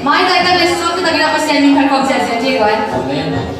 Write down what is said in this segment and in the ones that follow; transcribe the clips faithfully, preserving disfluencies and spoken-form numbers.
Maitai tak le sut tak in a Pasian min phat khawm ziahziah ding hi. Amen.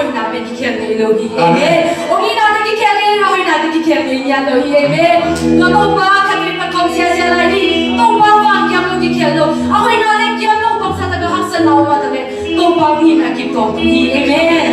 Hoihna pen kikhel ngei lo hi. Amen. Amen. Ong itna pen kikhel ngei lo, hoihna pen kikhel ngei ngiat lo hi. Amen. Tua Topa khat vei phat khawm siasia lai ni. Topa vang kiam lo kikhel lo. A hoihna leh kiam lo bangzah tak a haksatna om a tak leh Topa hong itna kip tawk hi. Amen.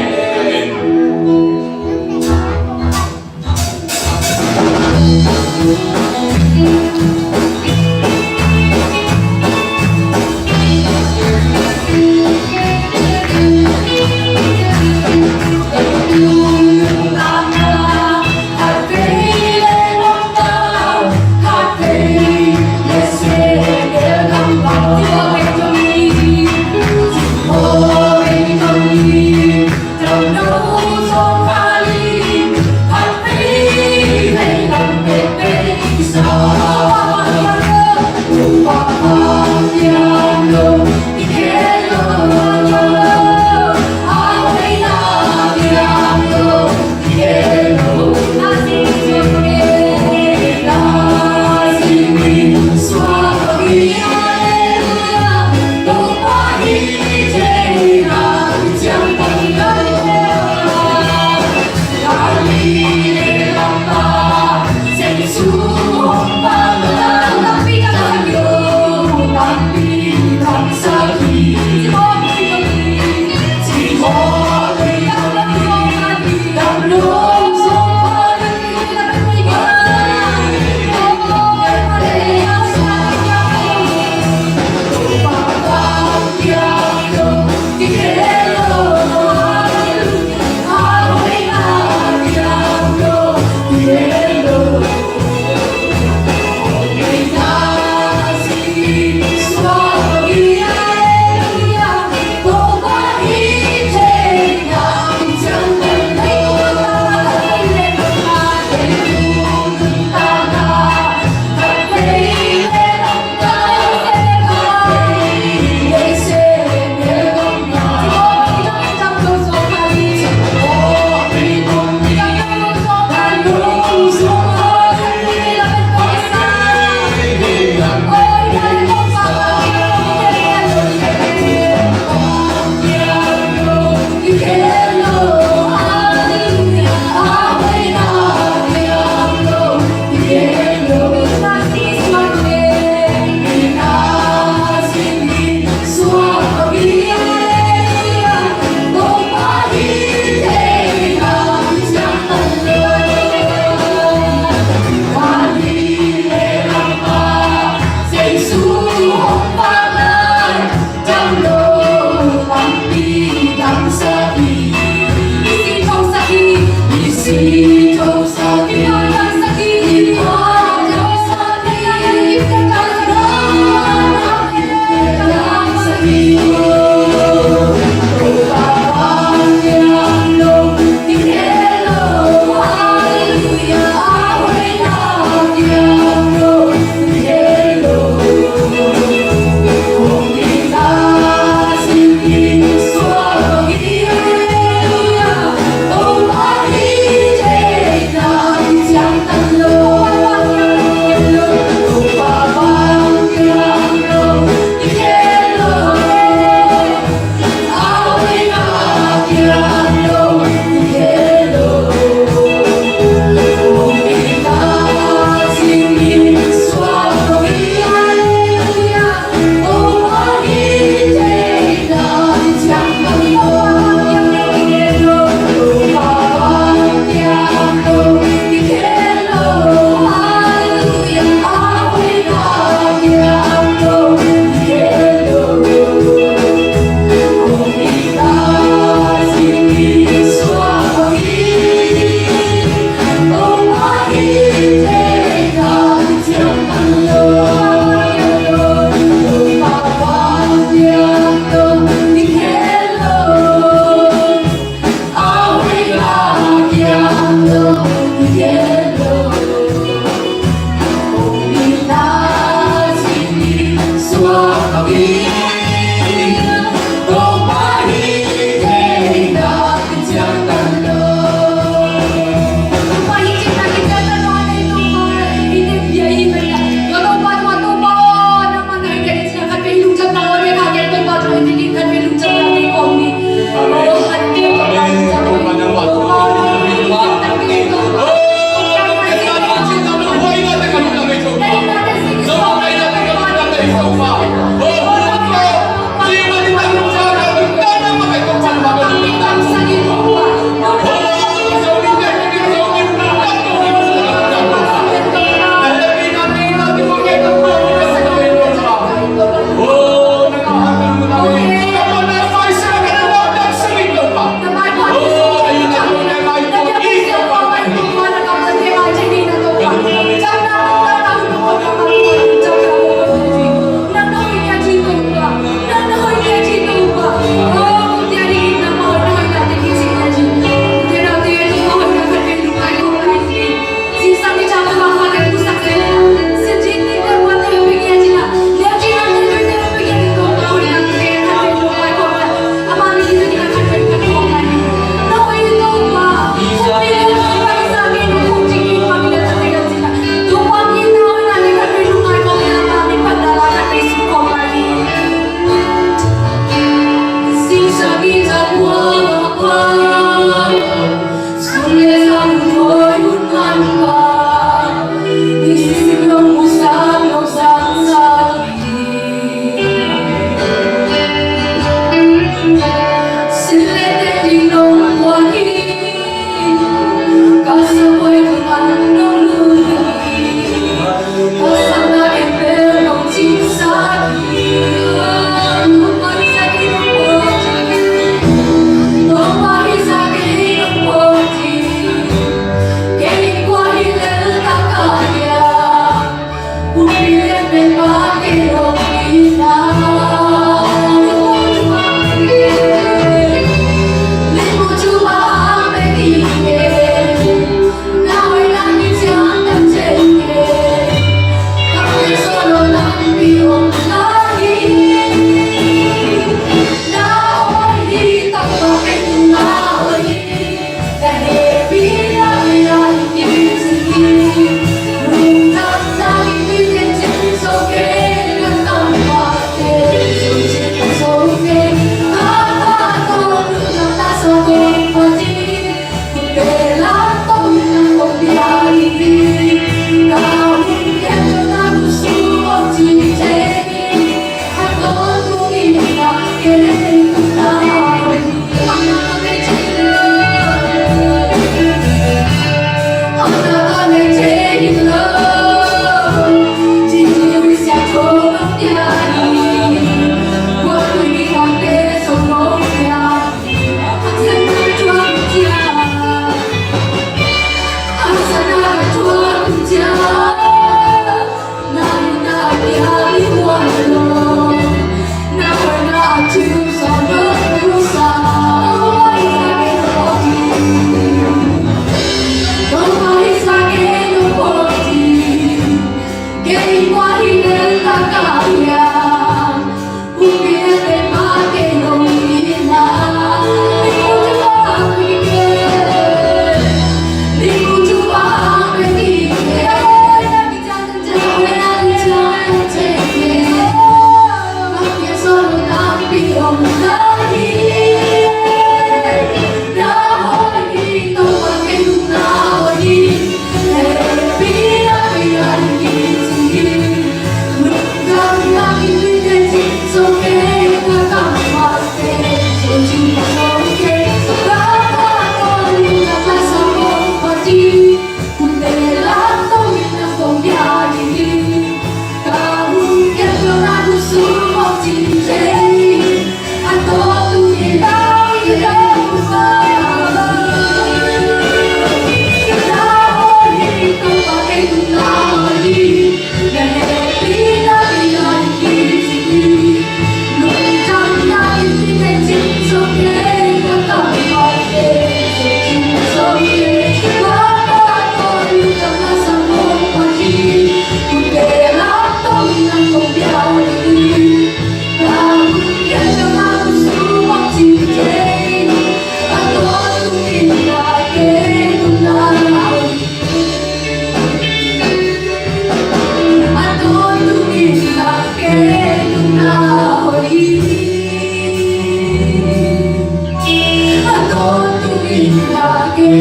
Topa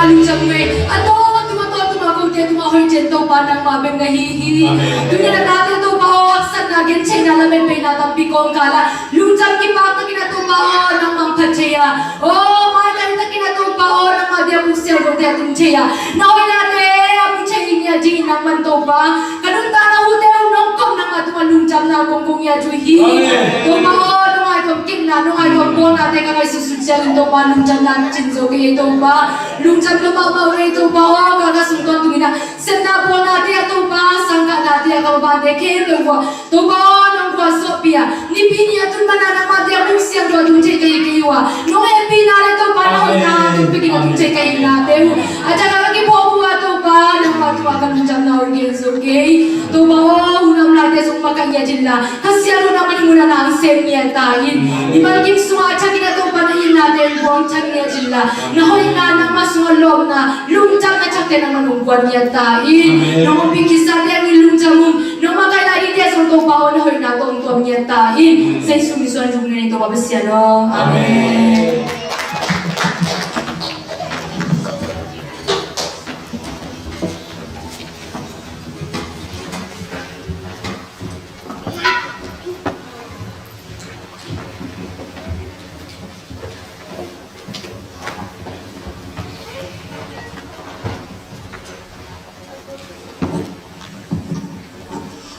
lungdam ngei. A tawntung a tawntung a kote tungah hoih ciat Topa nangmah bek na hi hi. Amen. Tuni-in a tate Topa aw, haksatna, gentheihna, lametbeina tampi kawmkal ah lungdam kipak takin a Topa aw nangmah phat thei a, aw maitai takin a Topa aw nangmah biakbuk sialvuate a tung thei a, na hoihnate a mu thei ngiat dingin nangman Topa ka nuntakna ute uh nong kop nangmah tungah lungdamna kong ko ngiat uh hi. Amen. Topa aw nong aitawm kepna, nong aitawm bawlnate ka ngaihsutsut ciangin Topa lungdamna cin zo kei ei Topa. Lungdam lua mahmah uh ei Topa aw, ka ka sung tawntungin ah sepna bawlnate ah Topa, sangkahnate ah ka babante khempeuh uh ah Topa aw nong gualzawhpih a, nipi ni a tun mana nangmah biakbuk siangtho a tung thei ka hi kei uh a, nong hehpihna le Topa na hoihna tungpekin a tung thei ka hihnate uh a, taka ka kiphawk uh a Topa nangmah tungah ka lungdamna uh gen zo kei. Topa aw, hun om laite zong makaih ngiat inla, Kha Siangtho nangmah i munah na hong sem ngiat ta in. I malkim sungah a thakin a Topa na itnate hong buang thak ngiat inla, na hoihna nangmah sungah lawpna, lungdamna thakte nangmah hong guan ngiat ta in. Amen. Nong ompih kisate hangin lungdam ung, nong makaih lai dingte zong Topa aw na hoihna tawh hong tuam ngiat ta in. Jesu min suang in thum ngen ing Topa Pasian aw. Amen.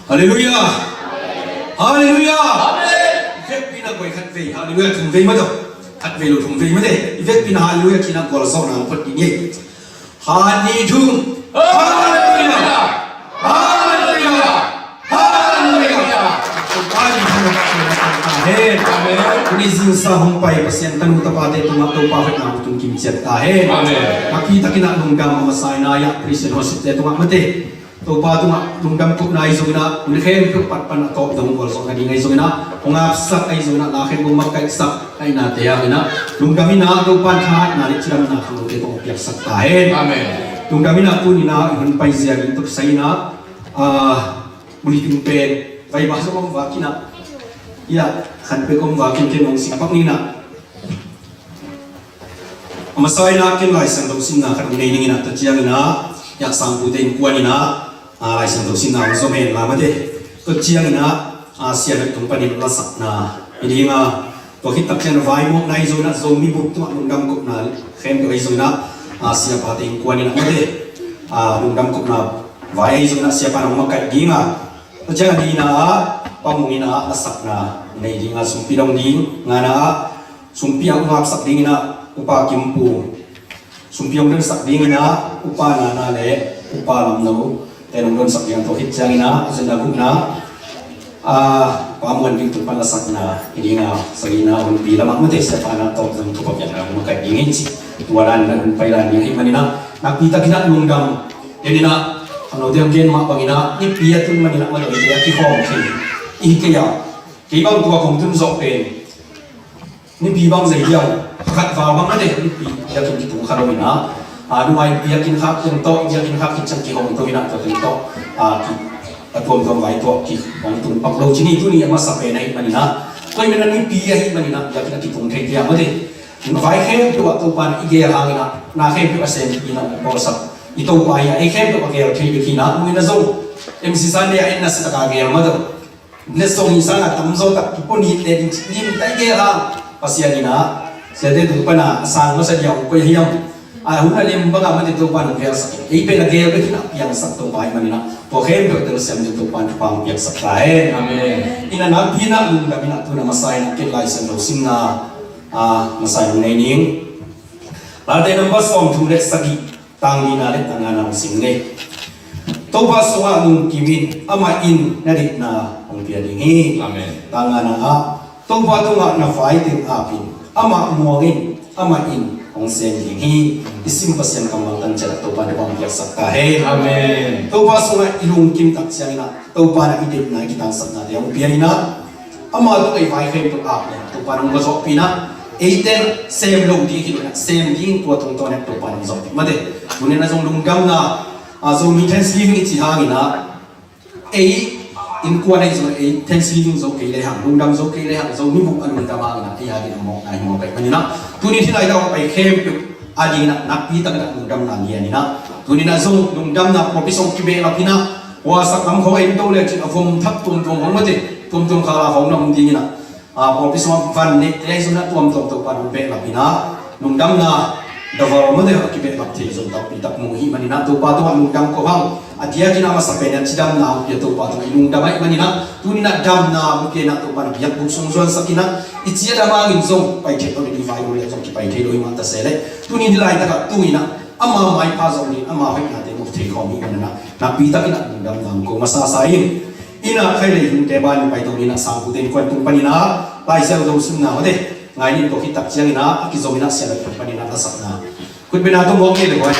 Halleluiah. Halleluiah. Amen. I vekpi-in a guai khat vei Halleluiah thum vei mah tawh, khat vei lo thum vei mah teh, i vekpi-in a Halleluiah khin a gualzawhna hong phot ding hi. Khat, nih, thum. Halleluiah. Halleluiah. Halleluiah. Amen. Tuni zingsang hong pai Pasian tanu tapate tungah Topa hoihna hong tun kim ciat ta hen. Amen. Nakpi takin ah lungdam, a masa in ah Christian worship-te tungah mate, Topa tungah lungdam kohna ahi zongin ah, hun khempeuh pat pan a tawp dong gualzawhna ding ahi zongin ah, hong apsak ahi zongin ah, na khempeuh makaihsak a, i nate hangin ah lungdam in ah, Topa in thahatna le cidamna khangnote tawh hong piaksak ta hen. Amen. Lungdam in ah, tuni in ah i hun paizia ding tawh kisai in ah, ah, bulletin pen vai bang zong om vak in ah, ia, khan pek om vak in, ken hong sim pak ni in ah. A masa in ah ken Lai Siangtho simna khat hong nei ning in ah, tua ciangin ah, ia, sangpute innkuan in ah, ah, Lai Siangtho simna hong zom hen la mate. Tua ciangin ah, ah, Sia Hoih tung panin lasakna hi ding a, tua khit tak ciangin ah vaimawhna ahi zongin ah, Zomi bup tungah lungdam kohna khempeuh ahi zongin ah, ah, Siapate innkuan in ah mate, ah, lungdam kohna vai ahi zongin ah, Siapa in hong makaih ding a, tua ciang a nihna ah Pa Mung in ah lasakna nei ding a, sumpi dong ding, ngana ah sumpi ah hong apsak ding in ah Upa Kim Pu, sumpi hong donsak ding in ah Upa Nana le Upa Lam No te hong donsak ding a, tua khit ciangin ah a zonna gukna, ah, Pa Muan Ding tung pan lasakna hi ding a, sagihna Hunpi lamah mate, Siapa in ah tawp zong thupha piakna hong makaih ding hi ci. Tua dan in ah hun pai dan ding ahih manin ah nakpi takin ah lungdam. Tua in ah, a note hong gen mah bangin ah, nipi a tun manin ah madaw i te a kikhawm khin i hi kei a, kei bang tua kong tun zawh pen nipi bang zei diam, khat val bang mate, nipi biakinn kitung kha lo in ah, a, nungak biakinn khak teng tawh, biakinn khak khit ciang kihong to in ah, tua teng tawh, a, ki, a tuamtuam vai tawh kihong tung pak lo ci ni. Tuni a masa pen ahih manin ah, tua ahih manin ah nipi ahih manin ah biakinn a kitung thei diam mate. Vai khempeuh ah Topa in i gel hangin ah, na khempeuh a sem in ah, i pawlsak i Topa hi a, ei khempeuh a gel thei bek hi in ah, mu in ah zong M C Sunday ah en na sa tak a gel mah tawh. Letsong i sang a tamzaw tak kipua nit le ding lim tai gel hang. Pasian in ah, siate tung pan a sang masa dia hong koih hiam? A hun a lem bang a mate Topa in hong gelsak in, ei pen a gel bek in ah piangsak Topa ahih manin ah, tua khempeuh telsiam ding Topa in thupha hong piaksak ta hen. Amen. In ah nakpi in ah lungdam in ah, tu in ah masa in ah ken Lai Siangtho simna, a, masa in hong nei ning. Late number sawmthum le sagih, tang lina le tang ngana hong sim ni. Topa sungah lungkim in, amah in na deihna hong pia ding hi. Amen. Tang ngana ah, Topa tungah na vai teng ap in, amah muang in, amah in hong sem ding hi. I sim Pasian kammal tan ciat ah Topa in thupha hong piaksak ta hen. Amen. Topa sungah i lungkim tak ciangin ah, Topa in ah i deihna, i kitangsapnate hong pia in ah, ama tungah i vai khempeuh ap in ah, Topa in hong va zawhpih in ah, eite sem lo ding hi lo in ah, sem ding tua tungtawn in ah Topa in hong zawhpih mate. Tuni in ah zong lungdamna, a, Zomi Thanksgiving i cih hangin ah, ei Innkuan ahi zong ei thensi ding zo kei le hang, lungdam zo kei le hang, Zomi bup a lungdam hangin ah ei a ding a mawkna hi mawk ahih manin ah, tuni hih laitak a pai khempeuh a dingin ah nakpi takin ah lungdamna lian in ah, tuni in ah zong lungdamna pawlpi sung kibehlap in ah, khuasak lam khawng a inn to le cin a vom thak tuamtuam hong mate, tuamtuam khala hong na om dingin ah, a, pawlpi sungah van neihte ahi zongin ah tuamtuam Topa nong behlap in ah, lungdamna daval mate a kibehlap thei zong tampi tak mu ahih manin ah Topa tungah lungdam ko hang. A diakin a masa pen a cidamna hong pia Topa tungah i lungdam ahih manin ah, tuni in ah damna hong pia in ah Topa na biakbuk sung zuansak in ah, i ciat a mangin zong pai theih lo le, i vai lo le zong kipai thei lo hi mah ta se leh, tuni hih laitak ah tu in ah ama maipha zong in ama hoihnate mu thei khawm ahih manin ah, nakpi takin ah lungdam nang ko masa sa in. Inn ah khailei hungte ban in pai to ni in ah, sangkute innkuan tung panin ah Lai Siangtho sunna mate ngai ni in ko khit tak ciangin ah a kizom in ah sialat tung panin ah lasakna khutbetna tung mawk ni le buai.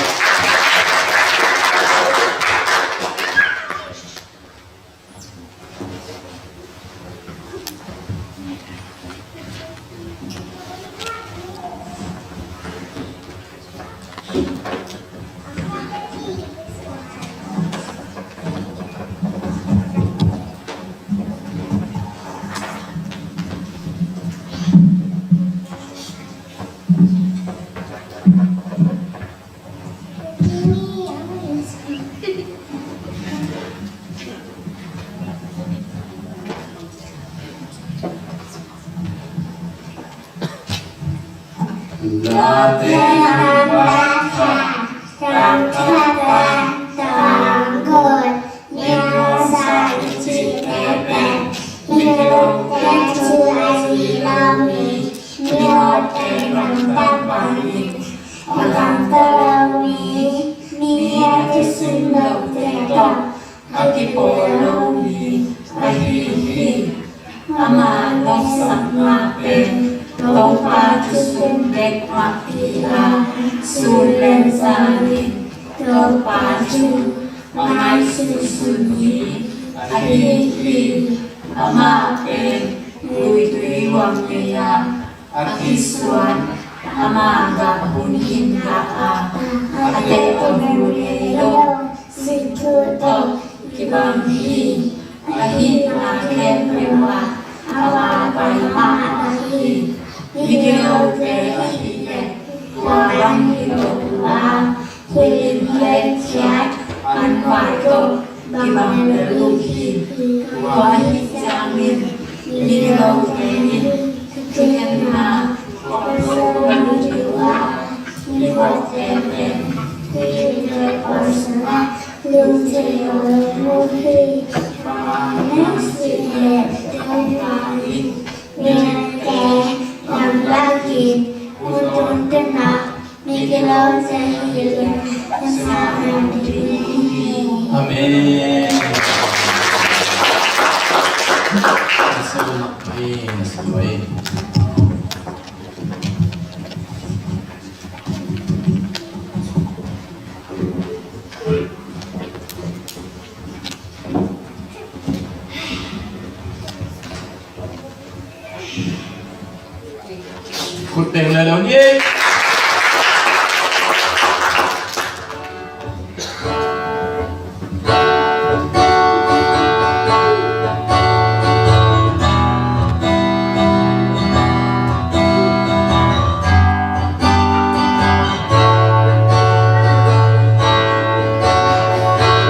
Late an bakha, tangkhata tangkot, niasa i cihte pen, hi lote thu ahi lo mi, mihote gamta bangin, a gamta lo mi, mi a thusun lote tawh a kipawl lo mi ahi hi. Ama nopsakna pen Topa thusun bek mah hi a, sun le zan in Topa thu a ngaihsun sun mi ahi hi. Amah pen guitui uang ngei a, a kisuan, ama gah hun hin gah a, a teh a mu ngei lo, sinthu tawh kibang hi. Ahih hangin khempeuh ah ama pai mahmah hi. Migilote ahih leh kua bang hi lo uh a, huih in letkhiat an vai tawh kibang lel uh hi. Tua ahih ciangin migilote in thukhenna phuang zo ding uh a, migawte pen huih in letkhiat sungah lut thei lo uh hi. Bang hang hiam cih leh Topa in migilote gamlakin hun tuntunna migilote hilh in a sa nang ding hi. Amen. Khut teng le lo ni.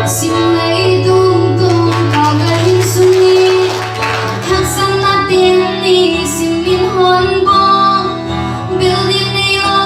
Simlei tungtung ka galin suni, haksatna ten ni simin honbong, building nei lo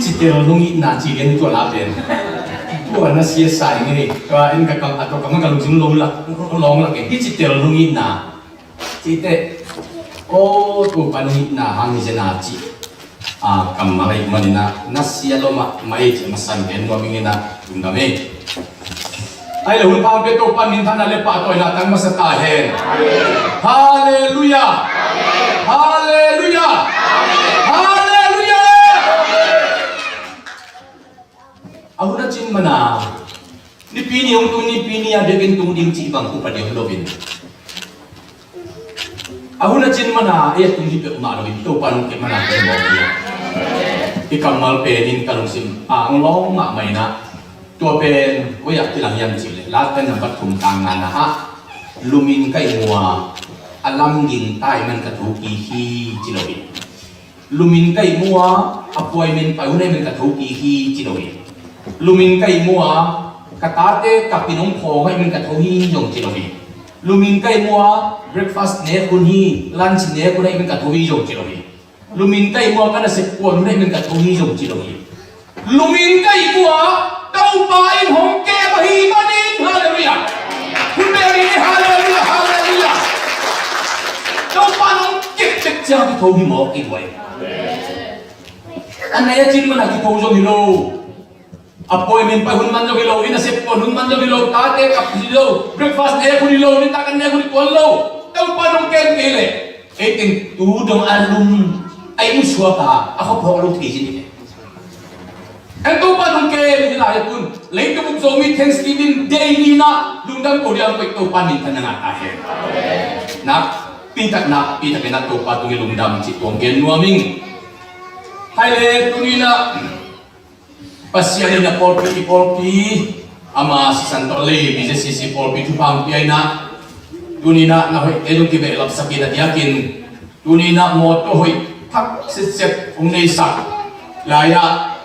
Citel nung itna ci lian tua la pen. Tua na sia sa i ngei. Tua in ka kam a tua kam ka lungsim lo lak, lawng lak e. Hi citel nung itna. Cite. O Topa nung itna hang hi zena ci. A, kammal ei manina. Na sia lo mah, mah ei ci masan gen nuam ing ina. Lungdam ei. Ai le hun pang pe Topa minthanna le pahtawina tang masa ta hen. Halleluia. Halleluia. Halleluia. A hun a cin mana. Nipi ni hong tung nipi ni a biakinn tung ding cih bang kupa ding lo in. A hun a cin mana, ei a tung hi peuhmah lo in Topa nong kep mana pen mawk hi a. I kammal pen in ka lungsim a hong lawng mahmah ina. Tua pen koi ah kilang hiam cih leh Late nambat thum tang ngana ah, lumin ka ihmu a, a lamging ta ahih man ka thokik hi ci lo hi. Lumin ka ihmu a, appointment pai hun ahih man ka thokik hi ci lo hi. Lumin ka ihmu a, ka tate kap in hong phawng ahih man ka tho hi zong ci lo hi. Lumin ka ihmu a, breakfast nek hun hi, lunch nek hun ahih man ka tho hi zong ci lo hi. Lumin ka ihmu a, ka nasep kuan hun ahih man ka tho hi zong ci lo hi. Lumin ka ihmu a, Topa in hong kem ahih manin, halleluia. Hun bel hi, halleluia, halleluia. Topa in hong kem tek ciang kitho hi mawk i guai. A nai a cin mana kitho zong hi lo. Appointment pai hun man zong hi lo, inn a sep kuan hun man zong hi lo, tate kap hi lo, breakfast nek hun hi lo, nitak an nek hun hi tuan lo. Topa in hong kem kei leh ei teng tu dong a lum a inn suak a, a khuaphawk lo thei zin hi. En Topa in hong kem hi lai a kun leitung bup Zomi Thanksgiving Day ni na lungdam ko diang koih Topa in minthanna ngah ta hen. Nakpi tak, nakpi tak in a Topa tung i lungdam cih tuang gen nuam ing. Hai le tuni na Pasian in a pawlpi, i pawlpi, ama sisan tawh lei, B J C C pawlpi thupha hong pia in a, tuni na na hoih te zong kibehlap sak in a diakin, tuni na mawtaw hoih thak sitset hong neisak lai-ah,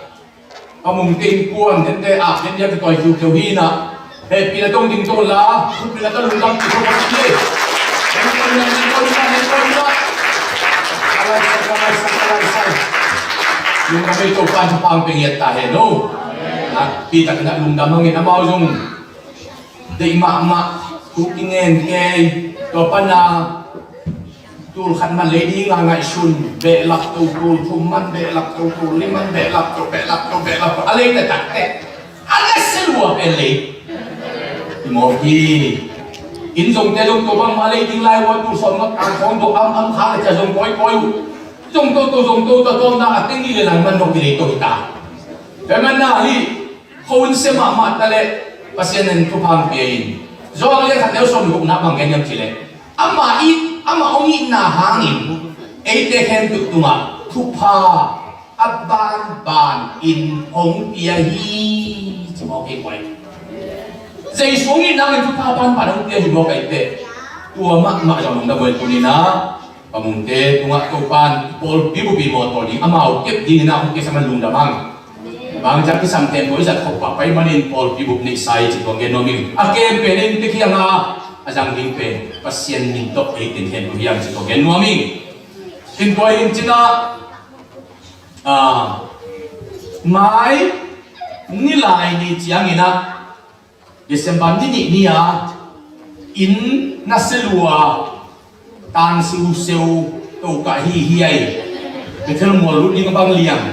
a mungte innkuan hente ap hen dia kitawi khiukheu hi in a, hehpihna tawh ding tawh la, thupina tawh lungdam kik tawh kik hi. Hehpihna, hehpihna, hehpihna. Ka laisai, ka laisai, ka laisai. Lungdam ei Topa in thupha hong pia ngiat ta hen o. Nakpi takin a lungdam hangin amau zong deih mahmah, thu kingen kei, tua pan a tul khat man lei ding a ngaihsun, behlap to tul thum man, behlap to tul lim man, behlap to, behlap to, behlap to, a lei taktak teh. A nasia lua pen lei. Hi mawk hi. Inn zongte zong tua bangmah lei ding lai ua tul sawm ngak tang khawng dawh am am kha le cia zong kawikawi uh. Zong to to, zong to to, tawmna a teng hi le lai man dong hi lei to hi ta. Tua man na hi. Kho hun sia mahmah ta leh Pasian in thupha hong pia in. Johan lian khat neu sawm le gukna bang gen hiam cih leh, amah it, amah hong itna hangin eite khempeuh tungah thupha a banbanin hong pia hi, ci mawk hi guai. Jesu hong itna hangin thupha a banban hong pia hi mawk ahih teh, tua mahmah zong hong da guai tuni na. Pamungte tungah Topa in pawlpi bup i mawtaw ding, amau kep dingin a hong kisa man lungdam hang. Bang ciang kisam pen tua i zat khop pah pai manin pawlpi bup neihsa hi ci tua gen nuam ing. A kem pen ei tek hiang a, a zang ding pen Pasian min tawh ei ten hen tua hiang ci tua gen nuam ing. Tin tua in cina, a, mai ni lai ni ciangin a, December ni nih ni a, inn nasia lua, tang siuseu, tokah hi hi ai. Bethel mual lut ding a bang liang.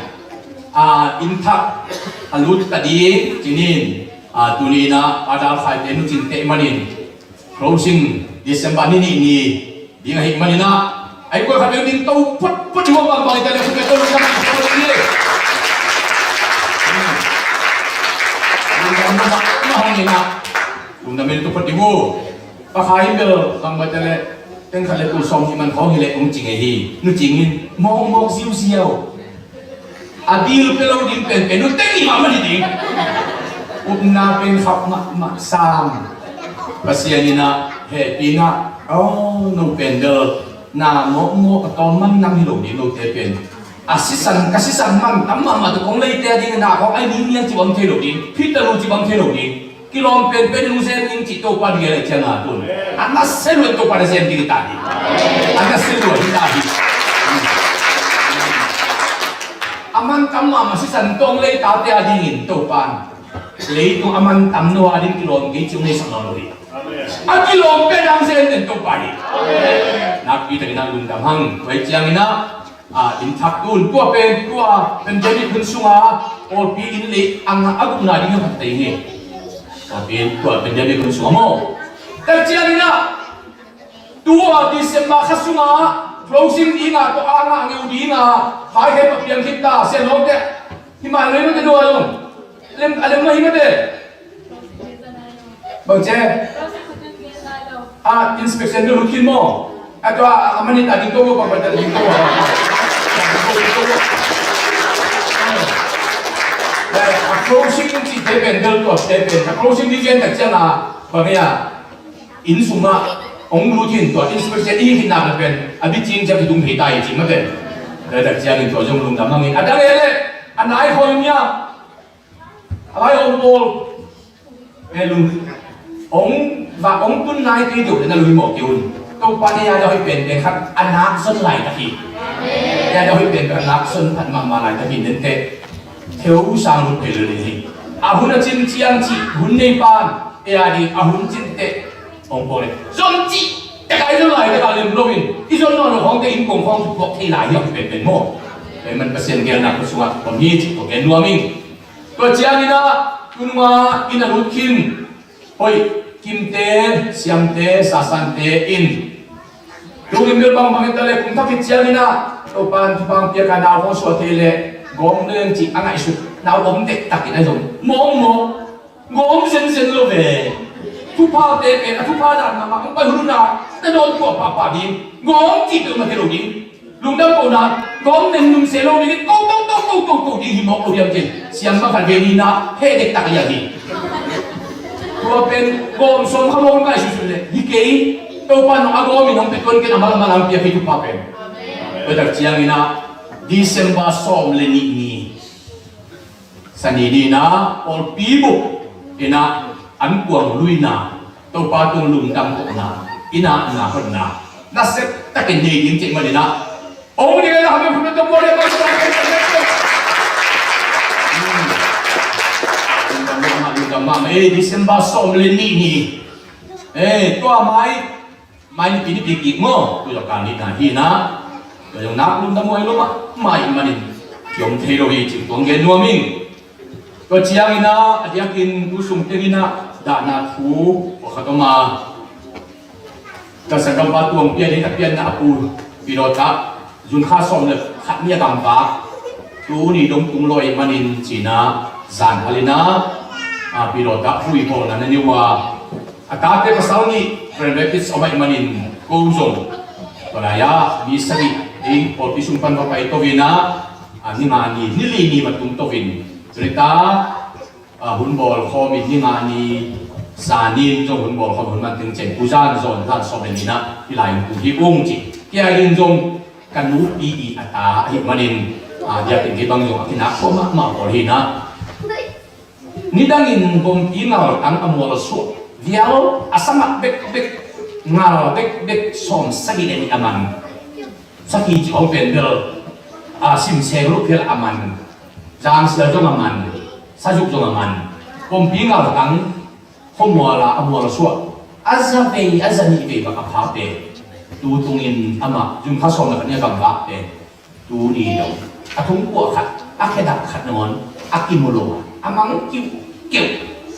A, inn thak a lut ta ding, cinin, a, tuni in a, Father Khai te nu cin teh manin. Closing, December ni nih ni. Ding ahih manin ah, ai koi khat beng ding to phot phot hi ua bang bang i ta le, khuke to lungdam i to ding hi. Lungdam mahmah hong in ah. Lungdam in to phot ding uh. Pa Khai in bel bang bang i ta le, teng khat le tul sawm nih man khawng hi le hong cing ahi. Nu cing in mawk mawk ziauziau. A bil pia lo ding pen pen, nu teng i mahmah hi ding. Upna pen khap mahmah sam. Pasian in ah hehpihna, oh, no pen bel na mawkmawk a tawm man nam hi lo ding, note pen. A sisan, ka sisan man tam mahmah tawh kong leite a ding na khawng ai ning niang ci bang thei lo ding, phit ta lo ci bang thei lo ding. Kilawm penpen lungzem ning cih Topa ding a leh ciang a tun. A nasia lua Topa na zem ding hi ta hi. A nasia lua hi ta hi. Mantam mahmah sisan tawng leitate a dingin Topa'n leitung a mantam no a ding kilawm kei cih hong neisak nawn lo hi. A kilawm pen hong zen den Topa hi. Nakpi takin hong lungdam hang. Tua hi ciangin ah, a, inn thak tun tua pen tua pandemic hun sunga pawlpi inn lei a nga a gupna ding hong khat tei hi. Pawlpi inn tua pandemic hun sunga maw. Tua hi ciangin ah tua December kha sunga closing dinga tua a ngah ngeu dinga vai khen papiang khit ta sian lawmte. Hi mah lei mate dua zong. Lem a lem mah hi mate. Bang ce. A inspection dul khin maw. A tua a mani ta ding to bang bang ta ding to. A closing cihte pen dal tua te pen a closing ding gen tak ciang a bang hia. Inn sungah hong lut in tua inspection i hi khitna pen a bicing ciang i tung thei ta hi ci mate. Tua tak ciangin tua zong lungdam hangin a dang e le a nai khawng nia. A lai hong pawl e lung hong va hong tun nai kei deuh le na lui mawh kei un. Topa ni a da hoih penpen khat a nak zon lai tak hi. Ni a da hoih penpen a nak zon phat mahmah lai tak hi nente. Theu sang lut pe lel hi. A hun a cin ciang cih hun nei pan e a ding a hun cin teh hong pawl e. Zon cih tek a i zon lai tek a lem loin i zon nawn lo hong te in kong hong puak thei lai hiam penpen maw. Tua hi man Pasian gelna ko sungah pom hi cih ko gen nuam ing. Tua ciangin ah tununga inn a lut khin hoih kimte siamte sasante in tungin bel bangbang in ta le kum thak khit ciangin ah Topa'n thupha piak a nau hong suah thei le gawm leng cih a ngaihsut nau om dektak in a zong mawngmawng gawm zenzen lo ve. Thuphate pen a thupha dan mahmah hong pai hun un ah na dawn tuah pahpah ding gawm cih peuhmah thei lo ding. Lungdam kohna gawm nen nung se lo ding ko to to to to to ding hi mawk lo hiam cin siam bang khat ve ni na he dektak liang hi. Tua pen gawm sawm kha mawk ngai susun le hi kei. Topa nong a gawm in hong pe tuan ken a mal a mal ang piak hi thupha pen. Tua tak ciangin ah December sawm le nih ni Sani ni na pawlpi bup in ah an kuang luina Topa tung lungdam kohna inn ah na honna nasep takin nei ding cih manin ah ong ni na hame phun na tawm le bang lungdam mahmah lungdam mahmah. Eh, December sawm le nih ni eh tua mai Mai nipi nipi kik maw, tu zong kal nihna hi na. Tua zong nak lungdam huai lo mah, mai manin kiom thei lo hi cih tuang gen nuam ing. Tua ciangin ah a diakin tu sung tengin ah dahna thu pakhat om a, ka sanggampa tuang pian in a pianna a pu Pi Dawt ah June kha sawm le khat ni a gamvak. Tuni dong tung lawi manin cina zan halina a Pi Dawt ah hui bawlna na ni uh a, a tate pasal nih Grand Rapids a om ahih manin ko zong tua lai-ah mi sagih ei pawlpi sung pan va pai to in ah, a, ni nga ni, ni li ni va tung to in. Tua leh ta, a, hun bawl khawm in ni nga ni, zan in zong hun bawl khawm hun man teng ciang pu zan zawn zan sawm le nih in ah hih lai-in tung hi ung ci. Kia in zong ka nupi i a ta ahih manin, a, biakinn kei bang zong a kinak khua mahmah pawl hi na. Nidangin gompi ngal tang a mual a suak vial a sangah bekbek ngal bekbek sawm sagih le nih a man. Sagih ci hong pen bel, a, simseng luh phial a man. Zangsial zong a man. Sazuk zong a man. Gompi ngal tang khuamual a, a mual a suah a za vei a za nih vei bang a pha pen tu tungin amah June kha sawm le khat ni a gamvak pen tuni lo a thung kuah khat a khedap khat nangawn a kimu lo a mang kiuhkeuh.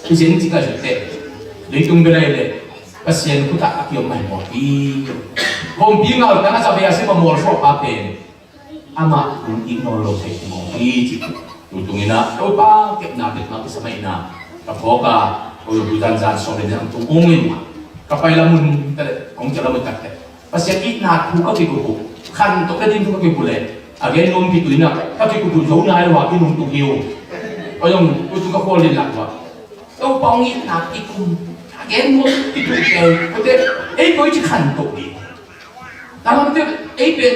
Hi zen cik a zute leitung bia lai le Pasian khutah a kiom mai mawk hi. Gompi ngal tang a za vei a sim a mual suah pa pen amah hong it nawn lo thei mawk hi ci. Tu tungin ah Topa kepna bekmah kisa mah in ah ka phawk a, ko yo bu zanzan sawm le nih ang tung ung in ka pai lamun tale kong cia lamun tak te Pasian itna thu ka kikup uh khan tawh ka ding thu ka kikup leh a gen nuam kituina ka kikup uh zo nai lo a i nung tung hi uh. Ko yong tu tung ka khual din lak uh a Topa hong itna kikum a gen nuam kitup te ko te ei ko i ci khan tawh ding. Talam te ei pen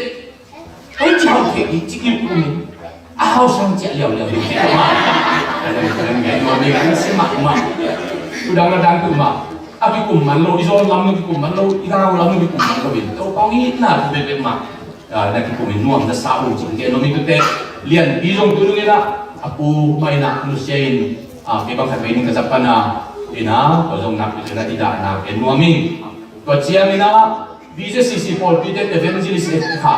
Oi ci hau khek ding ci kiu kum in a hau sang ciah liauliau ding khek ma. A lem lem ngai nuam ding an si mahmah. Udang ladang tu mah a kikum man lo, i zawn lam na kikum man lo, i gau lam na kikum man lo in Topa hong itna thu bekbek mah na kikum in nuam na sa uh ci. Ngen nuam in tute Lianpi zong tu nung in ah a pu mah in ah nusia in, ah, kei bang khat vei ning ka zat pan a, in ah tua zong nakpi takin ah i dahna gen nuam ing. Tua ciangin ah B Z C C pawlpi ten evangelist et kha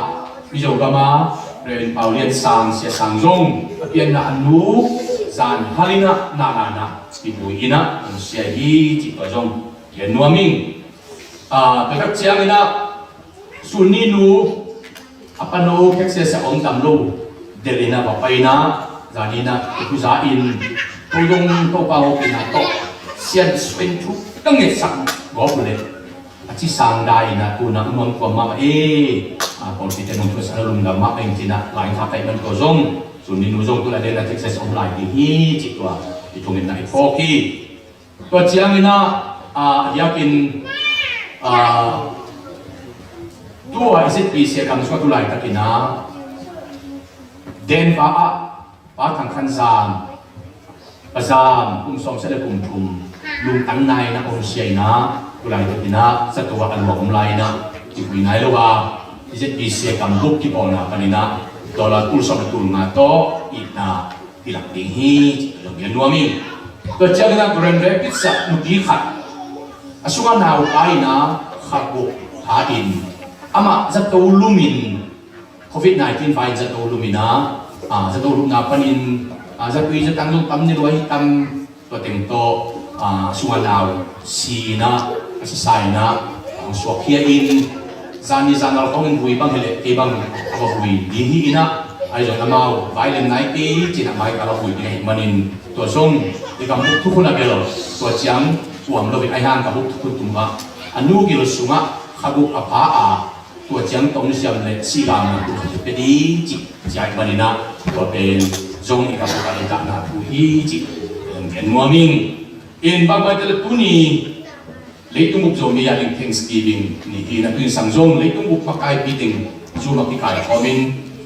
Mizo gam a Rev. Pau Lian Sang, Sia Sang zong a pianna a nu zan hal in ah na na na i vui in ah a nusia hi cih tua zong gen nuam ing. Ah, tua tak ciangin ah Sun Ni Nu a pano kheksia sia om tam lo delh in ah va pai in ah zan in ah i pu za in to zong Topa hopihna tawh sian suain thu ka ngetsak gawp uh leh a ci sang da in ah tu in ah nuam tuam mahmah e. Ah, pawlpi ten hong thusak a lungdam mahmah ing ci in ah lai in kha kaih man tua zong Sun Ni Nu zong tu lai den ah kheksia sia om lai ding hi cih tua i thungetna i phawk hi. Tua ciangin ah, ah, a diakin, ah, tua i zitpi sia kam sua tu laitakin ah Denver ah Pa Thang Khan Zam, Pa Zam kum sawm sia le kum thum lungtang nai in ah om sia in ah tu laitakin ah zato ah a luang om lai in ah kivui nai lo a i zitpi sia kam bup kibawlna panin ah dollar tul sawm le tul nga tawh itna pilak ding hi cih ka zong gen nuam ing. Tua ciangin ah Grand Rapids ah nupi khat a sungah nau pai in ah kha guk pha in amah zato lum in, covid nineteen vai in zato lum in ah, ah, zato lumna panin, ah, zatui zatang zong tam ni lua hi tam, tua teng tawh, ah, sungah nau si in ah a sisa in ah hong suakkhia in, zan ni zan nal khawng in vui bang hi leh kei bang a va vui ding hi in ah, ahi zong amau vai lem nai kei ci in ah mai ka va vui ding ahih manin tua zong i gam buk thukhun a bel tua ciang uam lo in ahi hang ka buk thukhun tung ah a nu gil sungah kha guk a pha a tua ciang tong siam le sihlam na tua khat pia ding cih ciai manin ah tua pen zong i gam buk a i tahna thu hi cih gen nuam ing. In bangbai te le tuni leitung bup Zomi a ding Thanksgiving ni hi in ah tuni sang zong leitung bup makaipi teng Zoom ah kikaikhawm in,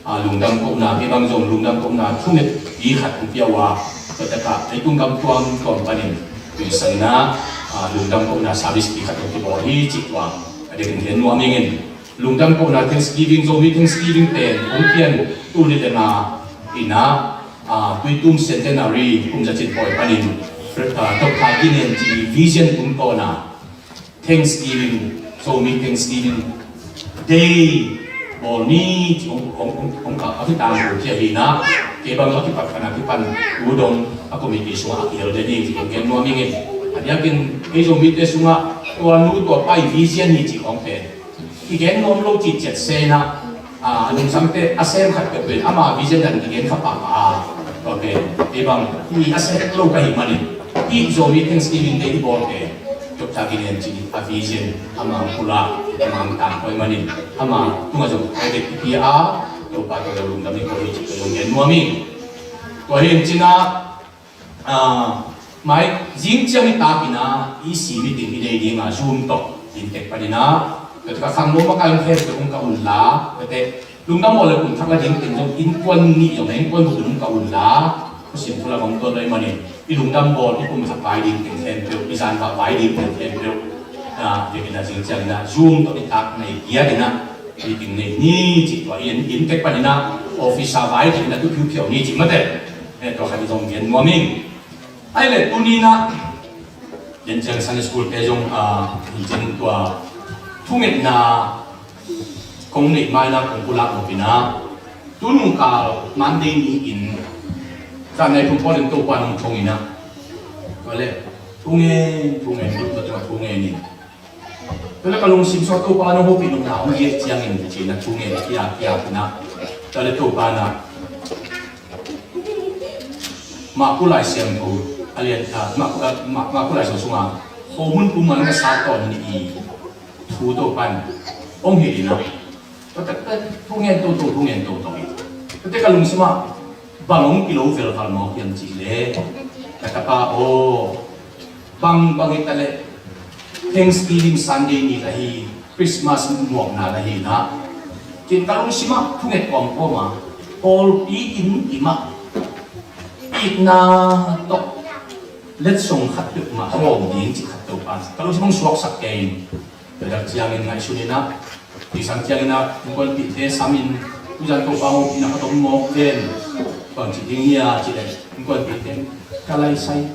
ah, lungdam kohna, kei bang zong lungdam kohna thungetpi khat hong pia uh a, tua tak ah leitung gam tuamtuam panin tuni sang in ah, ah, lungdam kohna service pi khat hong kibawl hi cih tua a diakin gen nuam ing in. Lungdam kohna Thanksgiving, Zomi Thanksgiving pen hong pian tul nih le nga in ah, ah, Tuitum Centenary kum za cin pawi panin, ah, Doctor Gin Lian Cin vision tungtawn a Thanksgiving, Zomi Thanksgiving Day bawl ni ci hong, hong, hong, hong ka, a kitang ko ci a hi in ah, kei bang a kipat pan a kipan tu dong a committee sungah a kihel de ding ci hong gen nuam ing in. A diakin ei Zomite sungah tua nu tua pa i vision hi ci hong pen kigen nuam lo cih ciat se in ah, ah, a lungsamte a sem khat peuhpeuh in ama vision dan kigen kha pahpah a, tua pen ei bang i a sem lo ka hih manin i Zomi Thanksgiving Day i bawl pen Doctor Gin Lian Cin a vision a mang pulak a mang tang ko ahih manin ama tungah zong credit i pia a, Topa tungah zong lungdam i ko hi cih ka zong gen nuam ing. Tua hi in ci in ah, ah, mai zing ciang i tak in ah E C meeting i nei ding a Zoom tawh in tek panin ah, tua tak ah khangno makai hong khempeuh hong ka un la, tua teh lungdam bawl le kum thak la ding teng zong innkuan nih zong innkuan bup in hong ka un la, khuasim thu la hong tuan lo ahih manin i lungdam bawl i kum thak vai ding teng khempeuh, i zan vai ding teng khempeuh, ah, tua in ah zing ciang in ah Zoom tawh i tak nei giat in ah meeting nei ni cih tua in, in tek panin ah office a vai tek in ah tu phiuphiau ni cih mate. Eh, tua khat i zong gen nuam ing. Ahih leh tuni in ah Lian Ciang Sunday School te zong, ah, hi cin tua thungetna kong neih ma in ah kong pulak nop in ah, tu nungkal Monday ni in zan nai thum pawl in Topa nong thong in ah, tua leh thungen thungen lut tua thungen in Tua leh ka lungsim sung ah Topa nong hopih nopna hong giak ciangin ci-in ah thungen kiak kiak in ah, tua leh Topa in ah Marku Lai Siangtho a lian, ah, Marku, ah, Ma-, Marku Lai Siangtho sungah khomun pum a na ka sat tawn hi ing ci thu Topa in hong hilh in ah, tua tak ah thungen toto, thungen toto hi. Tua teh ka lungsim ah bang hong kilo velval mawk hiam cih leh, ka tapa aw, bangbang hi ta leh Thanksgiving Sunday ni la hi, Christmas muakna la hi in ah, ci-in ka lungsim ah thunget kawmkawm a, pawlpi inn i mah itna tawh letsong khat peuhmah a om ding cih khat Topa in ka lungsim hong suaksak kei in, tua tak ciangin ngaihsun in ah, tui sang ciangin ah innkuanpihte sam in, Tuzan Topa hopihna ka tom mawk ven. Bang ci ding hia cih leh innkuanpihte in ka laisai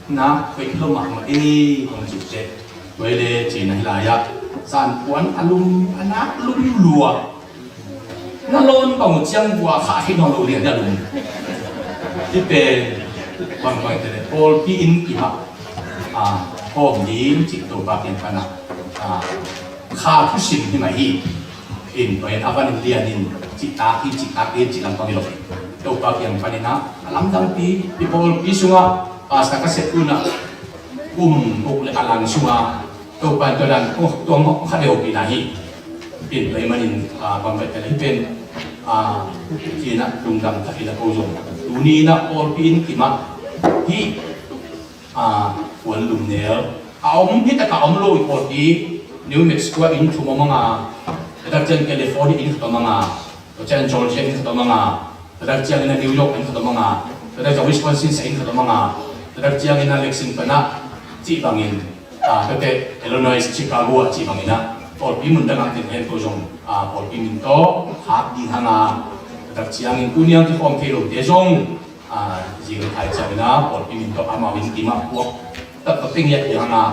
na hoih lo mahmah ei, bang ci teh, tua hi leh ci-in ah hih lai-ah zanpuan a lum, a nak lum lua. Na lawn bang uh ciang vua khah khia nawn lo lian a lum. Hih pen bang bang teh leh pawlpi inn kimah, ah, hawm ding cih Topa kiang pan ah, ah, kha thusim hi mah hi. In tua in a van in lian in cihtak in, cihtak in cih lampang hi lo. Topa kiang panin ah a lamdangpi, i pawlpi sungah pastor ka sep tun ah kum guk le a lang sungah Topa in tua dan, oh, tua mah kha deuh pi na hi. In tua ahih manin, ah, bang vet ka lei pen, ah, ci-in ah lungdam tak in ah ko zong tuni in ah pawlpi inn kimah hih, ah, puan lumnel a om, hi tak a om lo i pawlpi, New Mexico ah inn thum om a nga, tua tak ciang California inn khat om a nga, tua ciang Georgia inn khat om a nga, tua tak ciangin ah New York inn khat om a nga, tua tak ciang Wisconsin state inn khat om a nga, tua tak ciangin ah Lexington ah cih bangin, ah, tua teh Illinois Chicago ah cih bangin ah pawlpi mun dang ah ken hen ko zong, ah, pawlpi min tawh khak ding hang a, tua tak ciangin tuni a kikhawm thei lote zong, ah, zing khai ciangin ah pawlpi min tawh amau inn kimah puak tak tak teng hiat ding hang a,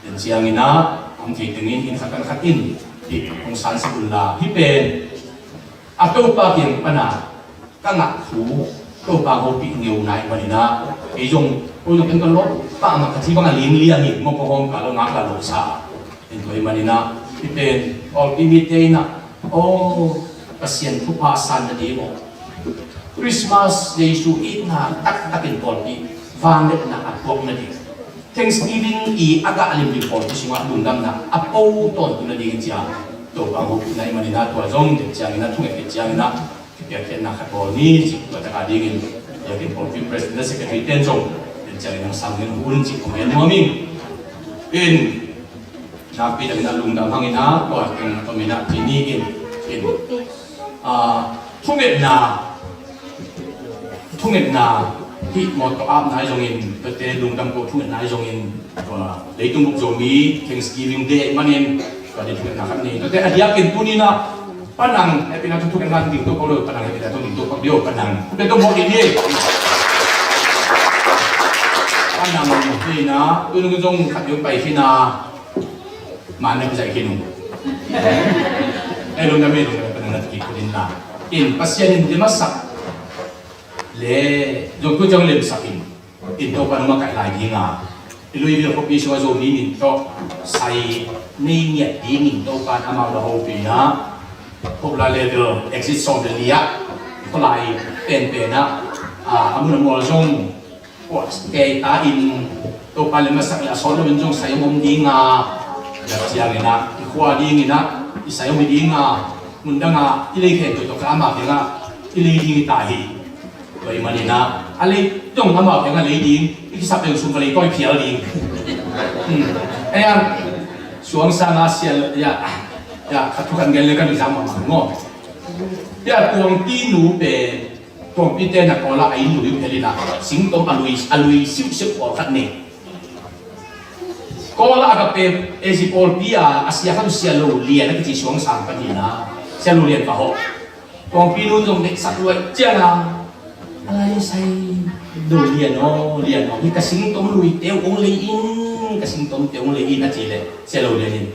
tua ciangin ah om thei tengin inn khat kan khat in hih hong sansak un la, hih pen a Topa kiang pan a ka ngah thu Topa hopih ngeuna ahih manin ah, kei zong, kei zong ken ka lawp pah mah, ka ci bang a ling liang in maw, ka hawm ka lo ngak la lo sa. In tua ahih manin ah, hih pen pawlpi mite in ah, aw, Pasian thupha a san nading aw, Christmas Jesu itna taktak in pawlpi vangliatna a tuak nading, Thanksgiving i a gah lim ding pawlpi sungah lungdamna a po tawntung nading in ci-a Topa hopihna ahih manin ah, tua zong tua ciangin ah, thunget tua ciangin ah kipiakkhiatna khat bawl ni cih tua tak a dingin, biakinn pawlpi president le secretary ten zong tua ciangin ah sang ding un cih kong gen nuam ing. In nakpi takin ah lungdam hangin ah tua teng tomin ah ci ni in, in, ah, thungetna, thungetna hih mawtaw apna ahi zongin, tuate lungdam ko thungetna ahi zongin, tua leitung bup Zomi Thanksgiving Day ahih manin tua ding thungetna khat ni. Tuate a diakin tuni in ah Panang, eh, pina tu thungetna ding to ko lo, Panang, eh, pina tu ding to ko lo, Panang. Pina tu mo ini. Panang ini na, tu nung zong khat yung pai sina. Mana bisa ikinung. Eh, lungdam, eh, lungdam, Panang na tikik ko din na. In, Pasian in di masak. Le, zong ko zong lemsak in. In Topa nung makaih lai ding a, i Louisville khuapi sungah Zomi min tawh sai nei ngiat dingin Topa in amau la hopih in ah, Popular Level exit sawm le li ah, khualai penpen ah, a, a mun a mual zong, kei ta in Topa le masak le a sawt lo in zong sai om ding a, dak ciangin ah, i khua dingin ah, i sai om ding a, mun dang a, i lei khen tawh tawh ka amau ding a, i lei ding i ta hi. Tua ahih manin ah, a lei dong amau kiangah lei ding, i kisap deuh sung ka lei tawi phial ding. Hmm. Ei ang, suang sang a sial, ya, ya, khat thu kan gen le kan i zang mahmah maw. Ya, Tuangpi nu pen, Tuangpi te na Kawl ah a inn lui phel in ah, singtom a lui, a lui siuhsiuh pawlkhat nei. Kawl ah a ka pe, e zi pawlpi a, a sia khat uh Sia Lo Lian a kici suang sang kan hi na, Sia Lo Lian ka hawh. Tuangpi nun zong neihsak luai ciang a, a lai sai, Do Lian aw, Lian aw, hi ka singtom lui teu ong lei in, ka singtom teu ong lei in a ci leh, Sia Lo Lian in,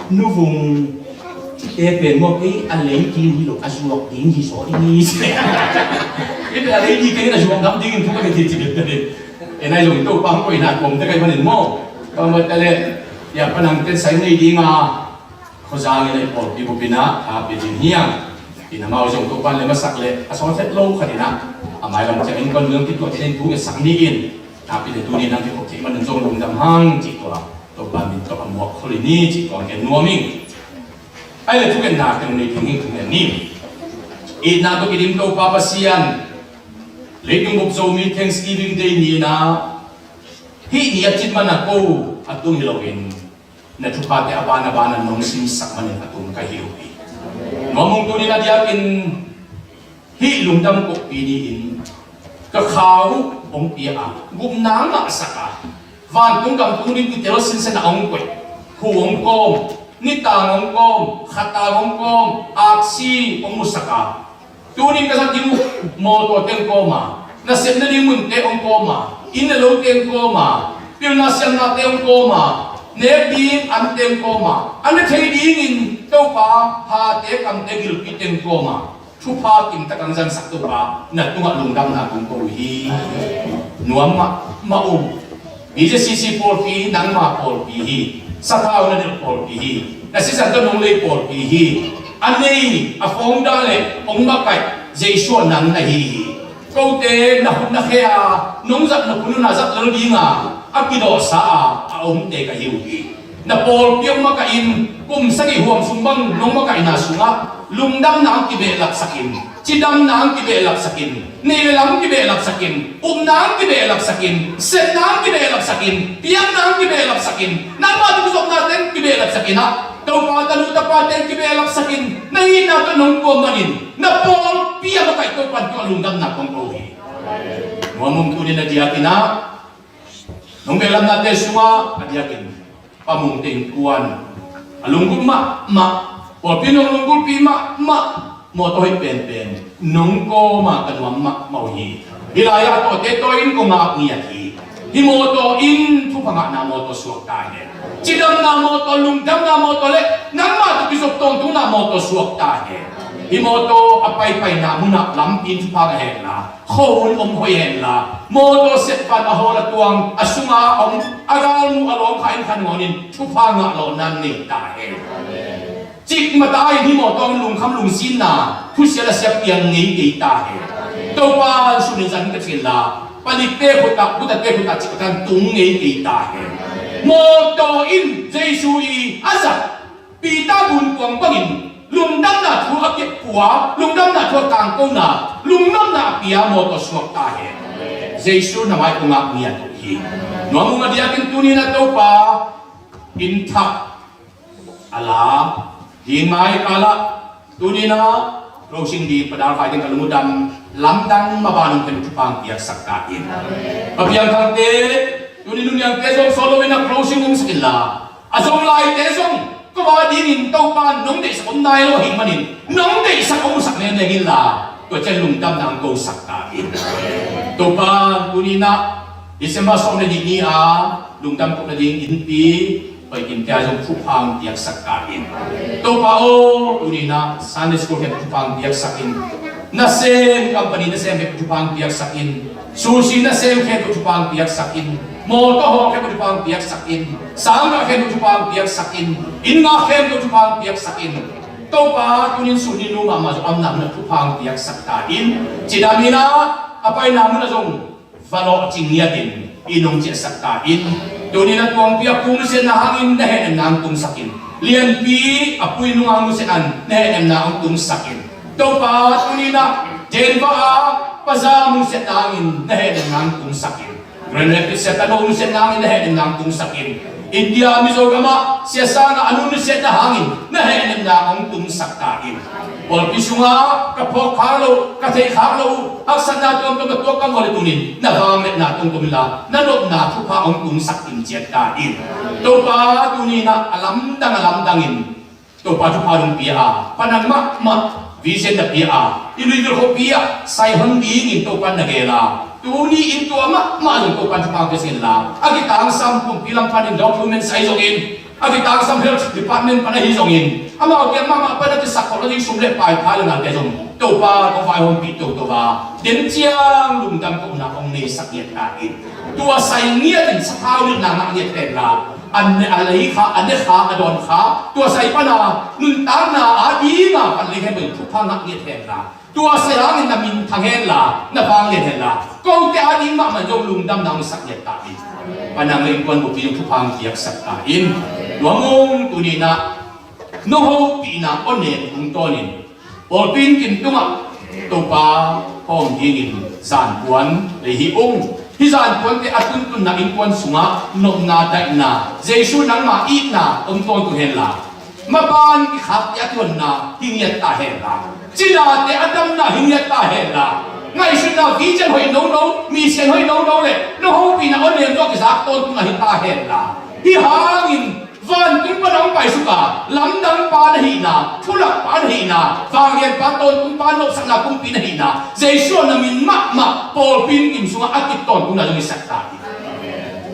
Nu Vung, te pen maw kei a lei ding hi lo, a zuak ding hi zaw ding hi. Kei pen a lei ding kei a zuak ngam ding in thu ka kei ci bek ta ding. E nai zong Topa hong koihna kawm te kai panin maw. Ka mawt ka leh, ya Panang ten sai nei ding a. Khuazang in a i pawlpi bup in ah, a pia ding hi hang. In amau zong Topa in le masak le, a sawt het lo khat in ah, a mailam ciang innkuan nu zong kituak in thu ngetsak ni in, a pia le tuni in hong kikhop theih manin zong lungdam hang cih tua, Topa min tawh a muak khol in hi cih tua gen nuam ing. Ai le thungetna teng nei ding hi thungen ni. Itna tawh kidim Topa Pasian, leitung bup Zomi Thanksgiving Day ni in ah, hih ni a cit man a ko a tung hi lo in, na thuphate a ban a ban a nong simsak manin a tung ka hi uh hi. Nuam ung, tuni in a diakin hih lungdam kohpi ni-in ka kha uh hong pia a, gupna ngahsak a, vantung gam tung ding kitel sinsen a hong koih, hu hong kawm, Nitang hong kawm, khatang hong kawm, aksi hong musak a, tunin ka zat ding uh mawtaw teng kawm a, nasepna ding munte hong kawm a, inn le lo teng kawm a, pilna siamnate hong kawm a, nek ding an teng kawm a, a na thei dingin Topa phate kamte gilpi teng kawm a, thupha kimtak ang zangsak Topa na tungah lungdamna kong ko uh hi. Nuam mahmah um. B J C C pawlpi hi, nangma pawlpi hi. Sathau na delh pawlpi hi. Na sisan tawh nong lei pawlpi hi. A nei, a founder le hong makaih Jesu nang na hi hi. Kote na hun na khe a, nong zat na hun na zat lal dinga a kidawhsa a, a omte ka hi uh hi. Na pawlpi hong makaih in, kum sagih huam sung bang nong makaihna sungah lungdamna hong kibehlapsak in, cidamna hong kibehlapsak in, neih le lam hong kibehlapsak in, upna hong kibehlapsak in, sepna hong kibehlapsak in, piakna hong kibehlapsak in, nangmah tawh kizopna teng kibehlapsak in ah, Topa tanu tapa teng kibehlapsak in, na itna tawh nong kuam manin na pawlpi a makaih Topa tungah lungdamna kong ko hi. Nuam um, tunin a diakin ah nong behlapnate sungah a diakin Pa Mung te innkuan a lunggulh mahmah, pawlpi nong lunggulhpih mahmah, mawtaw hoih penpen nong kawm a ka nuam mahmah uh hi. Hih lai-ah a tawte tawi in kong ngak ngiat hi. Hih mawtaw in thupha ngahna mawtaw suak ta hen. Cidamna mawtaw, lungdamna mawtaw le nangmah tawh kizop tawntungna mawtaw suak ta hen. Hih mawtaw a paipaina munah lampi in thupha ngah henla, khuahun om hoih henla, mawtaw setpan a hawl a tuang, a sunga om, a galmuh a lawngkha in khan ngawnin thupha ngah lawhna nei ta hen. Cikmah ta-in hih mawtaw in lungkham lungzinna thusia lasia piang ngei kei ta hen. Topa in sun in zan ka cih inla, palikte khutah, gutate khutah cikmah ta-in tung ngei kei ta hen. Mawtaw in Jesu i a zat Peter gunkuang bangin lungdamna thu a kep pua, lungdamna thu a kangkona, lungnopna a pia mawtaw suak ta hen. Jesu na mai kong ngak ngiat uh hi. Nuam um, a diakin tunin a Topa inn thak a la ding mai kalah, tunin a closing ding padal khai ding ka lungdam, lamdang maban hong khen thupha hong piaksak ta in. Ka piangthakte, tunin nuniangte zong solo in a closing hong sak inla, a zong laite zong tua dingin Topa nong deihsak om nai lo ahih manin nong deihsak hong musak nengneng inla, tua ciang lungdamna hong kosak ta in. Topa tunin ah December sawm le nih ni a lungdam kop nading innpi Paikinte a zong thupha hong piaksak ta in. Topa aw, tunin ah Sunday school khen thupha hong piaksak in. Nasem company nasem khen thupha hong piaksak in. Sushi nasem khen thupha hong piaksak in. Mawtaw hawh khen thupha hong piaksak in. Sangkah khen thupha hong piaksak in. Inn ngah khen thupha hong piaksak in. Topa tunin suni nu mahmah zong a omna munah thupha hong piaksak ta in. Cidam in ah a paina munah zong va lawhcing ngiatin i nong ciahsak ta in. Tunin a Tuangpi a pu nusiatna hangin na hehnemna hong tungsak in. Lianpi a pu i nung hang nusiatna in na hehnemna hong tungsak in. Topa tunin a Denver a Pa Za nusiatna hangin na hehnemna hong tungsak in. Grand Rapids a ka no nusiatna hangin na hehnemna hong tungsak in. India Mizoram ah Sia Sang a a nu nusiatna hangin na hehnemna hong tungsak ta in. Pawlpi sungah ka phawk khak loh, ka theih khak loh uh haksatna tuamtuam a tuak ka ngawh leh tunin na vangliatna tungtum inla, na nopna thupha hong tungsak in ciat ta in. Topa tunin ah a lamdang a lamdangin Topa thupha hong pia a, panan mahmah vision na pia a, i luivilh khuapi ah sai hon dingin Topa na gel a, tuni in tua mahmah zong Topa thupha hong pia sin la, a kitangsam pumpi lam panin documents ahi zongin, a kitangsam health department pan ahi zongin, amau pian mahmah pan a kisak khol lo ding sum le pai pha le ngalte zong Topa kong vaihawmpih toto a, den ciang lungdam kohna hong neisak ngiat ta in. Tua sai ngiat in sathau nilhna ngah ngiat hen la, a ne a lei kha, a ne kha, a dawn kha, tua sai pana nuntakna a dinga pan lei hen bel thupha ngah ngiat hen la, tua sai hangin na minthang hen la, na vanglian hen la, kote a ding mahmah zong lungdamna hong sak ngiat ta in. Panang le innkuan bupi zong thupha hong piaksak ta in. Tua mung tunin ah nong hopihna aw nen kung tawnin pawlpi inn kim tungah Topa hawm dingin zanpuan lei hi ung. Hih zanpuante a tuntunna innkuan sungah nopna daihna, Jesu nangma itna om tawntung hen la, maban kikhakte a kihonna hi ngiat ta hen la, cinate a damna hi ngiat ta hen la, ngaihsutna vision hoih nono, mission hoih nono le nong hopihna aw nen tawh kizak tawntung a hi ta hen la, hih hangin Vantung pan a hong paisuk a, lamdang pa na hihna, thulak pa na hihna, vanglian pa, tawntung pa, nopsakna kumpi na hihna, Jesu na min mahmah pawlpi inn sungah a kip tawntungna zong i sak ta hi.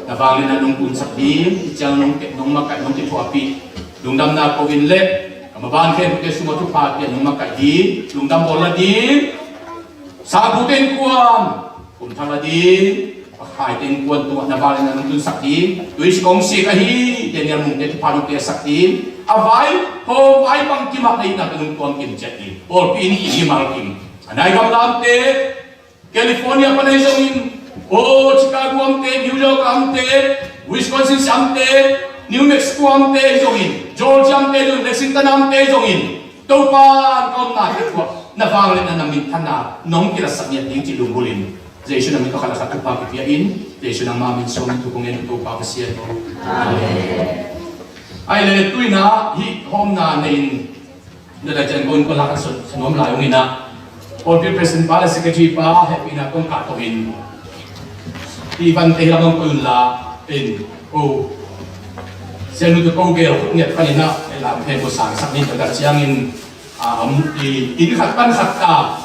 Na vangliatna nong tunsak ding, i ciang nong, nong makaih, nong kithuahpih, lungdamna ko in le, ka maban khempeuhte sungah thupha pia nong makaih ding, lungdam bawl la ding. Sangpute innkuan, kumthang la ding, pakhaite innkuan tungah na vangliatna nong tunsak ding, tuisik hong sik ahi, Daniel Mungte thupha nong piasak ding, a vai, hawm vai bangkim ah na itna tawh nong tuam kim ciat ding, pawlpi inn kim, mimal kim. A nai gam lamte, California pan ahi zongin, aw, Chicago amte, New York amte, Wisconsin amte, New Mexico amte ahi zongin, Georgia amte ahi zongin, Lexington amte ahi zongin, Topa in ka omna te tungah na vangliatna, na minthanna nong kilatsak ngiat ding cih lunggulh in, Jesu na min tawh khat le khat thupha kipia in, Jesu nangma min suang in thu kong ngen, Topa Pasian aw. Amen. Ai le, tu-in ah hih hawmna nei-in, na daih ciang ko in ko lak a sut nuam lai ung in ah, pawlpi president pa le secretary pa hehpihna kong kah tawh in, i vante hi lam hong koih un la in, ko sianu tawh ko gel khut ngiat panin ah, ei lam he ko sangsak ni, tua tak ciangin, a, om, i, inn khat pan khat ta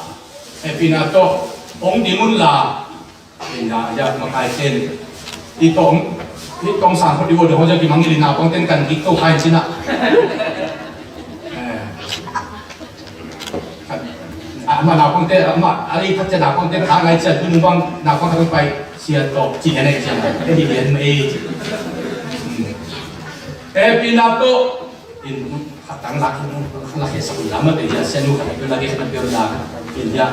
hehpihna tawh hong ding un la, inn ah, ya, makaite in, i tawh, i tawh sang phot ding uh, dong hong zia kimangngilh in, naupangte in kan gik to kha in cin ah. Eh. Amah naupangte, amah a lei khat ciang naupangte kha ngai ciang, tu nung bang naupang khat pai, sia tawh ci hen ei ciang, ei hi lian ei ci. Hmm. Hehpihna tawh in khat tang lak, lak hi sak un la, mate, ya, sianu khat hi lak hi, khat hi lak in, ya.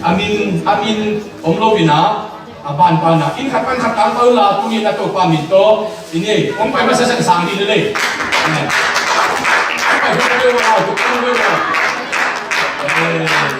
A min, a min om lo in ah, a ban ban ah inn khat pan khat tang pai un la, tuni in ah Topa min tawh in ei, hong pai masa sang sang ding lel ei. Eh. Hong pai, hong pai, hong pai, hong pai, hong pai. Eh.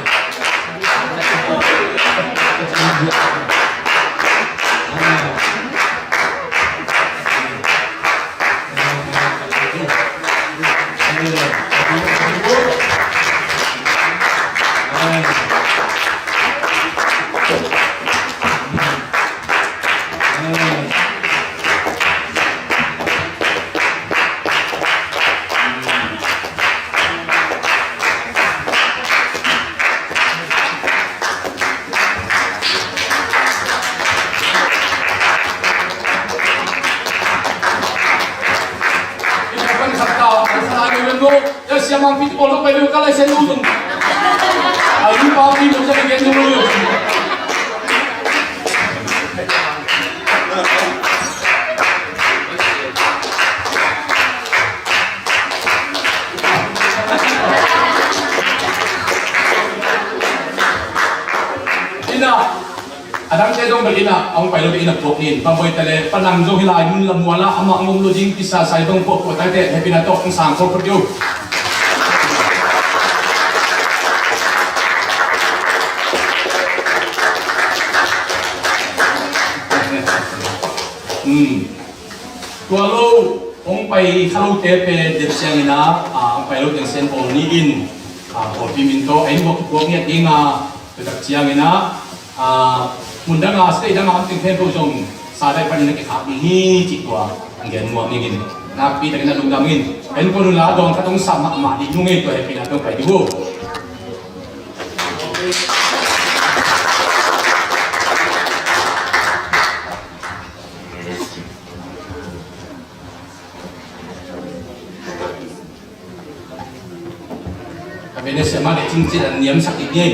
Ina, a dangte zong bel ina, a hong pai lo te ina puak nin, bang boi ta le, pa nang zong hi lai mun la mual ah, amah ngom lo ding kisa sai zong puak puak ta te, hehpihna tawh hong sang khol khol dih uh. Hmm. Tua lo, hong pai kha lote pen, dep ciangin ah, a, hong pai lo teng sen bawl ni in, a, pawlpi min tawh, a inn buak buak ngiat ding a, tua tak ciangin ah, a, mun dang a, state dang a, om teng khempeuh zong, sa dai panin a kikhak ding hi, cih tua, hong gen nuam ning in, nakpi takin a lungdam in, en ko nula dawng khat hong sa mahmah dih nung ei tua hehpihna tawh pai dih uh. Ka Vanessa mah le cingcit an niamsak dik ngei.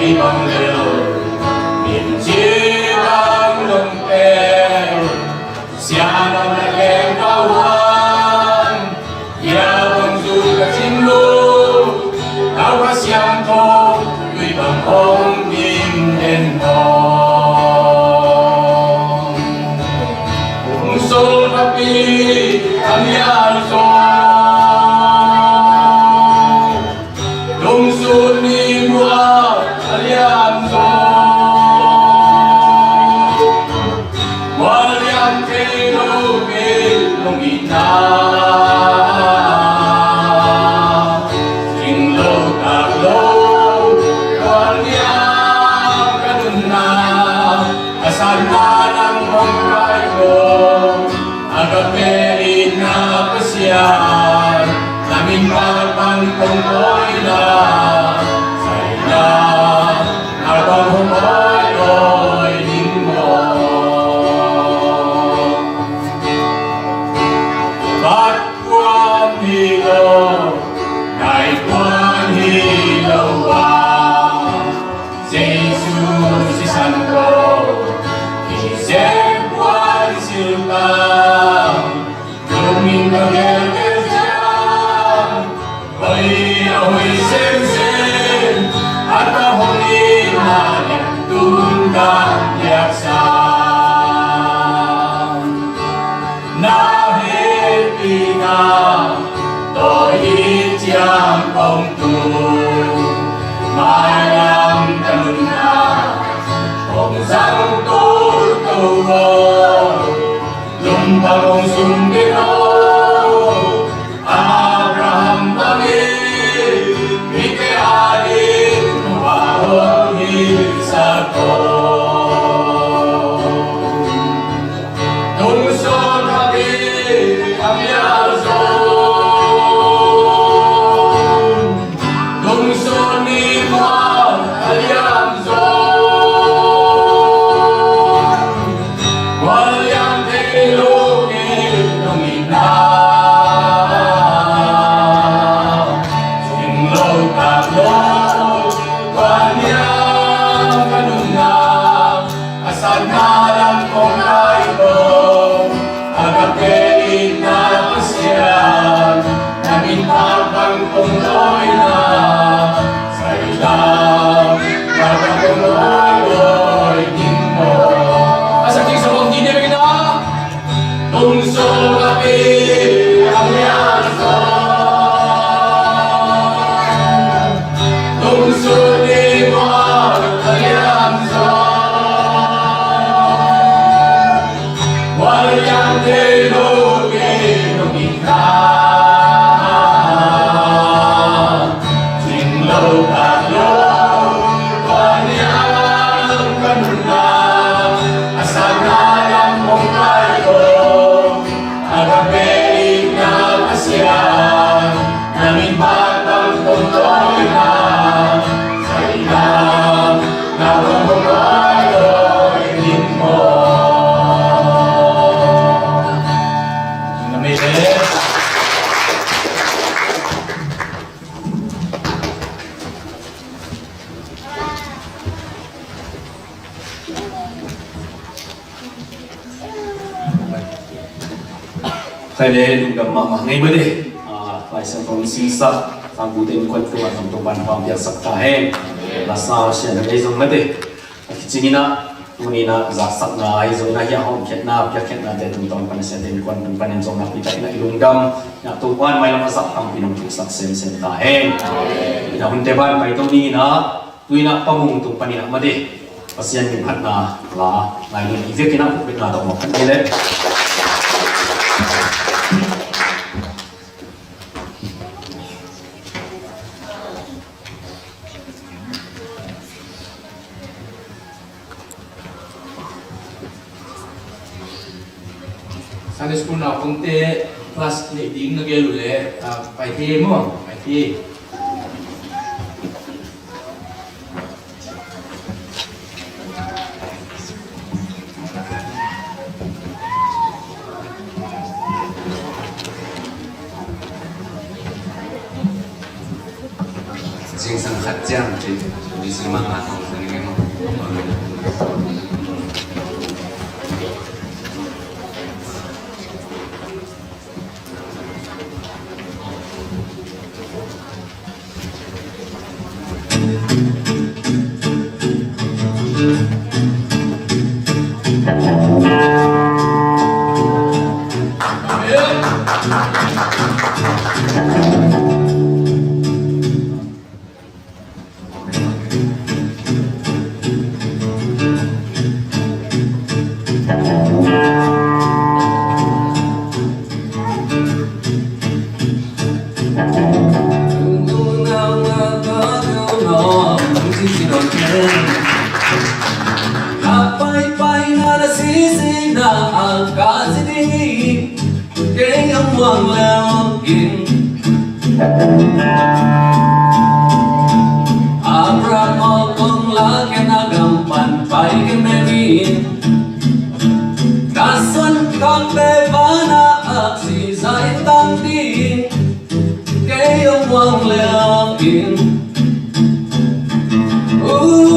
Bang lel, min ci bang lungte, siang na leng ka huan, ya bang zu ka cing lu, ka hua siang ko, tui bang hong ding den hong. Kung sol ka pi, ang yan sol. Lungsun ni mual a liam zong, mual liam thei lo mi lungina. Cing lo tak lo, mual liam ka nunna. A sanna nang hong kai ko, a ka pe itna Pasian, na min bang bang kong koi na, sai na, a bang hong koi koi ding maw. Bat kuan hi lo, nai kuan hi lo a, Jesu sisan ko, kisem kuan siltang, lungin ka gelgel siam, hoi a hoi semsem, a ta hong in a lian tung ka liak sam. Na hehpihna tawh i ciang kong tung, mailam ka nunna kong zang toto aw, lungpang kong sung kei aw, Abraham bangin mite ading hong hilhsak aw. Tungsawn a pi a mial zong, tungsawn ni mual a liam zong, mual liam thei lo mi lungina. Sing lo tak lo, kuan niam ka nunna. A sanna lam kong kai ko, a ka pe itna Pasian, na min bang bang kong koi na, sai lam, na bang kong koi koi ding maw. A sa king sa bang ding ding na. Tungsawn a pi a mial zong, tungsawn ni mual a liam zong, mual liam thei lo kei nong in ka. Sing lo tak lo, kuan niam ka nunna. A sanna lam kong kai ko, a ka pe itna Pasian, na min bang bang kong koi na, sai lam, na bang kong koi koi ding maw. Na min le. Khai le lungdam mahmah ngei mah de. Ah, Lai Siangtho hong silsak, sangkute innkuan tungah zong Topa'n thupha piaksak ta hen. Lasa Sian ngei zong mah de. A kicing in ah, tuni in ah, zaksakna ahi zong in ah, hiah hawmkhiatna, piakkhiatnate tungtawn pan a siate innkuan tung panin zong nakpi takin ah i lungdam. Topa'n mailam a zak tampi nong tuksak semsem ta hen. In ah hunte ban paito ding in ah, tu in ah Pa Mung tung panin ah mah de, Pasian minphatna la ngai ding i vekin ah, khukbetna tawh mawk kan hi leh. Sunday school naupangte class neih ding na gel uh leh, ah, pai thei maw, pai thei. Zingsang khat Abraham aw kong lak in a gam pan pai kei meng in. Ka suan kong te van ah aksi zai tang ding. Kei hong muang leng in. Uh.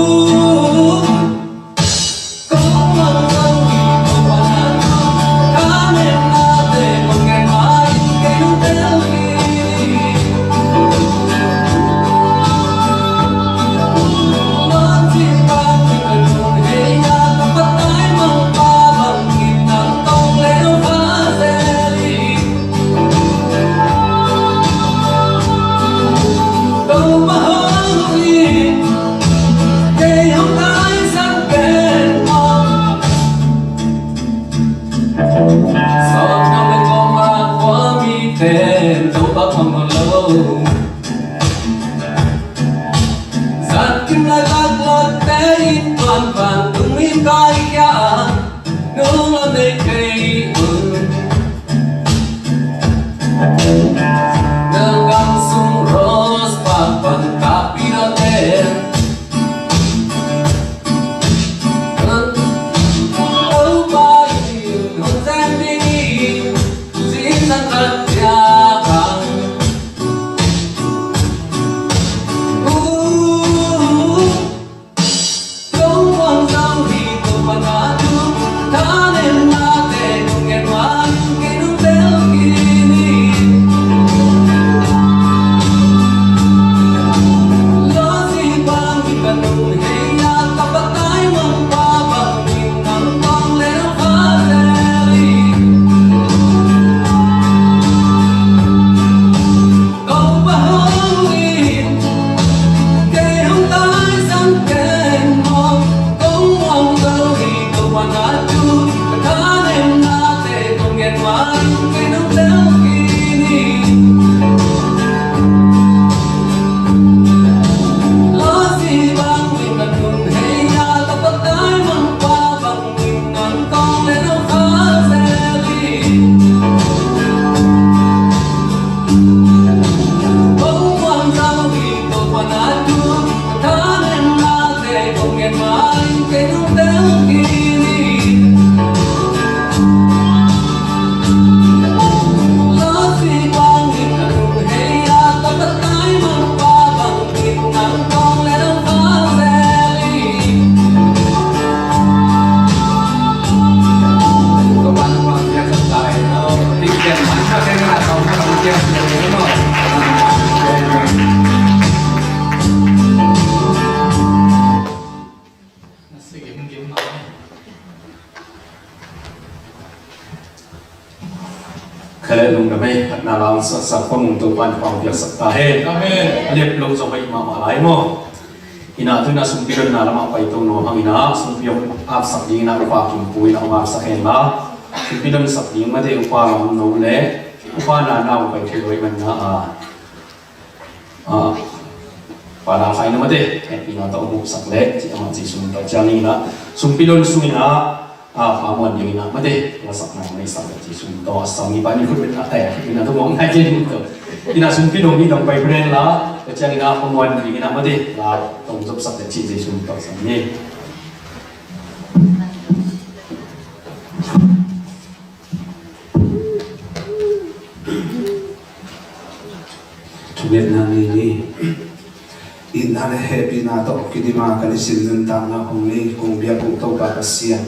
Zat kim lai lak lak te in tuan van tung in kai kia. Nung a nei kei un. Nang gam sung rose pak pan ka pi na ten. Topa in hong zem ding in, sin sang khat dia kang. Uh. Khaleh lungdam ei, phatna lam saksak pamung Topa'n pau piaksak ta hen. Amen. A liap lo zong ei mahmah lai maw. Inah tu inah sumpi donna lamah paito nuam hang inah sumpi hong apsak ding inah Upa Kim Pu inah hong apsak hen la. Sumpi donsak ding mate Upa Lam No le Upa Na Na hong pai thei lo ei man na a. Ah, Pana Khai na mate, eh, ina tawh hmuhsak le, ci amah ci sung tawh ciang ina, sumpi don sung ina, ah, Pa Muan Ding ina mate, la sak na mei sak le ci sung tawh, a sam mi pa ni khut bet a, eh, khut bet na tawh muang nai ci sung tawh. Ina sumpi don mi dong pai bren la, ka ciang ina Pa Muan Ding ina mate, la tong zop sak le ci sung tawh sam ni. Thungetna ngei ni. Itna le Hehpihna tawh kidima kan i sin nuntakna hong nei kong biak uh Topa Pasian,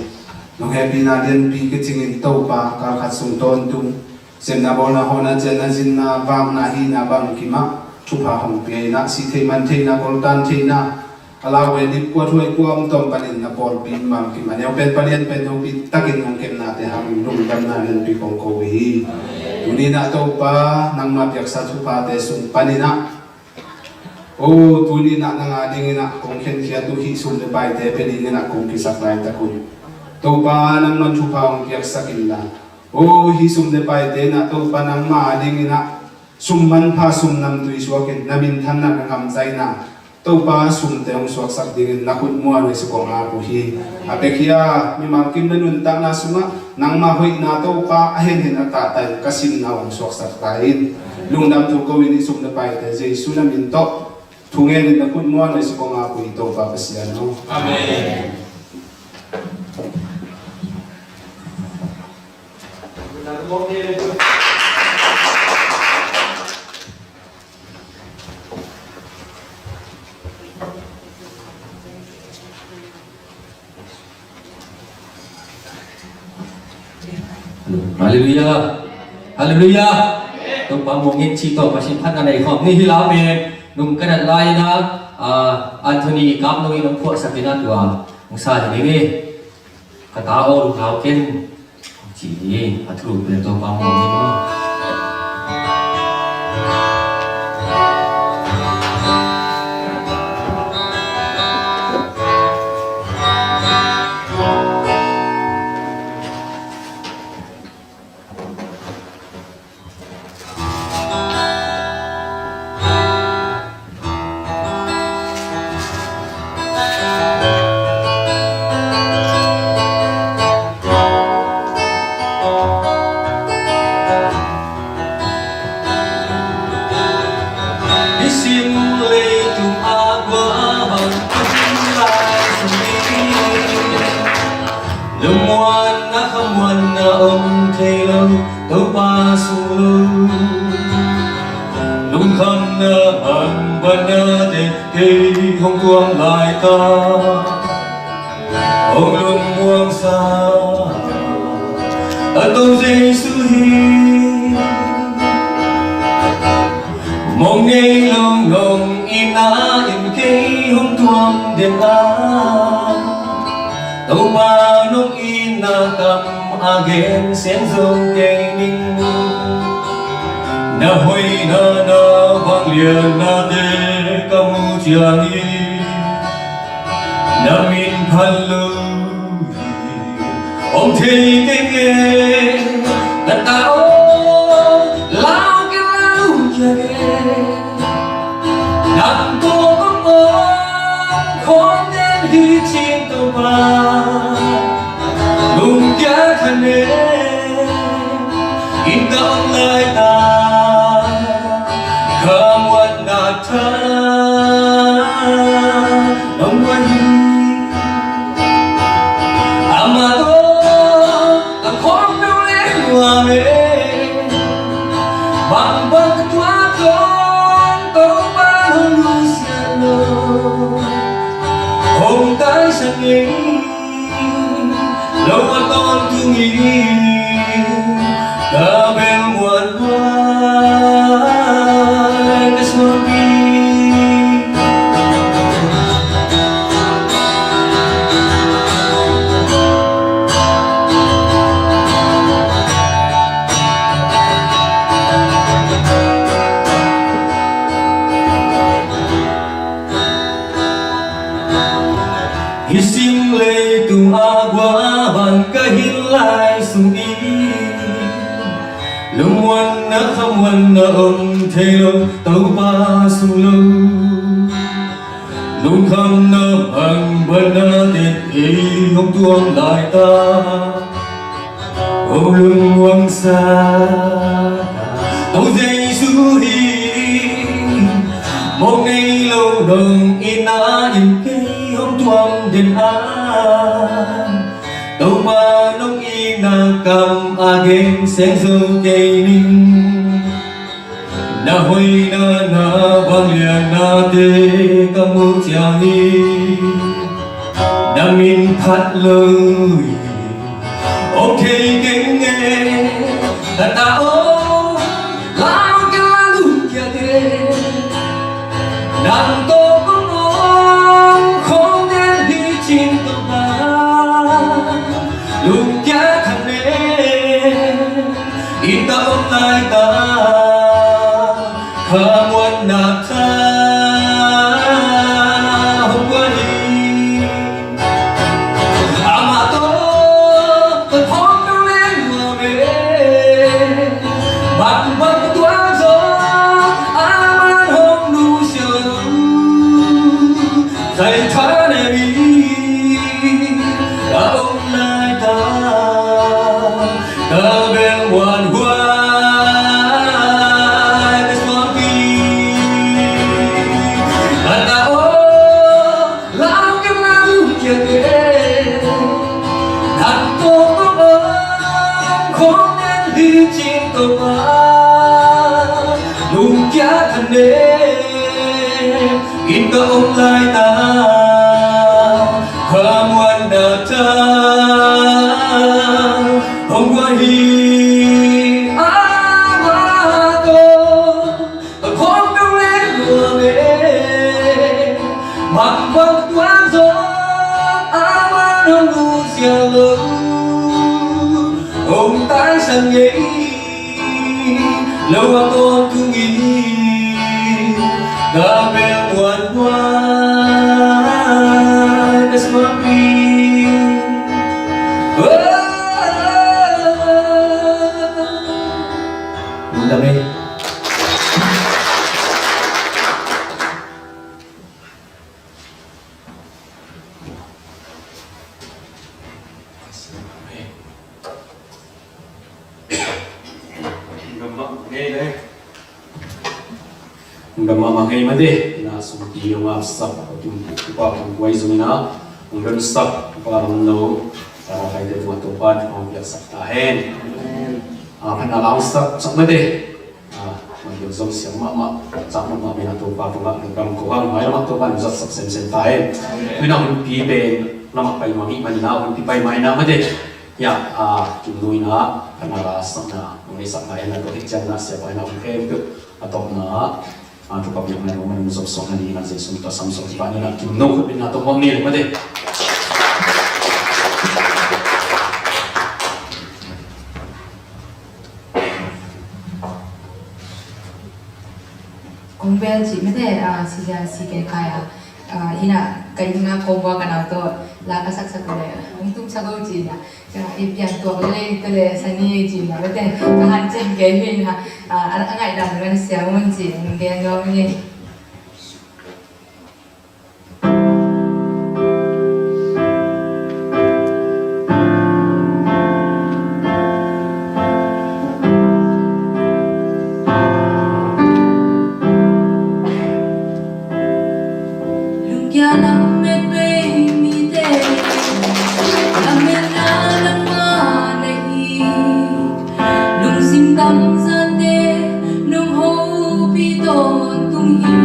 nong hehpihna lianpi kicingin Topa, kalkhat sung tawntung sepna bawlna hawna cianna zinna vakna hihna bangkimah thupha hong pia in ah, si thei man theihna, koltan theihna, a lau e dip kuat huai kua om tawm panin na pawlpi in bangkimah neu pen palian pen nopi takin hong kepnate hang lungdamna lianpi kong ko uh hi. Tuni in ah Topa, nangma piaksa thuphate sung panin ah, o, tuni in ah nang a dingin ah kong khenkhiat uh hih sum le paite pia dingin ah kong kisak laitak un, Topa, nangman thupha hong piaksak inla, o, hih sum le paite in ah Topa, nangma a dingin ah sum manpha, sum namtui suakin na minthanna, na ngamzaina, Topa, sumte hong suaksak dingin na khut muan uh hi ci kong ap uh hi. A pekia mimal kim na nuntakna sungah nangma hoihna, Topa, a henhen a tahta in ka simna uh hong suaksak ta in. Lungdam thu ko in, hih sum le paite Jesu na min tawh thungen in na khut muan uh hi ci kong ap uh hi, Topa Pasian aw. Amen. Halleluiah. Halleluiah. Topa mungin ci tawh Pasian phatna nei khawm ni hi la pen, nung ka nat lai-in ah, Anthony Kap Nung in hong phuahsak in ah tua hong sa hi ding hi. Ka ta aw, lungdam ken. Ci hi, a thulu pen Topa mawng hi maw. Nisim leitung a kua bang ka hih lai sung hi. Lungmuanna khamuanna om thei lo, Topa sung lo. Lungkhamna mangbana te kei hong tuam lai ta. Hong lungmuang sa a To Jesu hi. Mong ngei lo nong itna in kei hong tuam den a, Topa nong itna kam a gen sem zo kei ning. Na hoihna na vangliatnate ka mu ciangin na min phat lo hi. Om thei kei nge na ta aw, lau kei lau kia kei. Nang tawh kong om khawm den hi cin Topa, lungkia kha ne in ka om lai ta. Khamuanna tha nong muan hi. Amah tawh a khawm dong le nuam e. Bangbang ka tuak zong Topa hong nusiat lo, hong taisan ngei lo a tawntung in ka bel muan buai ka suangpi. Hih sim leitung a gua bang ka hih lai sung in, lungmuanna khamuanna om thei lo, Topa sung lo. Lungkhamna bangbanna ten ei hong tuam lai ta. Hong lungmuang sa ta To Jesu hi. Mawk ngei lo dong i na in kei hong tuam den a, Topa nong itna kam a gen seng zo kei ning. Na hoihna, na vangliatnate ka muh ciangin na min phat lo hi. Hong thei keng e, ka ta aw, lau keng la lungkiat e. Nang tawh kong om khawm den hi cin tawh ma, lungkiat khat ne in ka om lai ta. Kha muanna tha hong guan hi. Amah tawh ka phawk deuh leng nuam e. Bangbang tuan zong amah hong nusia lo. Zai tha le mi a om lai ta. Ka bel muanhuai ka suangpi. Ka ta aw, lau keng la lungkiat e. Nang tawh kong om khawm den hi cin tawh ma, lungkiat khat ne in ka om lai ta. Kha muanna tha hong guan hi. Amah tawh ka phawk deuh leng nuam e. Bangbang tuan zong amah hong nusia lo. Hong taisan ngei lo a tawntung in ka bel muanhuai ka suangpi. Oh, lungdam e. Lungdam mahmah ngei mate. Na sumpi hong apsak a tum upa hong kuai zong ina hong donsak upa hong no. Tara kaite tua Topa hong piaksak ta hen. A phatna la hong sak sak mate. A, man deuh zong siang mahmah, cak mahmah mena Topa tungah lungdam ko hang, mai lamah Topa nung zatsak semsem ta hen. Amen. Tuna hunpi pen lamah pai nuam hi manin a, hunpi pai mai na mate. Ya, a, Kim Nu in a, kana la sakna, nung nei sakna hen a, tua hi ciang na siapa hen a, hong khempeuh a tawpna, a, thupha piakna nung man nung zong suak na ni na Jesu min tawh sam suak hi pa ni na, Kim Nu khut bit na tawh mawk ni mate. Kong bel cih mete, ah, si lia si ke kai a, ah, ina ka ina kong bua ka nau to la ka sak sak le, hong tum sak lo cih na, ka i pian tuak le, te le, sani cih na, mete, ka han cen ke hi na, ah, a, a ngai dam kan sia mun cih, hong gen lo ni. Lungkia lamet bei mite, lametna nangmah na hi. Lungsim tamzate nong hopih tawntung hi.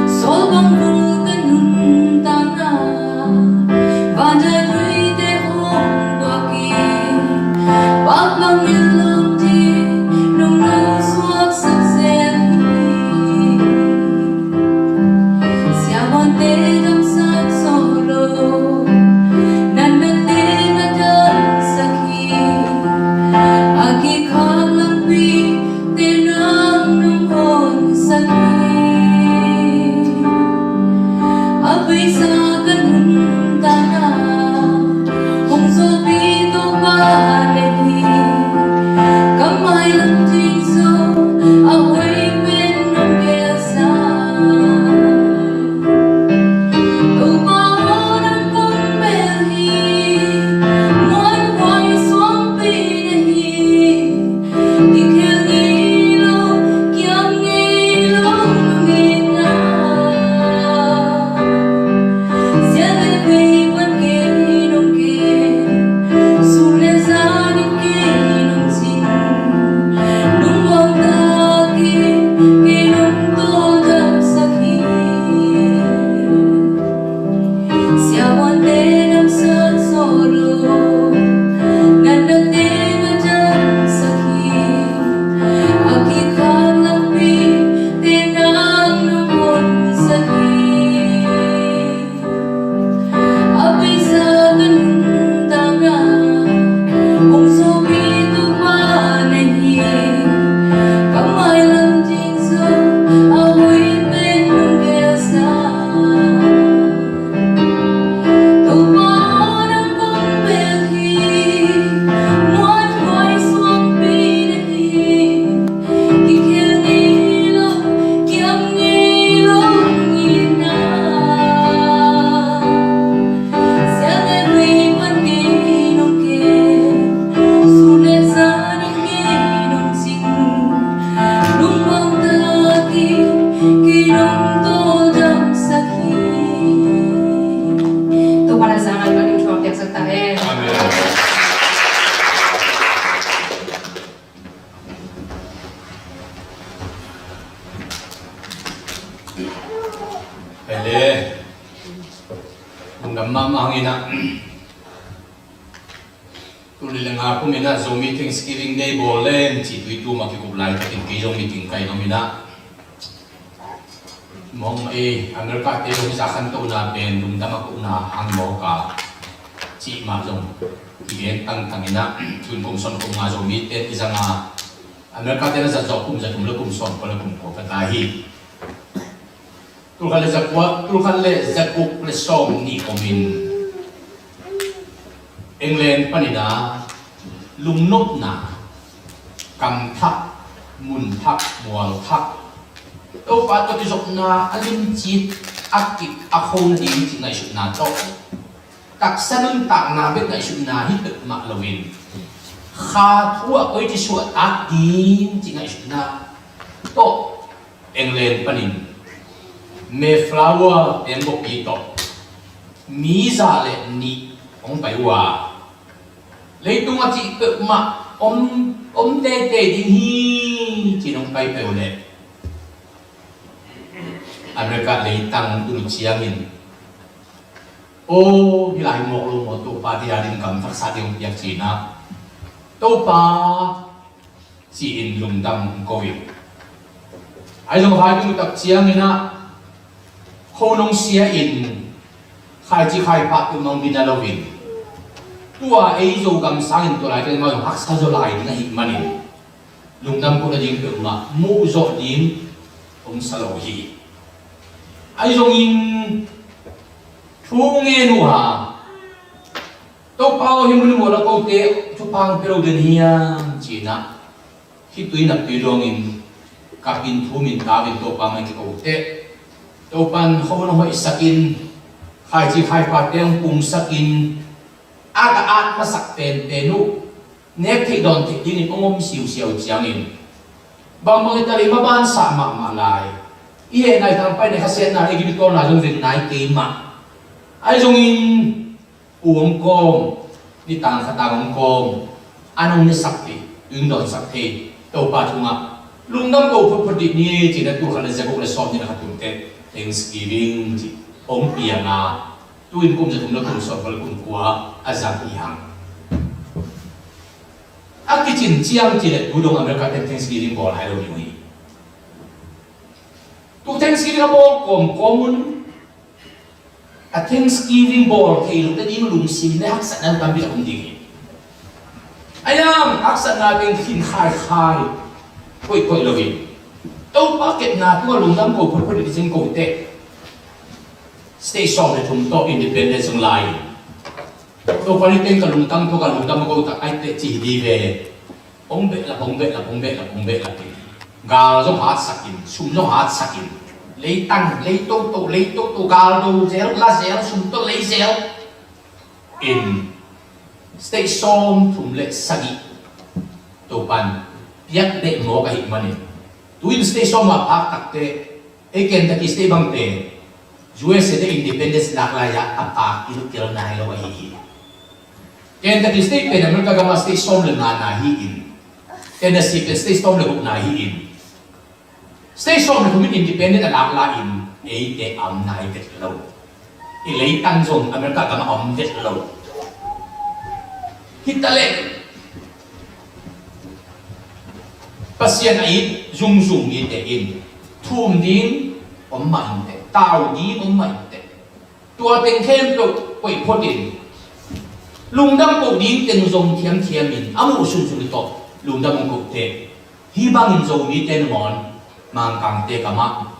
Sawlbang vul ka nuntakna, vanzat huite hong buak in, pakbang mil lom ding nong nungsuak sak zel hi. Siavuante damsak solo, nanmette na damsak hi. A kikhak lampi te nang nong honsak hi. A phuisa ka nuntakna hong zawhpih Topa na hi. Ka mailam ding zong a hoih pen nong gelsa. Topa aw, nang kong bel hi, muanhuai suangpi na hi. Kikhel ngei lo, kiam ngei lo, nong itna. Eh, lungdam mahmah hang in ah, tul nih le nga kum in ah Zomi Thanksgiving Day bawl leng cih tui tum a kikup lai takin kei zong meeting kai ngam in ah, mong ei America te zong hi za khantohna pen lungdam a kohna hang mawk a cih mah zong kigen tangtang in ah, tun kum sawm kum nga Zomi te i zang a, America te na zat zawh kum za thum le kum sawm kua le kum kua ka ta hi. Tul khat le za kua, tul khat le za guk le sawm nih om in England panin ah lungnopna, kam thak, mun thak, mual thak, Topa tawh kizopna a limci a kik a kho nading cih ngaihsutna tawh, taksa nuntakna bek ngaihsutna hi peuhmah loin, kha thu ah koi ci suahtak ding cih ngaihsutna tawh England panin Mayflower teng bupi tawh mi za le nih hong pai uh a, leitung a cih peuhmah om, om teitei ding hi ci-in hong pai peuh leh, America leitang tun uh ciangin, aw, hih lai mawk lo maw, Topa dia ding kam thaksa ding hong piak ci-in ah, Topa ci-in lungdam hong ko in. Ahi zong vai tung tak ciangin ah, khonung sia in khaici khaipa tung nong bina loin, tua ei Zogam sangin tua lai teng mah zong haksa zaw lai ding ahih manin lungdam kohna ding peuhmah muh zawh ding hong sa lo hi. Ahi zongin thu ngen uh a, Topa aw, hih mun mual a kote thupha hong pia lo den hiam ci-in ah, khitui naptui dawngin kapin thumin tau in Topa mai kiko teh, Topan khonung hoihsakin, khaici khaipate hong pungsakin, a ka at masak penpen uh nek theih dawn theih dingin hong om siusiau ciangin, bangbang i talei mabansah mahmah lai. I hehna i tangpaina i khasiatna i gimtawlna zong ven nai kei mah. Ahi zongin pu hong kawm, nitang khatang hong kawm, an hong niasak thei, tui hong dawnsak thei Topa tungah lungdam ko photphot dih ni ci-in ah tul khat le za guk le sawm nih le khat tum teh Thanksgiving ci hong piang a, tu-in kum za thum le kum sawm kua le kum kua a zang hi hang. A kicin ciang ci leh tu dong America ten Thanksgiving bawl hai lo ding uh hi. Tu Thanksgiving a bawl kawmkawm un, a Thanksgiving bawl thei loh nading lungsim le haksatna tampi tak om ding hi. A hiang haksatna teng khin khaikhai, koihkoih lo hi. Topa kepna tungah lungdam ko photphot dih ci-in ko teh. State sawm le thum tawh independence hong la in, Topa ni teng ka lungtang tawh ka lungdam ko tak ai teh ci hi di ve. Hong behlap, hong behlap, hong behlap, hong behlap in, gal zong hatsak in, sum zong hatsak in, leitang, lei toto, lei toto, gal do zel, la zel, sum tawh lei zel in, state sawm thum le sagih Topan piak deh mawk ahih manin, tu-in state sawm a phak tak teh, ei Kentucky State bangte U S A te independence lak lai-ah a paak kilkel nai lo ahi hi. Kentucky State pen America gam ah state sawm le nga na hi-in, Tennessee pen state sawm le guk na hi-in, state sawm le thum in independent a lak lai-in, eite a om nai vet lo. I leitang zong America gam ah a om vet lo. Hi ta leh Pasian a it zungzung mite in thum ding om mah in teh, tau ding om mah in teh, tua teng khempeuh koih phot in, lungdam ko ding teng zong thiamthiam in a muh sunsun tawh lungdam hong ko teh. Hih bangin Zomite nangawn Mangkangte kamah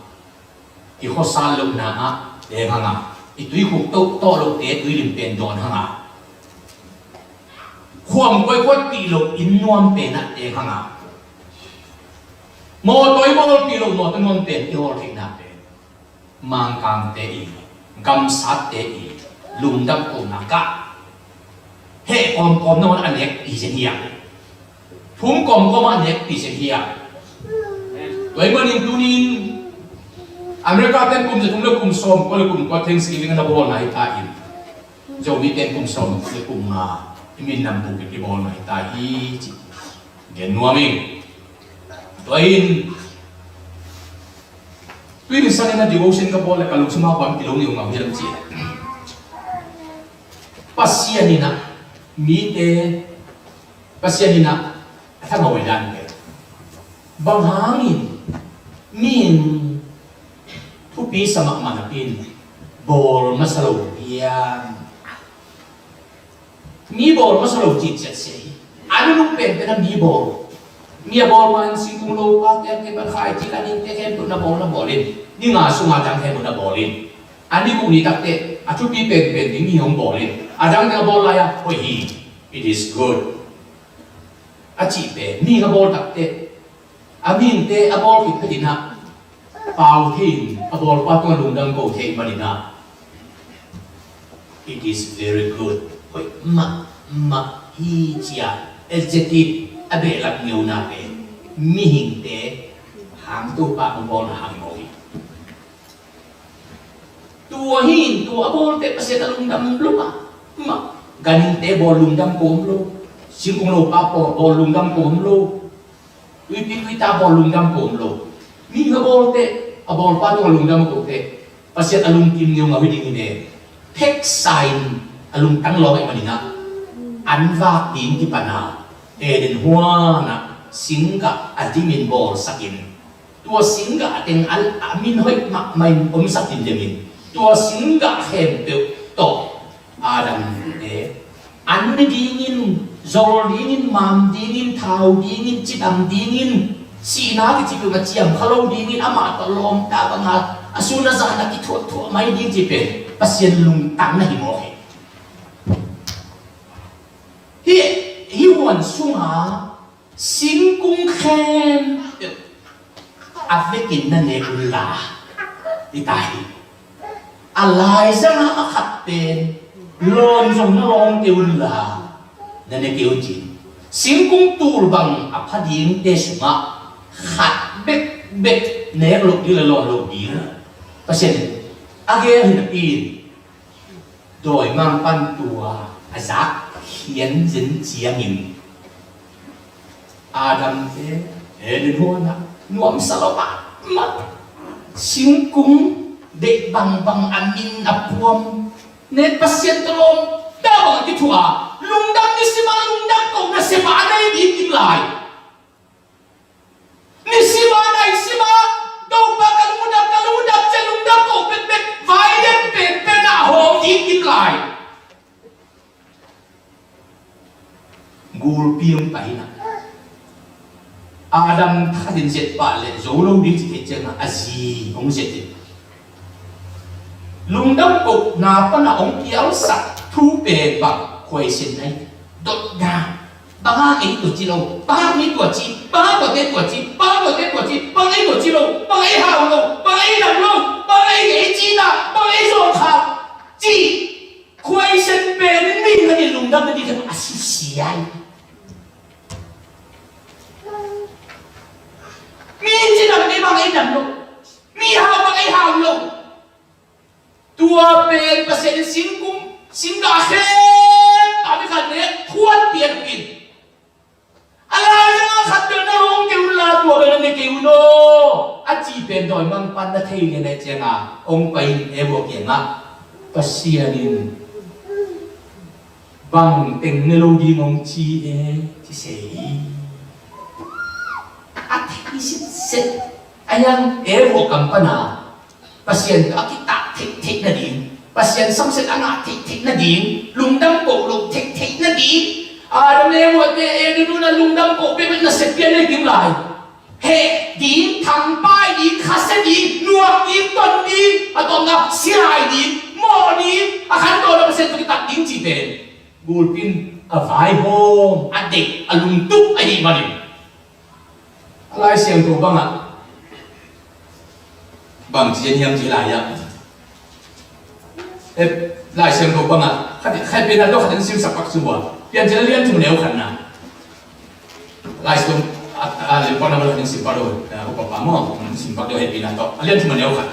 i khuasal lohna ah teng hang a, i tuikhuk tawh tawh lohte tuilim pen dawn hang a, khuam koi khuatpih loh inn nuam pen ah teng hang a, mawtaw i bawlpih loh mawtaw nuam pen i hawl theihna pen Mangkangte i, gamsatte i lungdam kohna gah heh kawmkawm nangawn a nekpi zen hi a, thum kawmkawm a nekpi zen hi a. Tua ahih manin tuni-in America ten kum za thum le kum sawm kua le kum kua Thanksgiving a na bawlna hi ta in, Zomite kum sawm le kum nga i min nam puk i bawlna hi ta hi ci gen nuam ing. Tua in Tui ni sangin a devotion ka bawl le ka lungsim ah bang kilo ngeungau hiam cih leh, Pasian in ah mite, Pasian in ah a thangawai dan pe. Bang hangin mi in thupi sa mahmah napi in bawl masa lo hiam? Mi bawl masa lo cih ciat sia hi. A nunung penpen a mi bawl. Mi a bawl ma in singkung lopa te, a kepan khai cih a ding te khempeuh na bawl na bawl in. Ni nga sunga dang khempeuh na bawl in. A ni guk ni takte a thupi penpen ding mi hong bawl in. A dang ding a bawl lai a hoih hi. It is good. A cih pen mi a bawl takte a mihingte a bawl khit phetin ah pau thei in a bawlpa tungah lungdam ko thei manin ah it is very good. Hoih mahmah hi ci-a adjective a behlap ngeuna pen mihingte hang Topa hong bawlna hang maw hi. Tua hi in tua a bawlte Pasian a lungdam lo mah. Mah ganhingte bawl lungdam ko om lo. Singkung lopa bawl lungdam ko om lo. Tuipi tuita bawl lungdam ko om lo. Mi a bawlte a bawlpa tungah lungdam ko te Pasian a lungkim ngeungau hi ding hi ne. Pheksa in a lungtang lawng ahih manin ah an vak ding kipana Eden huanah singgah a dimin bawlsakin tua singgah teng a, a min hoih mahmah in omsak dindemin tua singgah khempeuh tawh Adam te an ne dingin, zol dingin, mam dingin, thau dingin, cidam dingin, sihna kici peuh a ciam kha lo dingin, amah tawh lawmta banga a sun a zan a kithuahthuah mai ding ci pen Pasian lungtang na hi mawk hi. Hi, hi huan sunga singkung khempeuh a vekin na nek unla i ta hi. A laizanga a khat pen lawn zong na lawng kei unla na ne kei un ci. Singkung tul bang a pha dingte sungah khat bekbek nek loh ding le lawn loh ding Pasian in a gel hi napi in dawimangpa'n tua a zak khian zen ciangin Adam te Eden huanah nuamsa lo mahmah. Singkung deih bangbang a min a puam ne Pasian tawh lawmta bang a kithuah a lungdam nisim a lungdam ko nasep a a nei ding kim lai. Nisim a naisima Topa ka lungdam, ka lungdam ci-a lungdam ko bekbek vai lian penpen a hawm ding kim lai. Gulpi hong pai in ah Adam thakhatin zet pah leh zo lo ding ci thei ciangah a zi hong zet in lungdam kohna pana hong pialsak thu pen bang khuaisen ahi. Dotna. Bang hang ei tua ci lo, bang hang mi tua ci, bang hang tuate tua ci, bang hang tuate tua ci, bang ei tua ci lo, bang ei hau lo, bang ei dam lo, bang ei ei cina, bang ei zawngkha ci. Khuaisen pen in mi khat in lungdam na ding khat a sisia hi. Mi ci dam ei bang ei dam lo, mi hau bang ei hau lo. Tua pen Pasian in singkung, singgah khem a mi khat nek khuan pian pin. A laizang a khat bel na lawng kei unla tua bel na ne kei un aw a ci pen dawimangpa'n na thei lian ahih cianga hong pai in Eva kiangah Pasian in bang teng ne lo ding hong ci e ci sei hi. A thei sitset a hiang Eva kam pana Pasian tawh a kitah theihtheih nading, Pasian samsiat a ngah theihtheih nading, lungdam koh loh theihtheih nading. Adam le Eva te Eden huanah lungdam koh peuhpeuh nasep pian nei kim lai. Heh ding, thangpai ding, khasia ding, nuak ding, ton ding, a tawpna silai ding, mawh ding, a khantohna Pasian tawh kitat ding cih pen gulpi in a vaihawm, a deih, a lungtup ahih manin A Lai Siangtho bangah bang ci hiam ci lai ah. Eh, Lai Siangtho bangah khat, khat pen a tawh khat in simsak pak cu a. Piancil a lian thum neu khatna. Lai Siangtho a, a lian pak na bang khat in sim pak lo. A, upa pa maw, sim pak lo heh pen a tawh. A lian thum neu khat.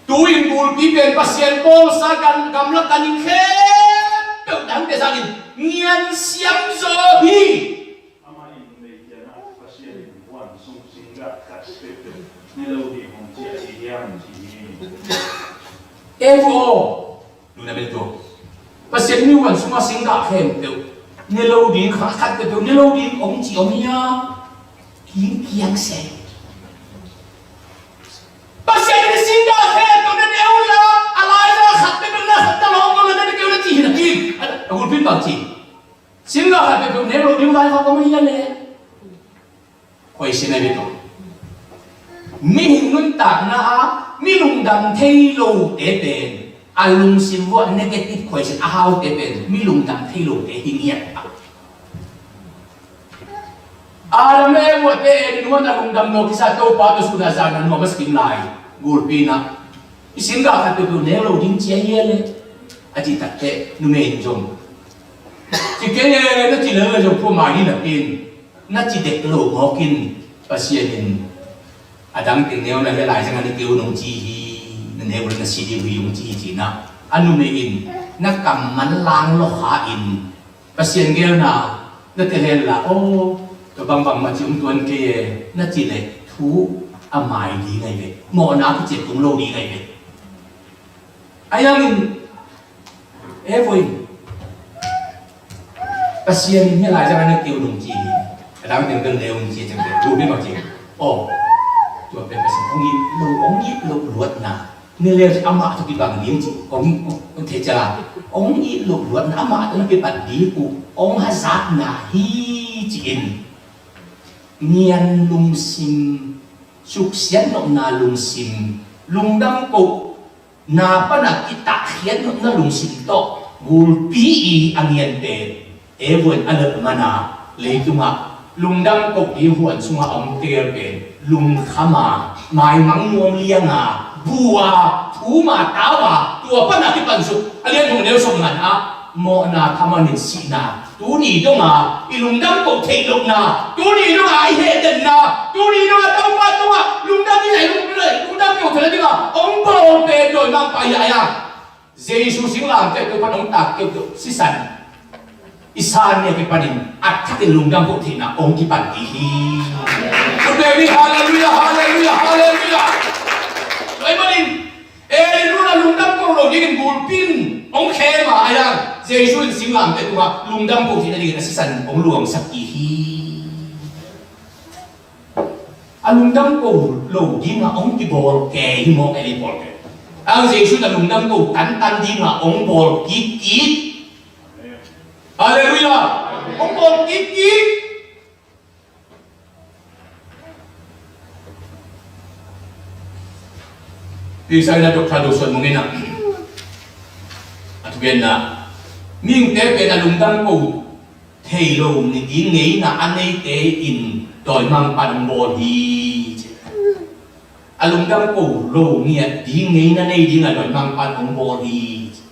Tu-in bulpi pen Pasian bawlsa gan gamlak gan in khempeuh dangte sangin ngian siam zaw hi. Amah in Meithianah Pasian in huan sung singgah khat peuhpeuh ne lo ding hong ci a ci hiam ci hi. Evo, nuna bel tu. Pasian in huan sungah singgah khempeuh ne lo ding, khat khat peuhpeuh ne lo ding hong ci om hia? Kingkiang se. Pasian in singgah khempeuh ne ne uh la, a lai la khat peuhpeuh na khat ta lo, na ne keu na ci hi napi. A gulpi in bang ci? Singgah khat peuhpeuh ne lo ding lai khat om hia le? Khuaisin a bitu. Mihing nuntakna ah mi lungdam thei lote pen, a lungsim vuah negative khuaisin a haute pen mi lungdam thei lote hi ngiat a. Adam le Eva te Eden huan a lungdam lo kisa Topa tawh suna zana nuam a sikin lai. Gulpi in ah, i singgah khat peuhpeuh ne lo ding ci a hia le? A cih takteh numei in zong, ci kei e, na ci lel le zong pua mai hi napi in, na ci dek lo mawk in, Pasian in a dang teng neu na hia lai zang a na keu nong ci hi, na neu na si ding hi hong ci hi ci na. A numei in na kam man lang lo kha in, Pasian gelna na tel hen la, aw, tua bangbang mah ci om tuan kei e, na ci le thu a mai ding ahi ve, mawhna kician tung lo ding ahi ve. A yang in, e voi, Pasian in hia lai zang a na keu nong ci hi, a dang teng bel neu nong ci ciang teng, lu bia mah ci, aw, tua pen Pasian hong it lo, hong it lo luatna. Ni le amah tawh kibang ding ci, hong, hong thei ciang a, hong it loh luatna amah tawh na kipat ding uh, hong hazatna hi ci-in. Ngian lungsim, suksiat nopna lungsim, lungdam kohna pan a kitahkhiat nopna lungsim tawh gulpi i a ngian pen, Evo in a lelh man a, leitungah lungdam koh ding huan sungah a om tegel pen lungkham a, maimang nuam liang a, bu a, thum a, tau a, tua pan a kipansuk a lian thum neu sawm ngan ah, mawhna thaman in sihna, tuni dong a i lungdam koh theih lohna, tuni dong a i hehdenna, tuni dong a Topa tungah lungdam i lungdam koh theih lohna ding a hong bawl pen dawimangpa hi a, Jesu singlamteh tua pan hong tak keuh tawh sisan i san nih a kipanin a thakin lungdam koh theihna hong kipan ding hi. Amen. Halleluiah, halleluiah, halleluiah. Tua ahih manin Eden huan a lungdam koh lo dingin gulpi in hong khem a, a yang Jesu in singlamteh tungah lungdam koh theihna dingin a sisan hong luangsak ding hi. A lungdam ko lo dingah hong kibawl kei hi maw, ei bawl kei. A Jesu in a lungdam ko tantan dingah hong bawl kikkik. Halleluiah. Hong bawl kikkik. Pi Sai na Doctor Dawson mungin ah a thugenna, mihingte pen a lungdam ko thei lo ni ding ngeina a neite in dawimangpa'n hong bawl hi ci. A lungdam ko lo ngiat ding ngeina nei dingah dawimangpa'n hong bawl hi ci.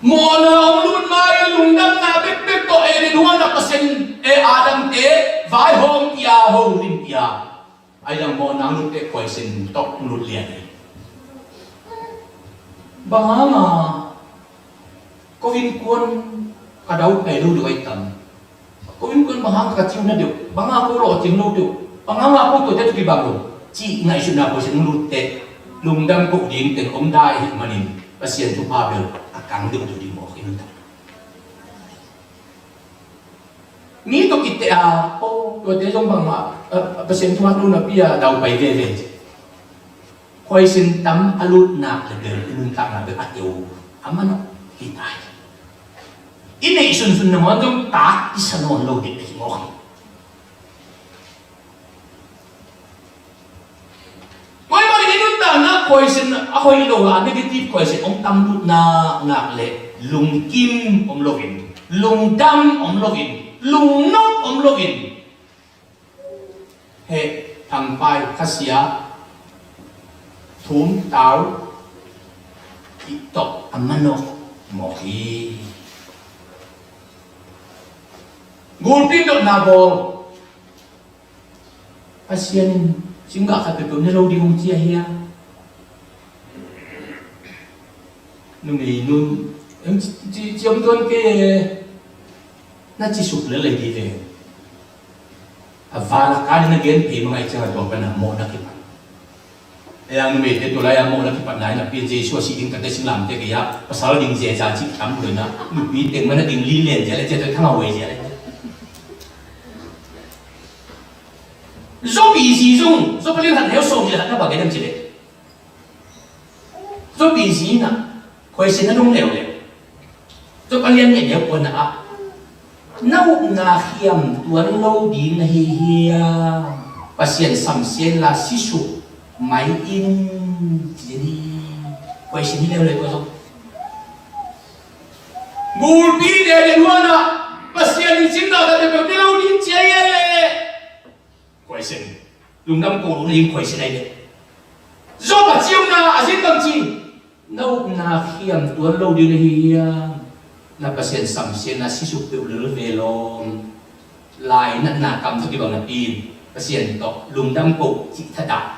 Mawhna hong lut ma-in lungdamna bekbek tawh Eden huan ah Pasian in Adam te vaihawm pia, holim pia. Ahi zongin mawhna hong lut teh khuaisin tawh hong lut lian hi. Bang hang a ko innkuan ka daupai lo deuh ahi tam? Ko innkuan bang hang ka ciu na deuh, bang hang ko lawhcing lo deuh, bang hang ko tuate tawh kibang lo, cih ngaihsutna khuaisin hong lut teh lungdam ko ding teng om dai ahih manin Pasian thupha bel a kang deuhdeuh ding mawk hi nuntak. Mi tawh kitte a, aw, tuate zong bangmah, eh, Pasian thu hat lo napi a daupai veve. Khuaisin tam a lut nak le bel i nuntakna bel a teu a manawh hi ta hi. I neih sunsun nangawn zong tak i sa nawn lo ding hi mawk hi. Tua ahih manin i nuntakna khuaisin a hoih lo a negative khuaisin hong tam lut naknak le lungkim om loin, lungdam om loin, lungnop om loin, heh, thangpai, khasia, thum, tau, ih tawh a manawh mawk hi. Gulpi in dotna bawl. Pasian in singgah khat peuhpeuh ne lo ding hong ci a hia? Numei nun, Ci, ci, ciam tuan kei e, na ci suk lel lai dih ve. A val a ka ding na gen phei mah ngai ciang a tua pan a mawhna kipan. Ei ang numeite tua lai a mawhna kipatna in a pian Jesu a sih ding tangte singlamteh kei a pasal ding zia za cih tam lo in a nupi teng mah na ding lin len zia le zia tua thang a huai zia le. Job i zi zong, Job a lian khat neu sawm nih le khat na bang gen hiam cih leh, Job i zi in a khuaisin a dong leuleu. Job a lian nih neu kuana ah, na upna khiam tuan lo ding na hi hiam? Pasian samsiatna sisuk mai in, ci hi. Khuaisin hi leuleu tua zong. Gulpi dede nuan ah Pasian in simna ka peuhpeuh ne lo ding ci a hi e. Khuaisin. Lungdam ko lo na hi khuaisin a hi e. Job a ciamna a zin bang ci, na upna khiam tuan lo ding na hi hiam? Na Pasian samsiatna sisuk peuh lel ve lawm. Lainatna kam tawh kibang napi in Pasian tawh lungdam ko cih thatah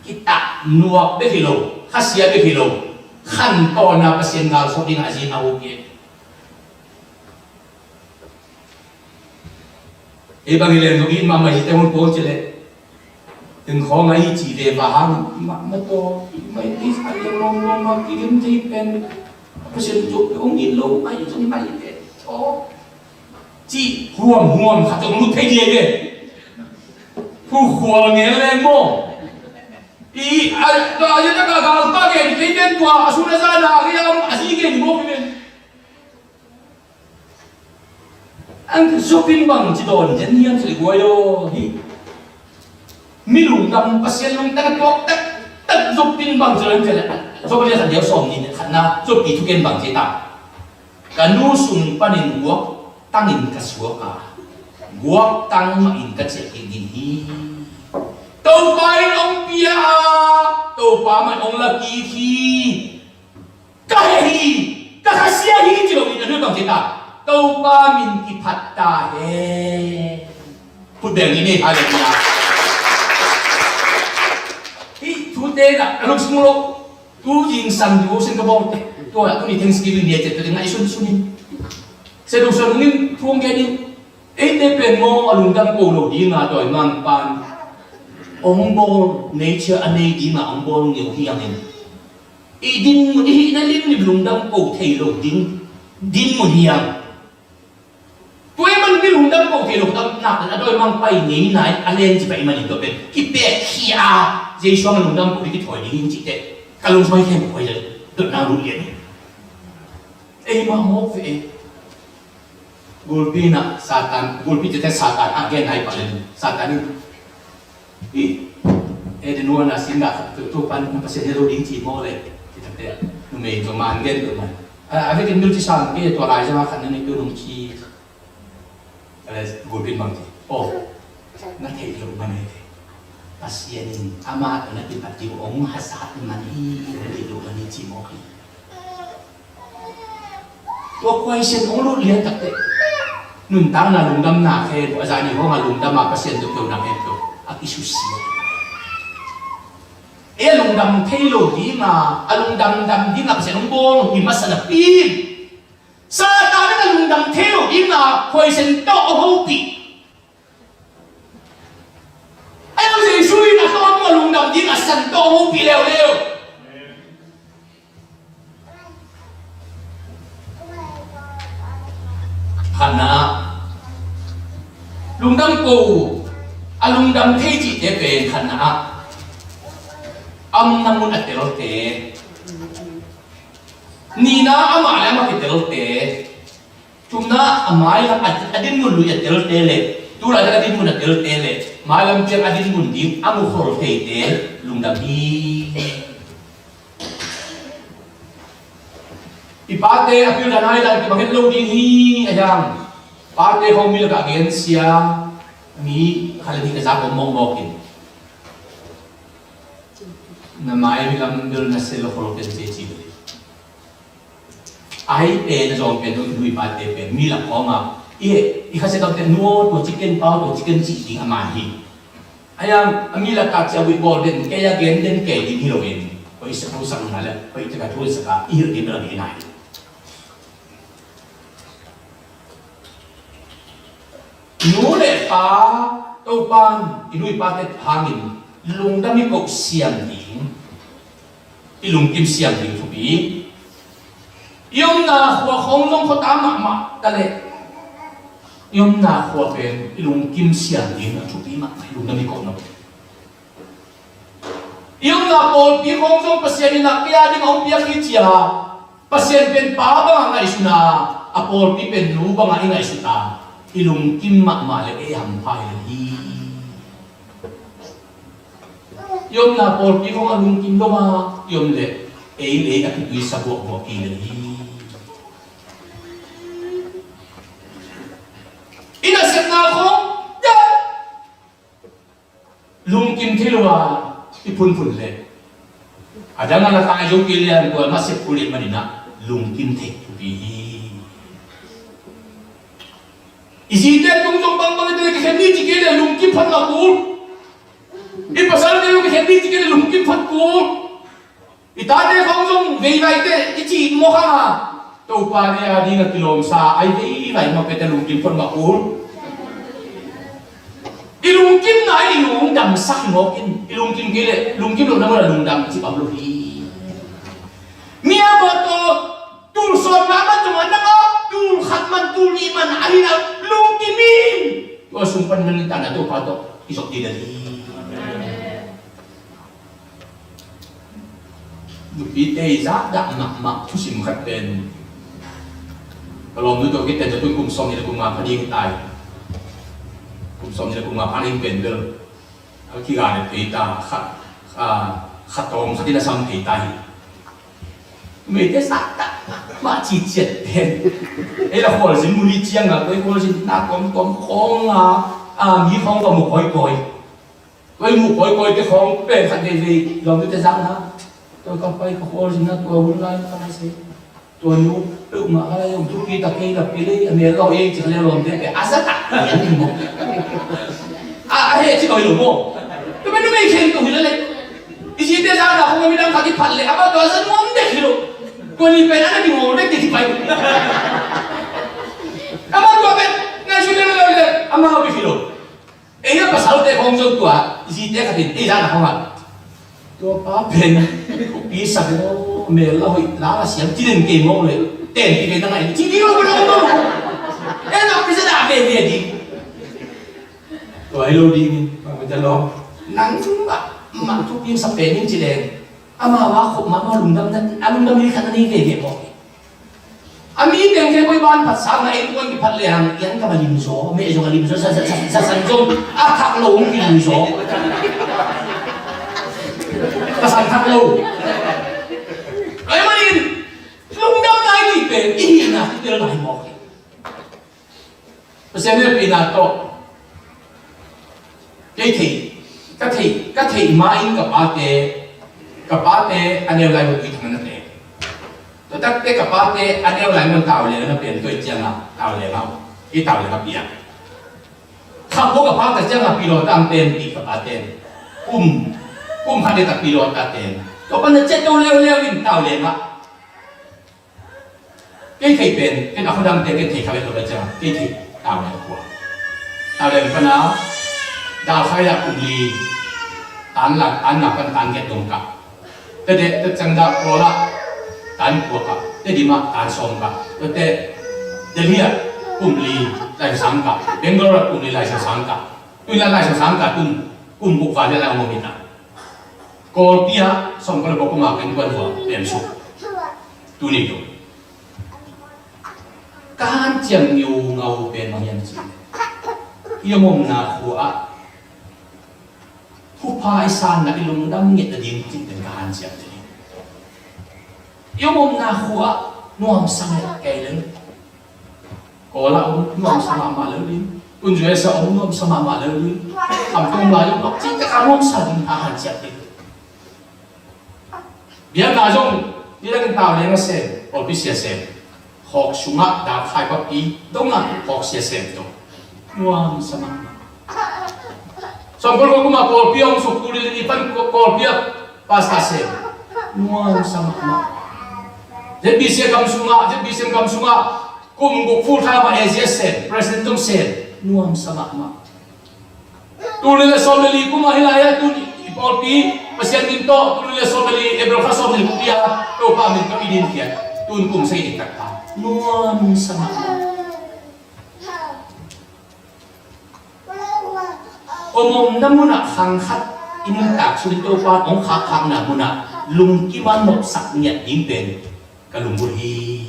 kitah nuak bek hi lo, khasia bek hi lo, khantawn a Pasian galsawk dingah a zin a huk hi. Ei bang hi leng zong i it mahmah hi te hun pawng ci leh, teng khawng a i cih ve va hang mahmah tawh i mai i a lian lawmlawm a kilim thei pen Pasian zong ong it lo a i zong mai ve tawh. Cih huamhuam khat zong lut thei dia ve. Hu khual ngel leng maw? I a a a taka galpa gen kei pen tua a sun a zan a riam a zi gen mawk hi ven. Ang Job in bang ci dawn zen hiam ci le guai aw hi. Mi lungdam Pasian lungdam a tuak taktak Job in bang ci dawn hiam ci le, Job a lian khat neu sawm nih le khatna Job i thugen bang ci ta. Ka nu sung panin guaktangin ka suak a, guaktang mahin ka ciah kik ding hi. Topa in hong pia a, Topa mah in hong la kik hi. Ka heh hi, ka khasia hi ci loin a nu bang ci ta. Topa min kiphat ta hen. Khut beng ni ni, halleluiah. Hih thute na a lungsim lo. Tu zingsang devotion ka bawlte, tua tuni Thanksgiving ni a ciat tua ding ngaihsun sun in. Sia Dong Suan Hung in thu hong gen in, eite pen maw a lungdam ko lo ding a dawimangpa'n hong bawl nature a nei ding a hong bawl ngeu hi hang in. I dinmun, i hihna limlim lungdam ko thei lo ding dinmun hi hang. Tua ahih manin mi lungdam ko thei lo, lungdamna pen a dawimangpa i ngeina in a leng ci pah ahih manin tua pen kipekkhia a, Jesu hang a lungdam ko ding kithawi ding hi cih teh ka lungsim ah i khem ko hi lel dotna lut lian hi. Ei mah mawk ve ei. Gulpi in ah Satan, gulpi tete Satan a genna hi pah lel, Satan in Hi, Eden huan a singgah khat tu, tu pan na Pasian ne lo ding ci maw le. Ci takte, numei in zong man gen peuhmah. A, a vekin bil ci sang kei, tua lai zong a khat na neih peuh nung ci. A le, gulpi in bang ci. Oh, na theih loh man hi. Pasian in ama tawh na kipat ding hong hazat man hi, na theih loh man hi ci maw hi. Tua khuaisian hong lut lian takteh nuntakna lungdamna khempeuh a zani hong a lungdam a Pasian tawh peuhna khempeuh a kisusia. Ei a lungdam thei lo dinga, a lungdam dam dinga Pasian hong bawl hi masa napi in Satan in a lungdam thei lo dinga khuaisian tawh a hopih. Ahi zong Jesu in a tawh a lungdam ding a san tawh a hopih leuleu. Khatna ah lungdam ko, a lungdam thei cihte pen khatna ah a omna mun a telte, nihna amah le amah kitelte, thumna a mailam a, a dinmun lui a telte le tulaitak a dinmun a telte le mailam ciang a dinmun ding a mukhol theite lungdam hi. I pate a pildan hailan kibang het lo ding hi a hiang. Pate khawng mi lakah gensia mi khat le nih ka zak om mawkmawk in. Na mailam bel na sel khol ken ceci bel. Ai pen a zawng pen dong i nu i pate pen mi lak khawng a i, i khasia kamte nu aw tua chicken pau tua chicken cih ding a man hi. A yang a mi lakah cia buih bawl den kei a gen den kei ding hi lo in. Koi sa thu sak na le koi cia ka thu sak a i hilh ding bel a gen a hi. Nu le pa, Topan i nu i pate hangin lungdam i koh siam ding, i lungkim siam ding thupi. I omna khua khawng zong khuata mahmah ta leh, i omna khua pen i lungkim siam ding a thupi mahmah, i lungdam i kohna. I omna pawlpi khawng zong Pasian in a kei a ding a hong piak hi ci a, Pasian pen pa bangah ngaihsun a, a pawlpi pen nu bangah i ngaihsun a, i lungkim mahmah le ei hampha hi lo hi. I omna pawlpi khawng a lungkim lo a i om leh ei le ei a kituisa buakbuak hi lo hi. I nasepna khawng lungkim thei lo a i phunphun leh, a dang a la kai zo kei lian tua nasep kul leh maninah lungkim thei thupi hi. I zite tung zong bangbang i tel kikhen ni ci kei leh lungkim phot mah kul. I pasalte zong kikhen ni ci kei leh lungkim phot kul. I tate khawng zong veivaite i cih mawk hang a, Topa nih a ding a kilawmsa ai veivai mawk pete lungkim phot mah kul. I lungkimna i lungdamsak hi mawk in, i lungkim kei leh lungkim lohna mun a lungdam cih bang lo hi. Mi a mawtaw tul sawm nga man zong a nang a tul khat man tul nih man a hi na lungkim in. Tua sung pan man in tana Topa tawh i zop ding a hi. Nupite i zahdah mahmah thusim khat pen, ka lawmnu tawh kiten zatun kum sawm nih le kum nga pha ding hi ta hi. Kum sawm nih le kum nga pha ding pen bel a kiga le thei ta, kha, kha, kha tawm khat in a sam thei ta hi. Numeite zahdah mahmah ciciat pen, ei la khualzin mun i ciang a koi khualzin na kawmkawm khawng a, a mi khawng va mu kawikawi. Tua i muh kawikawite khawng pen khat veivei lawmnute zak na. Tua ka pai ka khualzin na tua hun lai ka na se. Tua nu peuhmah ka lai om thupi ta kei la pi lei a mel lo ei ci ka leu lawmte pe a za tak a ni maw. A, a heh ci kawih lo maw. Tua pen numei khen tung hi la lei. I zite zak na khawng a midang khat i phat leh amah tua za nuam dek hi lo. Tua ni pen a na ki ngawng dek dek hi pai. Amah tua pen ngaihsun leu leu leh amah a bik hi lo. Ei a pasalte khawng zong tua zite khat in ei zak na khawng ah, tua pa pen thupi sak lo, mel la hoih la la siam ci den kei mawk le, ten pi pen na ngai ci ding lo, ko na ko. Ei zak pi sa da ve ve ding. Tua hi lo ding in, ma ko ja lo. Nang zong mah, mah thupi sak pen in ci leng, amau a khop mahmah lungdam na, a lungdam hi khat na nei ve ve mawk. A mi teng khe koi ban phat sang na ei tuan kiphat le hang ian kam a lim zaw, meh zong a lim zaw, sa, sa, sa, sa san zong a thak lo hong kilim zaw. Ka san thak lo. Ai manin lungdam nai ni pen i hihna hi tel nai mawk hi. Pasian hehpihna tawh kei theih, ka theih, ka theih ma in ka pate, ka pate a neu lai hun i thang na te. Tua takte ka pate a neu lai mun tau le na pen tua i ciang a tau le ngau, i tau le ka piak. Kham ko ka pa ta ciang a pilawta ang pen pi ka pate. Kum, kum khat de ta pilawta ten. Tua pan na ciat to leuleu in tau le ngau. Kei theih pen, ken a khuadangte ken theih kha vet lo cia, kei theih tau le kua. Tau le pana, dal khai a kum li, tan lak, tan lak pan tan get dong ka. Te de, te cang da kua la, tan kua ka. Te di ma, tan sawm ka. Te te, Delhi a kum li, lai sang ka. Bangalore a kum li, lai sang sang ka. Tui la lai sang sang ka, tum, kum buk fa le lai mo mi ta. Kawlpi ah sawmkua le kua kuma kan kuan hua pemsuk. Tuni tu ka hanciam ngiungau pen bang hiam cih leh, i omomna khua ah thupha i sanna i lungdam nget nading cih pen ka hanciam cih. I omomna khua ah nuamsa nget kei leng. Kawl ah om nuamsa mahmah lo ding. Tun U S ah om nuamsa mahmah lo ding. Khamtung lai om lok cih tak a nuamsa ding a hanciam ding. Biakna zong nidang in tau leng a sem, pawlpi sia sem. Hawk sungah dak khai papi dongah hawk sia sem tawh nuamsa mahmah. Sawmkua le kua kuma pawlpi a hong suk tu lili pan pawlpi a pastor sem. Nuamsa mahmah. Z B C kam sungah, Z B C kam sungah kum guk full time a A Z S sem, president zong sem. Nuamsa mahmah. Tul nih le sawm le li kum ah hi lai-ah tun i pawlpi Pasian min tawh, tul nih le sawm le li April kha sawm le li kum ah Topa min tawh i din khiat. Tun kum sagih i tak ta. Nuamsa mahmah. Om omna munah khang khat i nuntak sungin Topa hong khakkhakna munah lungkim a nopsak ngiat ding pen ka lunggulh hi.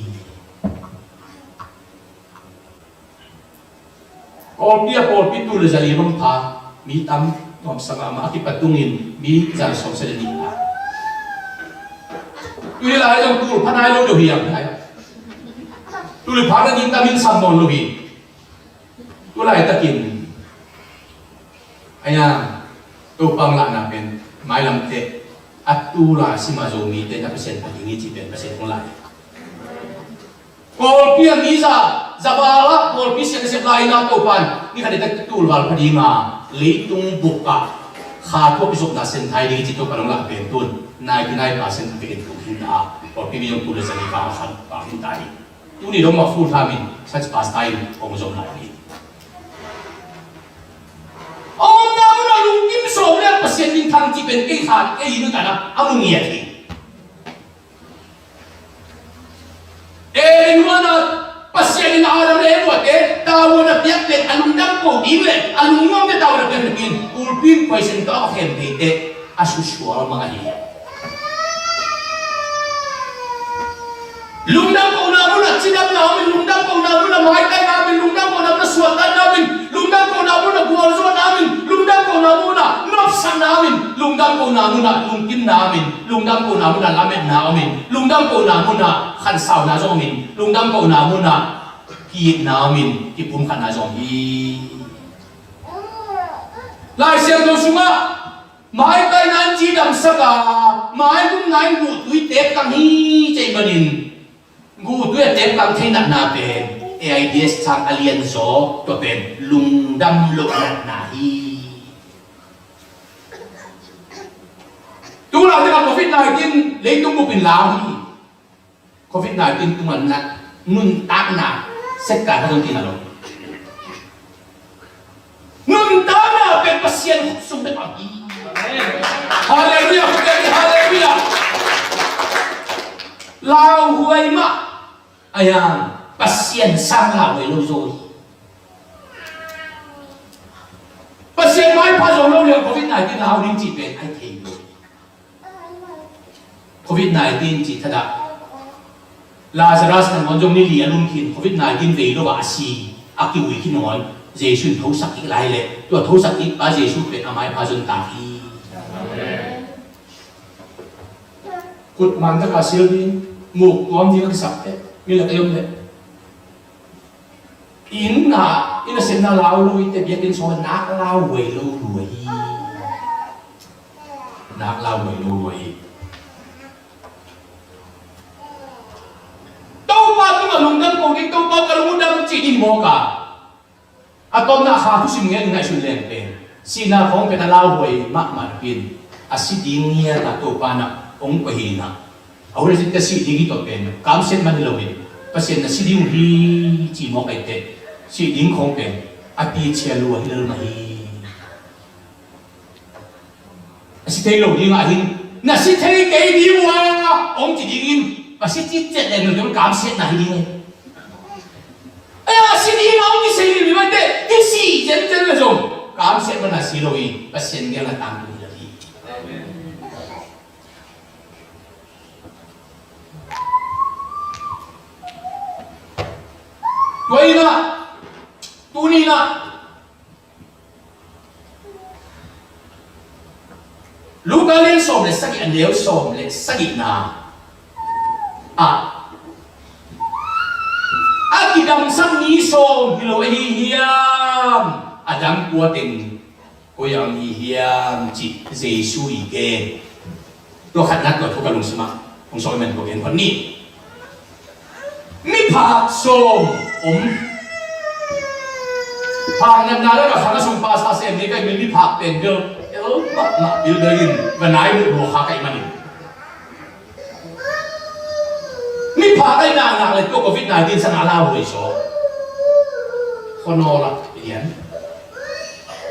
Pawlpi ah pawlpi tul le za li bang pha, mi tam, nuamsa mahmah, a kipat tungin mi za le sawm sia le nih pha. Tui lai zong tul pha nai lo deuh hi ang lai. Tul pha na ding tam in sam nawn lo hi. Tu laitakin, aya, Topa hong lahna pen mailam teh a tul a sim a Zomite na Pasian pha ding hi cih pen Pasian hong lai. Pawlpi a mi za, za val ah pawlpi siang a sep lai-in ah Topa in ni khat i tak tul val pha ding a, leitung bup ah kha thu a kizopna sem thei ding hi cih Topa hong lah pen tun ninety nine percent a vekin tul hi ta a, pawlpi mi zong tul le za li val khat val hi ta hi. Tuni dong mah full time in church pastor in hong zom lai hi. Omna munah lungkim sawm le Pasian minthang cih pen kei khat kei in uh tanah a mu ngiat hi. Eden huanah Pasian in Adam le Eva te tavuan a piak pen a lungdam ko ding le a lungnuam te tavuan a piak ding in kulpin poison tawh a khem thei te a susual mang ahi. Lungdam kohna munah cidamna om in, lungdam kohna munah maitaina om in, lungdam kohna munah suahtakna om in, lungdam kohna munah gualzawhna om in, lungdam kohna munah nopsakna om in, lungdam kohna munah lungkimna om in, lungdam kohna munah lametna om in, lungdam kohna munah khansauna zong om in, lungdam kohna munah ki-itna om in, kipumkhatna zong hi. Lai Siangtho sungah maitaina in cidamsak a, maigumna in guhtui teptang hi cih manin, guhtui a teptang thei natna pen AIDS sang a lianzaw, tua pen lungdam loh natna hi. Tu lai tengah covid nineteen leitung bup in lau hi. Covid nineteen tungah nuntakna sekka khat zong tina lo. Nuntakna pen Pasian khut sung bek a hi. Halleluiah, halleluiah. Lauhuai mah a, Pasian sang lauhuai lo zaw hi. Pasian maipha zo lo liang covid nineteen lau ding cih pen ai thei lo. Covid nineteen cih thadah Lazarus nangawn zong ni li a lum khin, covid nineteen vei lo a si a kiui khin nangawn Jesu in thosak kik lai leh tua thosak kik pa Jesu pen a maipha zon tak hi. Kut man taka sil ding, muk tuam ding a kisap te, mi lak a om leh. Inn a, inn a sepna lau lo i te biakinn sung a nak lau huai lo lua hi. Nak lau huai lo lua hi. Topa tungah lungdam ko ding, Topa ka lungdam cih ding mawk a. A tawpna kha thusim ngen ngaihsun leng pen sihna khawng pen a lauhuai mahmah napi in a si ding ngiat a Topa na hong pia hi na. A hun a si ding hi tawh pen kamsiat man hi lo in Pasian na si ding uh hi ci mawk a, i te si ding khawng pen a pichia lua hi lel mah hi. A si thei lo ding ah hin, na si thei kei ding uh a hong ci ding in, a si citciat leng lo ding kamsiatna hi ding. A si ding a hong kisei ding mah te, i si ciatciat le zong kamsiat man a si lo hi, Pasian gel a tangtung hi lo hi. Tua in ah, tuni in ah, Luka lian sawm le sagih a neu sawm le sagihna ah, a kidamsak ni sawm hi lo ahi hiam? A dang kua teng koi a om hi hiam cih Jesu i gen. Tua khatna tua thu ka lungsim ah hong sawm man ko gen phot ni. Miphak sawm om. Phak natna le ka khang a sung pastor sem ni ka mi miphak pen bel el mahmah bil bel in va nai muh lua kha ka hih manin. Miphak a i naknak le tua covid nineteen sang a lauhuai zaw. Khuanawl ah i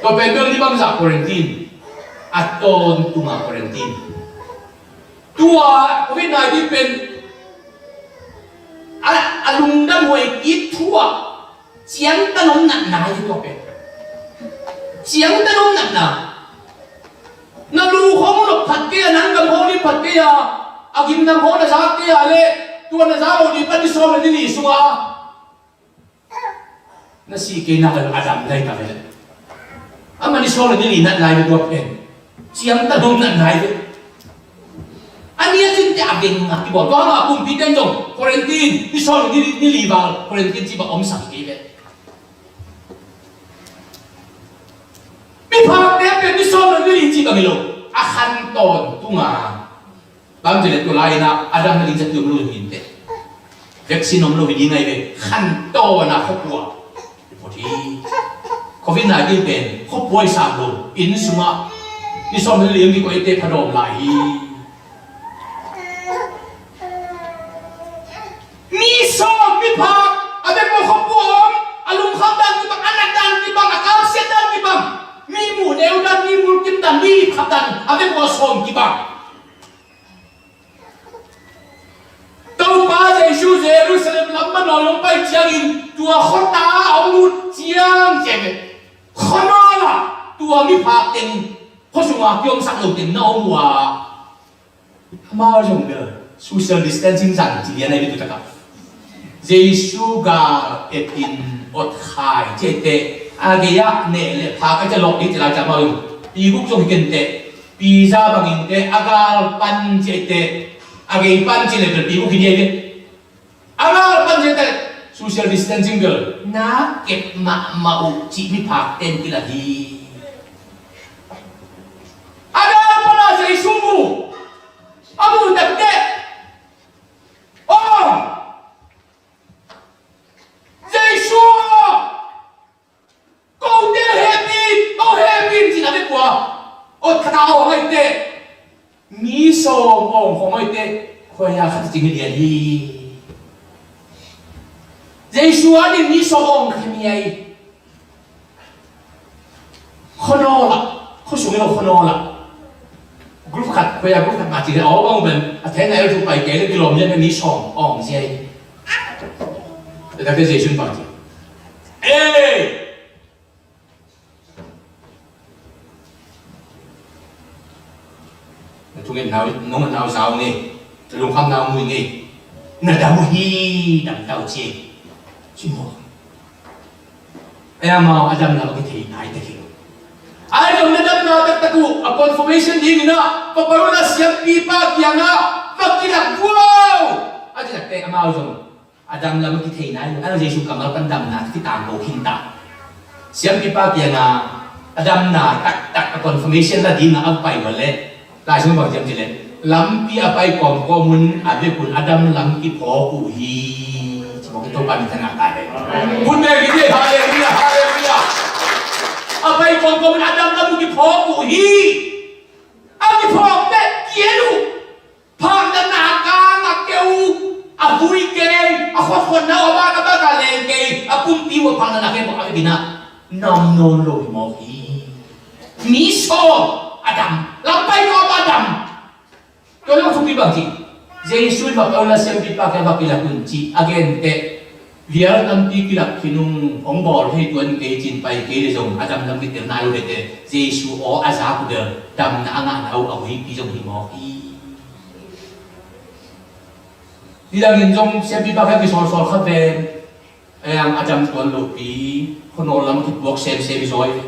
Tua pen bel ni bangzah quarantine, a tawntunga quarantine. Tua covid nineteen pen a, a lungdam huai kik thu ah ciangtan om natna hi tua pen. Ciangtan om natna. Na lu khong lop phat kei a, nang gam khong lip phat kei a, a gimnam khong na za kei a leh, tua na za lo ding pan ni sawm le ni li sungah na si kei nak a dam lai ta ve. Amah ni sawm le ni li nat lai ve tua pen. Ciangtan om nat lai ve. A ni a cin te a geng a kibawl. Tua hang a kumpi ten zong quarantine, ni sawm le ni li, ni li val quarantine ci bang om sak kei ve. Miphakte pen ni sawm le ni li ci bang hi lo. A khan tawntunga. Bang ci le tua lai-in ah a dam nading zat om lo hi ding teh. Vaccine om lo hi ding ahi ve. Khan tawntunga khuapua. Phot hi. Covid nineteen pen khuapua i sam lo. Inn sungah ni sawm le ni li om kikoih teh phadawm lai hi. Mi sawm miphak a bek uh khuapua om, a lungkham dan kibang, a nat dan kibang, a kamsiat dan kibang, mi muh neu dan, mi mulkim dan, mi lipkhap dan a bek uh a sawm kibang. Topa Jesu Jerusalem lam manawn hong pai ciangin tua khuata a hong lut ciang ciang e, khuanawl ah tua miphak teng, khua sunga kiomsak lo teng na om uh a, amau zong bel social distancing zang ci lian ahi bitu takah. Jesu gal etin otkhai ci teh, a gei ah neh le phak a ci lawh ding ci lai ci amau zong. Pi guk zong hi kei teh, pi za bangin teh, a gal pan ci teh, a gei pan ci le bel pi guk hi ding ahi ve. A gal pan ci teh social distancing bel na kep mahmah uh cih miphak ten kilah hi. A gal pan a Jesu mu, a mu tak teh, aw, Jesu aw, kote hehpih in, ko hehpih in ci-in a vekua awt khat a awng ahih teh, mi sawm awng khawng ahih teh, khuaia khat cing hi lian hi. Jesu ading mi sawm awng khat hi mi ahi. Khuanawl ah, khua sung in lo khuanawl ah. Group khat, khuaia group khat mah ci le aw bang pen a thei nai lo thu pai kei le kilawm lian mi sawm awng zia hi. Tua tak teh Jesu in bang ci. Ei! Na thungetna uh, na ngatna uh za uh ngei, na lungkhamna uh mu ngei, na dam uh hi, dam ta uh ci. Ci maw. Ei, amau a dam lam a kithei nai tek hi lo. Ei, zong na damna taktak uh a confirmation dingin ah, Paul in a siampipa kiangah va kilak vuau. A ci tak teh amau zong a dam lam a kithei nai lo, a Jesu kammal pan damna kitangko khin ta. Siampipa kiangah a damna taktak a confirmation la dingah a pai uh leh, Lai Siangtho bang ci hiam cih leh, lampi a pai kawmkawm un a vekun a dam lam kiphawk uh hi. Ci mawk in Topa min thang ta hen. Hun bek hi, halleluiah, halleluiah. A pai kawmkawm un a dam lam kiphawk uh hi. A kiphawk teh ki-en uh. Phaknatna a kang a keu, a vui kei, a khuakhotna uh a bak a bak a leng kei, a pumpi uh a phaknatna kei mawk a vekpi-in ah nam nawn lo hi mawk hi. Mi sawm a dam, lampai kawm a dam. Tua leh a thupi bang ci, Jesu in va Paul a siampipa kiang va kilak un ci a gen teh, vial tampi kilak khin ung, hong bawl thei tuan kei ci-in pai kei leh zong a dam lam kitel nai lo hi teh, Jesu aw a zak uh bel damna a ngahna uh a hoihpi zong hi mawk hi. Nidangin zong siampipa kiang kisawlsawl kha ven, a yang a dam tuan lopi, khuanawl lam kipuak semsem zaw hi.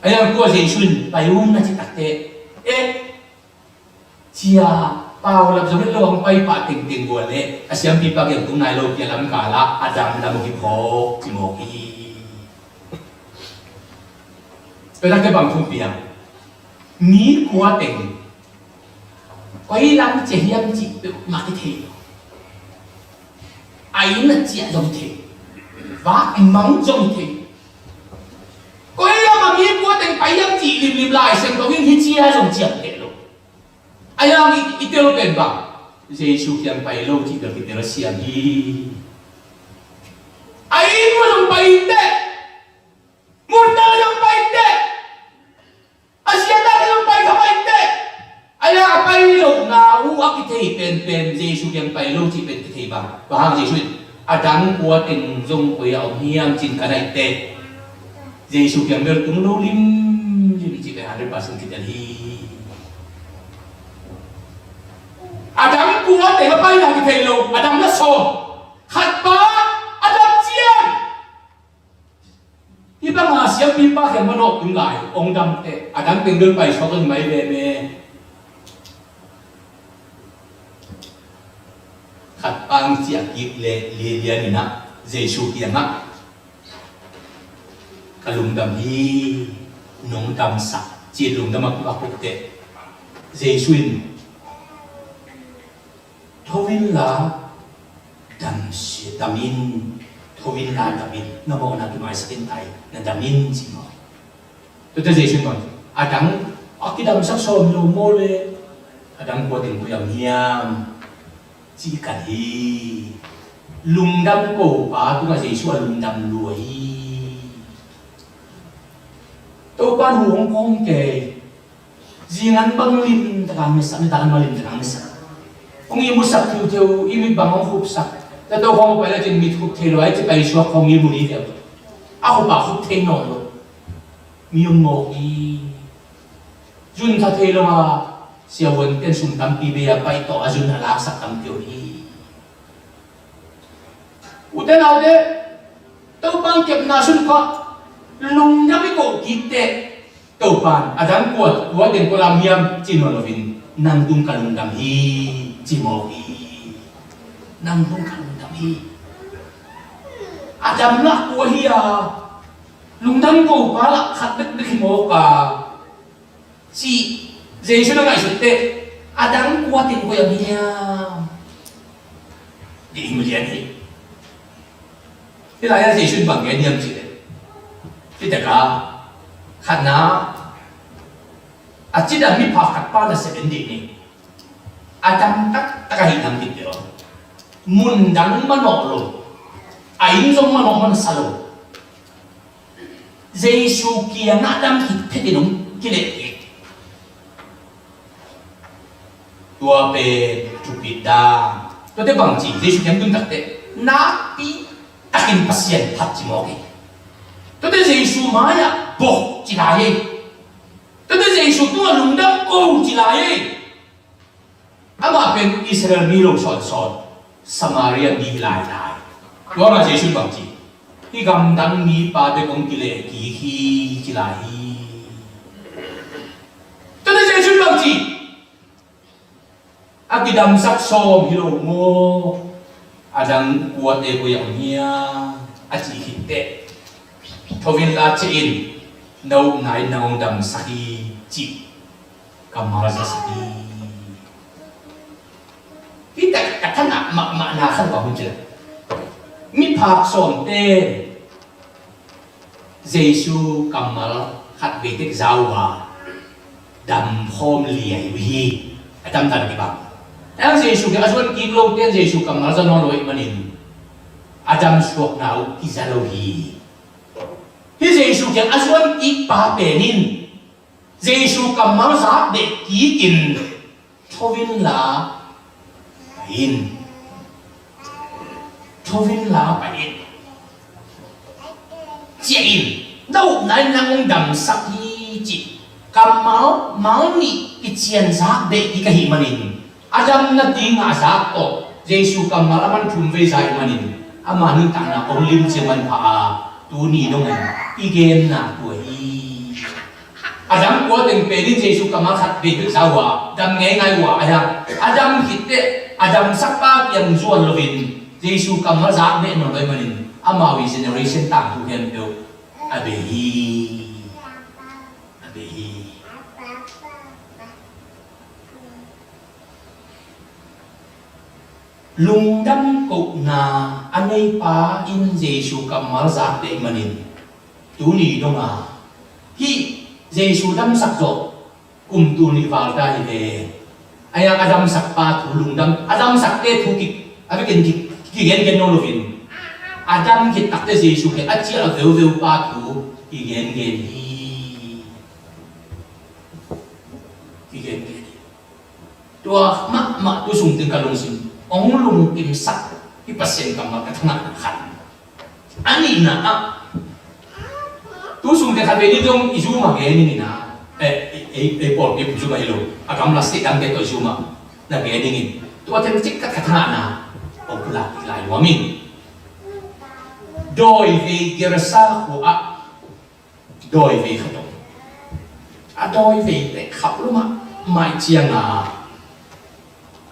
A yang tua Jesu in pai un na cih tak teh, eh, cia, paulap zong hi lo, hong pai pah tengteng uh leh a siampipa kiang tung nai lo, cia lam kal ah a dam lam uh kiphawk ci mawk hi. Tua tak teh bang thupi hiam? Mi kua teng koi lam cia hiam cih peuhmah kithei lo. A inn a ciah zong thei, vak mang zong thei. Koi lam a mi kua teng pai hiam cih limlim Lai Siangtho in hi cia zong ciam teh lo. A yang i, i tel pen bang, Jesu kiang pai lo cih bel kitel siam hi. A inn kua zong pai teh, pen Jesu kiang pai lo cih pen kithei bang. Bang hang Jesu in a dang kua teng zong koi a om hiam ci-in ka naih teh, Jesu kiang bel tung lo limlim cih pen hundred percent kitel hi. A dang kua teng a paina kithei lo, a dang na sawm. Khat pa a dam ciang. Hih banga siampipa kiang manawh tung lai, hong dam teh, a dang teng bel paisuak in mai veve. Khat pang ciah kik leh lianlian in ah Jesu kiangah, "Ka lungdam hi, nong damsak," ci-in lungdam a kuk a kuk teh, Jesu in, "Tho inla dam si, dam in, tho inla dam in, na mawhna kimaisak in tai, na dam in," ci maw. Tua teh Jesu in bang, "A dang a kidamsak sawm lo maw le, a dang kua teng koi a om hiam?" ci kal hi. Lungdam ko pa tungah Jesu a lungdam lua hi. Topa in hu hong kawm kei. Zingan bang limtakin hong misak, nitakin bang limtakin hong misak. Hong ihmu sak thiuhthiu, i mit bang hong khupsak. Tua tawh hong pai le cin mit khup thei lo, a ci paisuak hong ihmu ni tiu. A khup a khup thei nawn lo. Mi om mawk hi. Zun tha thei lo a, siavuante'n sum tampi bei a pai tawh a zun a laksak tampi om hi. Ute naute, Topa hong kepna sung khuah lungdam i koh kik teh, Topa in a dang kua, kua teng kua lam hiam ci nawn loin, "Nang tung ka lungdam hi," ci mawk hi. "Nang tung ka lungdam hi." A dam lah kua hi a, lungdam ko pa lah khat bekbek hi mawk a, cih Jesu na ngaihsut teh, "A dang kua teng koi a om hiam?" Dih him lian hi. Hih lai-ah Jesu in bang gen hiam cih leh, hih takah khatna, a cidam miphak khat pa nasep en dih ni. A dam taktak ahih lam kipia, mun dang manawh lo, a inn zong manawh mansa lo. Jesu kiangah dam khit phetin hong kileh kik. Tua pen thupit dang. Tuate bang ci, Jesu kiang tun takteh, nakpi takin Pasian phat ci mawk hi. Tuate Jesu mai-ah bok ci lai hi. Tuate Jesu tungah lungdam ko ci lai hi. Amah pen Israel mi lo sawnsawn, Samaria mi hi lailai. Tua mah Jesu in bang ci, "Hih gamdang mipa bek hong kileh kik hi," ci lai hi. Tuate Jesu in bang ci, "A kidamsak sawm hi lo maw? A dang kuate koi a om hiam?" a cih khit teh, "Tho inla ciah in, na upna in nang hong damsak hi," cih kammal za sak hi. Hih takah ka tha ngah mahmahna khat ka hun ci leh, miphak sawmte Jesu kammal khat vei tek za uh a, dam khawm liai uh hi. A damdan kibang. Ahi hang Jesu kiang a zuan kik lote in Jesu kammal za nawn lo ahih manin, a damsuakna uh kiza lo hi. Hih Jesu kiang a zuan kik pa pen in Jesu kammal zak beh kik in, "Tho inla pai in. Tho inla pai in. Ciah in, na upna in nang hong damsak hi," cih kammal, mal nih kician zak beh kik ahih manin, a damna dingah a zak tawh Jesu kammal a man thum vei za ahih manin, ama nuntakna kong lim ciang manpha a, tuni dongin i genna tua hi. A dang kua teng pen in Jesu kammal khat vei bek za uh a, dam ngeingai uh a, ahi hang a dam khit teh, a damsak pa kiang zuan loin Jesu kammal zak beh nawn lo ahih manin, amau i generation tangthu khempeuh a bei hi. A bei hi. Lungdam kohna a neipa in Jesu kammal zak beh manin, tuni donga hih Jesu damsak zawh kum tul nih val ta hi ve. Ahi hang a damsak pa thu lungdam, a damsakte thu ki, a vekin ki, kigengen nawn loin, a dam khit takte Jesu kiang a ciah veuveu pa thu kigengen hi. Kigengen hi. Tua mah Amah tu sungtin ka lungsim hong lungkimsak hi Pasian kammal ka thangah khat. A nihna ah, tu sungtin khat vei ni zong i Zoom ah gen ning in ah, eh, ei, ei, ei pawlpi Zoom ah hi lo, a gamla state dangte tawh i Zoom ah na gen ning in, tua themcik khat ka thangahna hong pulak kik lai nuam ing. Dawivei Gerasa khua ah dawivei khat om. A dawivei pen khauh lua mahmah ciangin,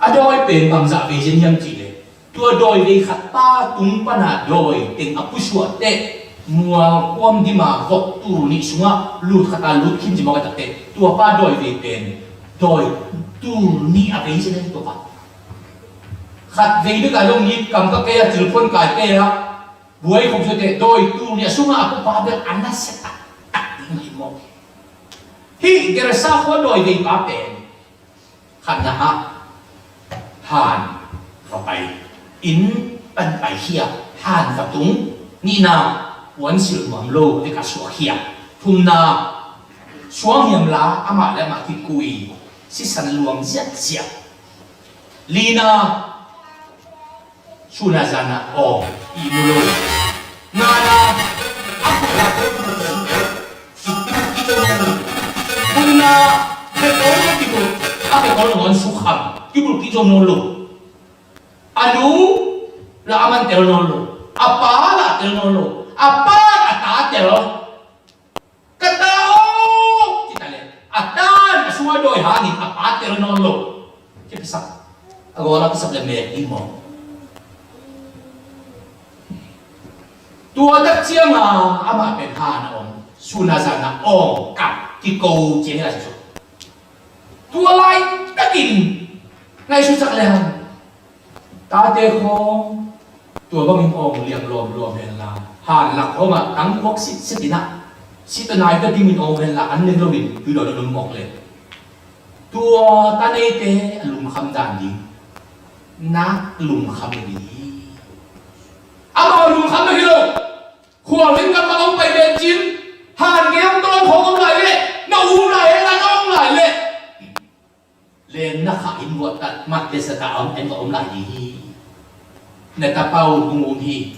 a dawi pen bangzah vei zen hiam cih leh, tua dawivei khat pa tung pana dawi teng a pusuah teh, mual kuam dima vok tul nih sungah lut khat a lut khin ci mawk a tak teh, tua pa dawivei pen dawi tul nih a vei zen hi tua pa. Khat vei bek a dong nih kam ka kei a, thil phuan kai kei a, buai khong suate dawi tul nih a sungah a pupa bel a nasia taktak ding hi mawk hi. Hih Gerasa khua dawivei pa pen khatna ah han va pai, inn pan pai khia, han va tung. Nihna, puansilh nuam lo bek a suak khia. Thumna, suang hiam la amah le amah kikui, sisan luang ziahziah. Lina, sun a zan a aw, ihmu lo. Ngana, a khut a khut. Gukna, khekol kibulh, a khekol nangawn sukham, kibulh kik zo nawn lo. A nu lah aman tel nawn lo. A pa lah tel nawn lo. A pa a ta tel. Ka ta aw, ci ta leh, a ta in a sungah dawi hangin a pa tel nawn lo. Kiphasak. A gawla kisap le mek i maw. Tua tak ciangin amah pen han a om. Sun a zan a aw, kap, kiko ciangin a sisuk. Tua laitakin ngaihsutsak lehang, tate khawng tua bangin awng liang lawmlawm henla, han lak khawngah tangkuak sitset inah, sit a nai ka dimin awng henla, an ning loin tuidawn a lum mawk le, tua ta neite a lungkham dan ding nak lungkham hi ding hi. Amau lungkham hi lo. Khualzin kam bang hong pai ven cin, han gei hong tawn khawng om lai leh, na um lai leh, na um lai leh, len na khah in vuahtat mat le sata om en va om lai ding hi. Na tapa un hong um hi.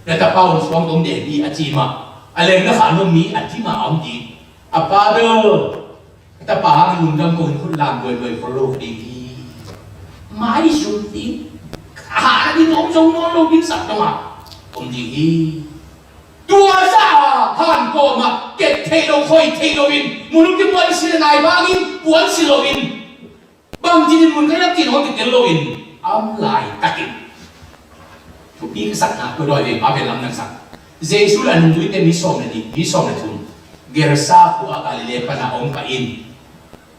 Na tapa un suang tawm den hi a ci mah. A len na khah in om mi a ci mah a om ding. A pa bel Ka tapa hang lungdam ko in khut lam luailuai khol lo ding hi. Mai sum ding. Ka hah ding om zo nawn lo ding sak dong a om ding hi. Tua sa han kawm ah ket thei lo, khoi thei lo in, mun kipuan si le nai bangin puan si lo in, bang cinin mun ka yak cin hong kitel lo in, a om laitakin thupi ka sakna tua dawi vei pa pen lamdang sak. Jesu le a nungzuite mi sawm le nih, mi sawm le thum Gerasa khua Galilee pana hong pai in,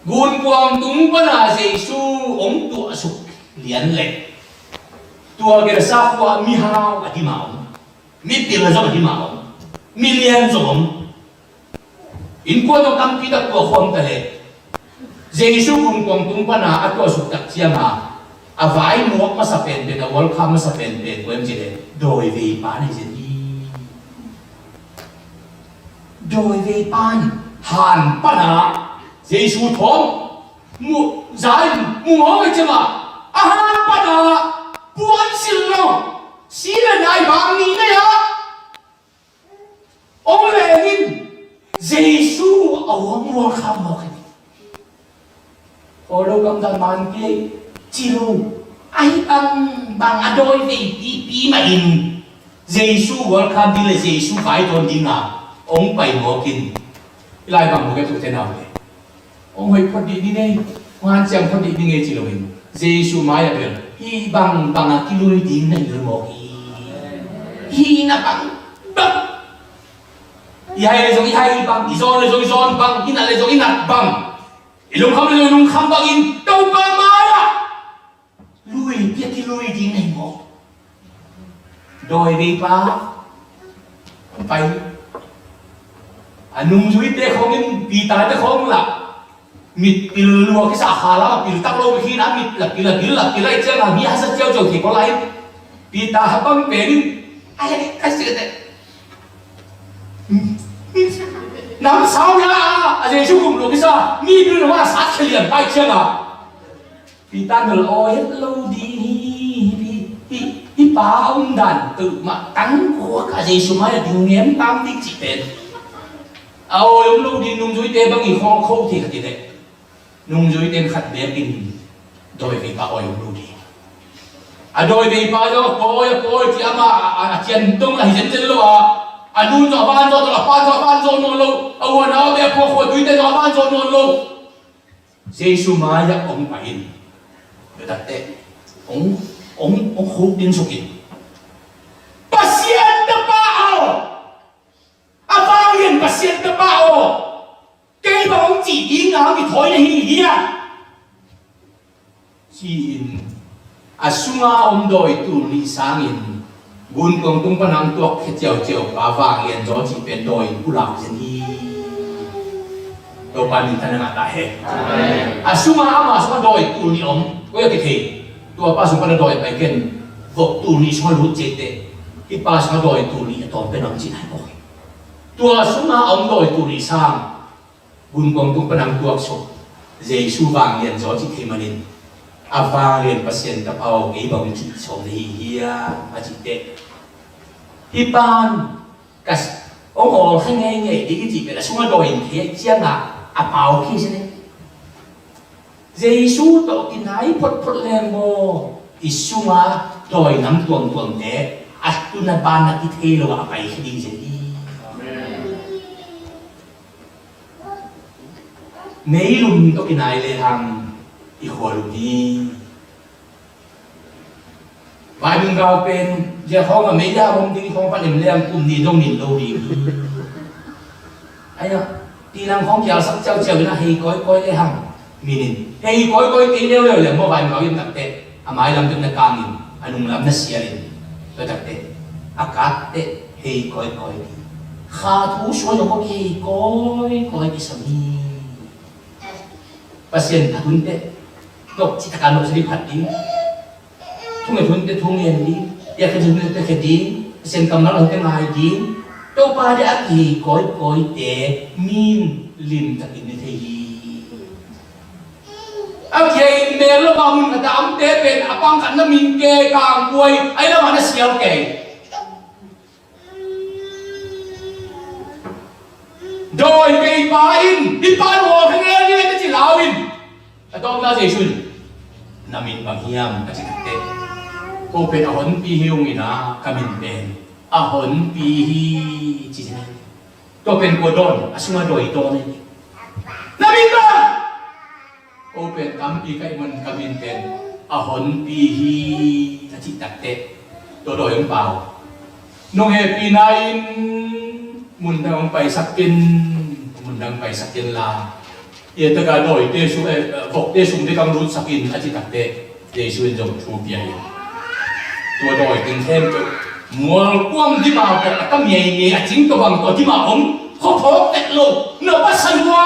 gunkuang tung pana Jesu hong tuahsuk lian leh, tua Gerasa khua mihau a dim a om, mipil zong a dim a om, milian zong om. Innkuan zong tampi tak tua khua om ta leh, Jesu gunkuang tung pana a tuahsuk tak ciangin a vai muak masa penpen, a welcome masa penpen kua hiam cih leh dawi vei pa hi zen hi. Dawi vei pan han pana Jesu thawm mu, za in mu mawk hi ciangin, a han pana puan sil lo, si le nai bang ni nei a om leng in Jesu a hong mual kha mawk hi. Aw lo gamdang man kei ci lo. Ahi bang bang a dawi vei pipi mah in Jesu welcome ding le Jesu vaitawn ding a hong pai mawk in. I lai bang mawk e, tute naute. Hong hoih phot dih ding ei, hong hanciam phot dih ding ei ci loin Jesu mai-ah bel hih bangbang a kilui ding na hi lel mawk hi. Hih na bang bang, i hai le zong i hai bang, i zawn le zong i zawn bang, i nat le zong i nat bang, i lungkham le zong i lungkham bangin Topa mai-ah lui piak kilui ding na hi mawk. Dawi vei pa pai. A nungzuite khawng in Peter te khawng lah mitpil lua kisa, kha lam a pil tak lo khi na mit la pil a, bil la pil a, i ciang a mi hasa ciauciau thei ko lai. Peter ha bang pen in a he ka si te nam sau ya a Jesu kum lo kisa mi bil lo a sa khelian pai ciang a Peter nol awi het lo ding hi, hi, hi, hi pa a om dan peuhmah tangkhuak a Jesu mai-ah ding ngen tam ding cih pen. A awi om lo ding, nungzuite bang i khawng kho thei kha ti leh. Nungzuite in khat bekin dawiveipa awi om lo ding. A dawiveipa zong a pawi, a pawi ci ama a, a, a cian dong ahi zenzen lo a. A nu zong a van zawh nawn lo, a pa zong a van zawh nawn lo. A u a nau a beh a phuak khua tuite zong a van zawh nawn lo. Jesu mai-ah hong pai in. Tua takteh hong, hong, hong khuk ding suk in. Pasian Tapa aw! A vanglian Pasian Tapa aw! Kei bang hong cih ding a hong kithawi na hi hiam? Ci-in a sunga om dawi tul nih sangin gunkuang tung pan hong tuak khia ciauciau pa vanglian zaw cih pen dawi pulak zen hi. Topa minthanna ngah ta hen. A sunga, ama sunga dawi tul nih om, koi a kithei? Tua pa sung pan a dawi pai ken, vok tul nih sunga lut ciaiteh, hih pa sunga dawi tul nih a tawm pen om cih nai kawk hi. Tua sunga a om dawi tul nih sang gunkuang tung pan hong tuaksuk Jesu vanglian zaw cih thei manin, a vanglian Pasian Tapa aw, kei bang hong cih sawm na hi hiam a cih teh, hih pan ka s-, hong awlkhia ngeingei ding i cih pen a sunga dawi in thei ciangah a pau khi si ni. Jesu tawh kinai photphot leng maw, i sunga dawi nam tuamtuamte a tun a ban na kithei lo a pai kha ding zen hi. Meilum tawh kinai lehang i khualum hi. Vaimim gau pen zia khawng a mei a om ding khawng pan em lehang kum nih dong nin lo ding hi. Aia, tilang khawng kialsak ciauciau in a hei kawikawi lehang minin hei kawikawi kei leuleu leh maw, vaimim gau in takteh a mailam pen na kangin a nunglam na sialin, tua takteh a katteh hei kawikawi ding. Kha thu suai zong maw, hei kawikawi kisam hi. Pasian phat hun teh nopci takin nopci ding phat ding. Thungen hun teh thungen ding. Piakkhiat hun teh piakkhiat ding. Pasian kammal hun teh ngai ding. Topa deih a kihei kawikawite min limtakin na thei hi. A kihei mel lo a mun khat a omte pen a pang khat na min kei, kangbuai, a i lamah na sial kei. Dawiveipa in, hih pa in hua kha ngen hi, ka ci lau in. A tawpna Jesu in, na min bang hiam, ka ci takteh, ko pen a honpi hi ung in a, ka min pen a honpi hi, ci hi. Tua pen kua dawn, a sunga dawi dawn hi. Na min bang? Ko pen tampi ka hih manin ka min pen a honpi hi, a cih takteh, tua dawi hong pau. Nong hehpihna in mundang hong paisak in, mundang paisak in la, hih taka dawite sung, eh, vokte sung bek hong lutsak in, a cih takteh, Jesu in zong thu pia hi. Tua dawi teng khempeuh mualkuang dima vok a tam ngeingei a cing tua bang tua dima om, khuaphawk tek lo, na pasal hua,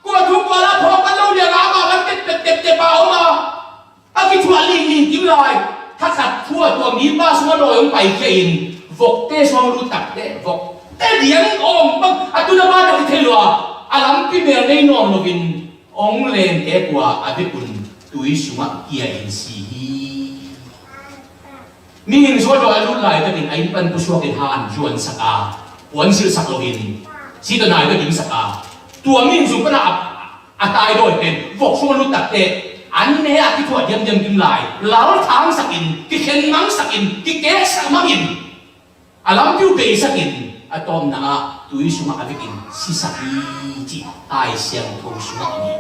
kua thu kua la phawk a lo liang a, amah van tep tep tep tep a om a, a kithuah lingling kim lai. Thakhat thu a tua mipa sungah dawi hong paikhia in, vokte sungah lut takteh, vokte diang awng bang a tun a ban a kithei lua, a lampi mel nei nawn loin hong lente kua a bek un tui sungah kia in si hi. Mihing sungah dawi a lut laitakin a inn pan pusuakin han zuansak a, puansilhsak loin, si tawh nai tawh dingsak a, tua mihing sung pan a, a tai dawi pen vok sungah lut takteh, an ne a kithuah diamdiam kim lai, lalthangsakin, kikhenmangsakin, kikeksak mangin, a lampi uh beisakin, a tawpna ah tui sungah a vekin sisak hi, ci Lai Siangtho sungah om hi.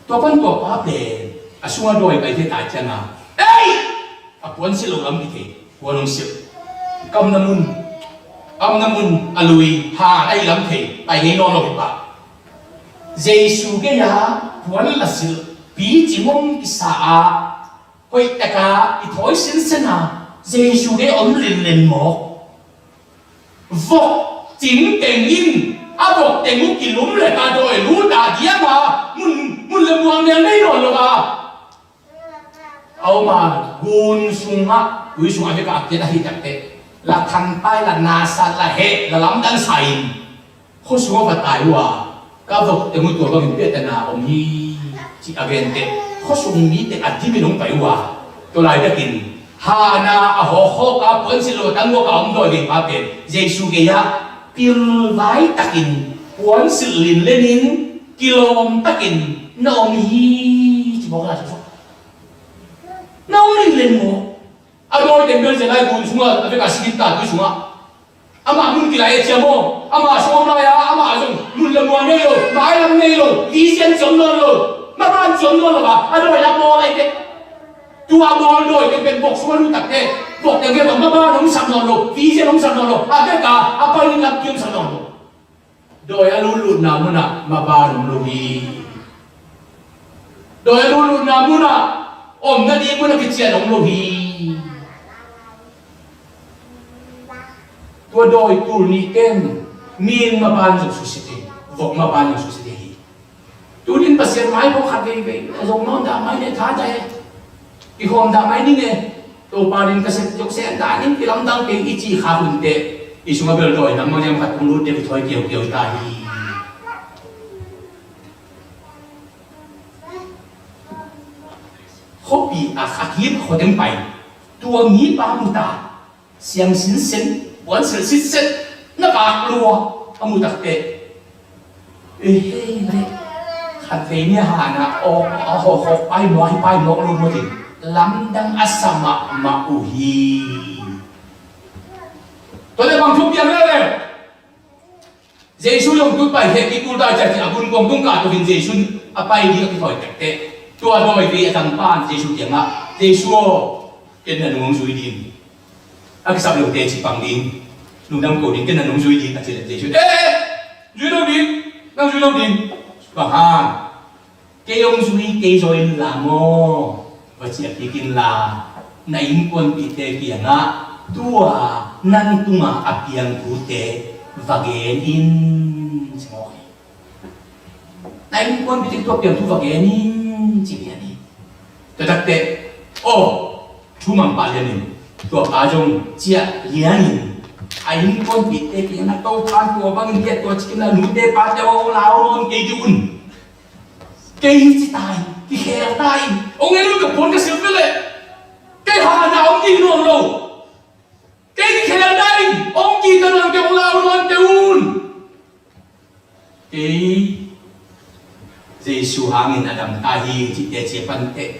Tua pan tua pa pen a sungah dawi paite ta ciangin, ei! A puansilh lo lam kithei, puan hong silh. Ka omna mun, ka omna mun a lui, han a hi lam thei, pai ngei nawn lo hi pah. Jesu gei-a puan la silh, picing hong kisa a, hoih takin i thawi sinsen a, Jesu gei om lenlen mawk. Vok cing teng in, a vok teng uh kilum leh ka dawi lut a diam a, mun, mun le mual mel nei nawn lo a. A om a, gun sungah, tui sungah a vek a kiat a hi takteh, la thangpai, la nasat, la heh, la lamdang sa in, khua sungah va tai uh a, Ka vok teng uh tua bangin piahtana om hi, ci a genteh khuasung mite a dimin hong pai uh a, tua laitakin Hana a hawkhawk a puansilh lo a tangguak a om dawi veipa pen Jesu gei-ah pilvai takin puansilh linlenin kilawm takin na om hi, ci mawk a, na om linlen maw? A dawi teng bel zia lai gun sungah a vek a sikin ta tui sungah amah mun kilai a ciam aw, amah sawm lai a, amah zong mun le mual nei lo, mailam nei lo, vision ciam nawn lo, maban ciam nawn lo a, a dawi a bawl lai teh. Tua bawl dawi teng pen vok sung a lutak teh, vok teng pen maban hong sak nawn lo, vision hong sak nawn lo, a vek a, a pai lam kiam sak nawn lo. Dawi a lutlutna munah maban om lo hi. Dawi a lutlutna munah om nading munah kician om lo hi. Tua dawi tul nih ten ming maban zong susia thei, vok maban zong susia thei hi. Tunin Pasian mai pawh khat veivei a zong nawn dah mai ne, tha dah e. I hawm dah mai ning e. Topa din ka sep zong sep dah ning, i lamdang kei i cih kha hun teh i sungah bel dawi nangmah liam khat kong lut deuh i thawi kiaukiau ta hi. Khuapi a, a kim a khuateng pai, tua mipa mu ta. Siam sinsen, puansilh sitset, na vak lua a mu takteh, e hei le, khat vei ni a Hana aw, a hawkhawk pai mawk hi, pai mawk lo maw, ci lamdang a sa mahmah uh hi. Tua leh bang thu piang leuleu? Jesu zong tu pai khek kik tul ta ciah ciah a gunkuang tung kah tukin Jesu a pai ding a kithawi tekteh, tua dawi vei a tangpa'n Jesu kiangah, Jesu aw, ken na nung hong zui ding, a kisap lo teci pang ding, lungdam ko ding, ken na nung zui ding, a cih leh Jesu, eh, eh, zui lo ding, nang zui lo ding. Bang hang? Kei hong zui kei zaw inla maw, va ciah kik inla, na innkuanpihte kiangah tua nang tungah a piang thute va gen in, ci mawk hi. Na innkuanpihte tua piang thu va gen in, ci lian hi. Tua takteh, aw, thumang pah lianin tua pa zong ciah lianin a innkuanpihte kiangah, Topa'n tua bangin biak tua cikin la, nute pate aw, lau nawn kei dih un. Kei hi ci ta in, kikhel ta in, hong en un, ka puan ka silh ve leh. Kei Hana hong dih nawn lo. Kei kikhel ta in, hong dih ta nawn, kei hong lau nawn kei un. Kei Jesu hangin a dam ta hi, cih teci a panteh,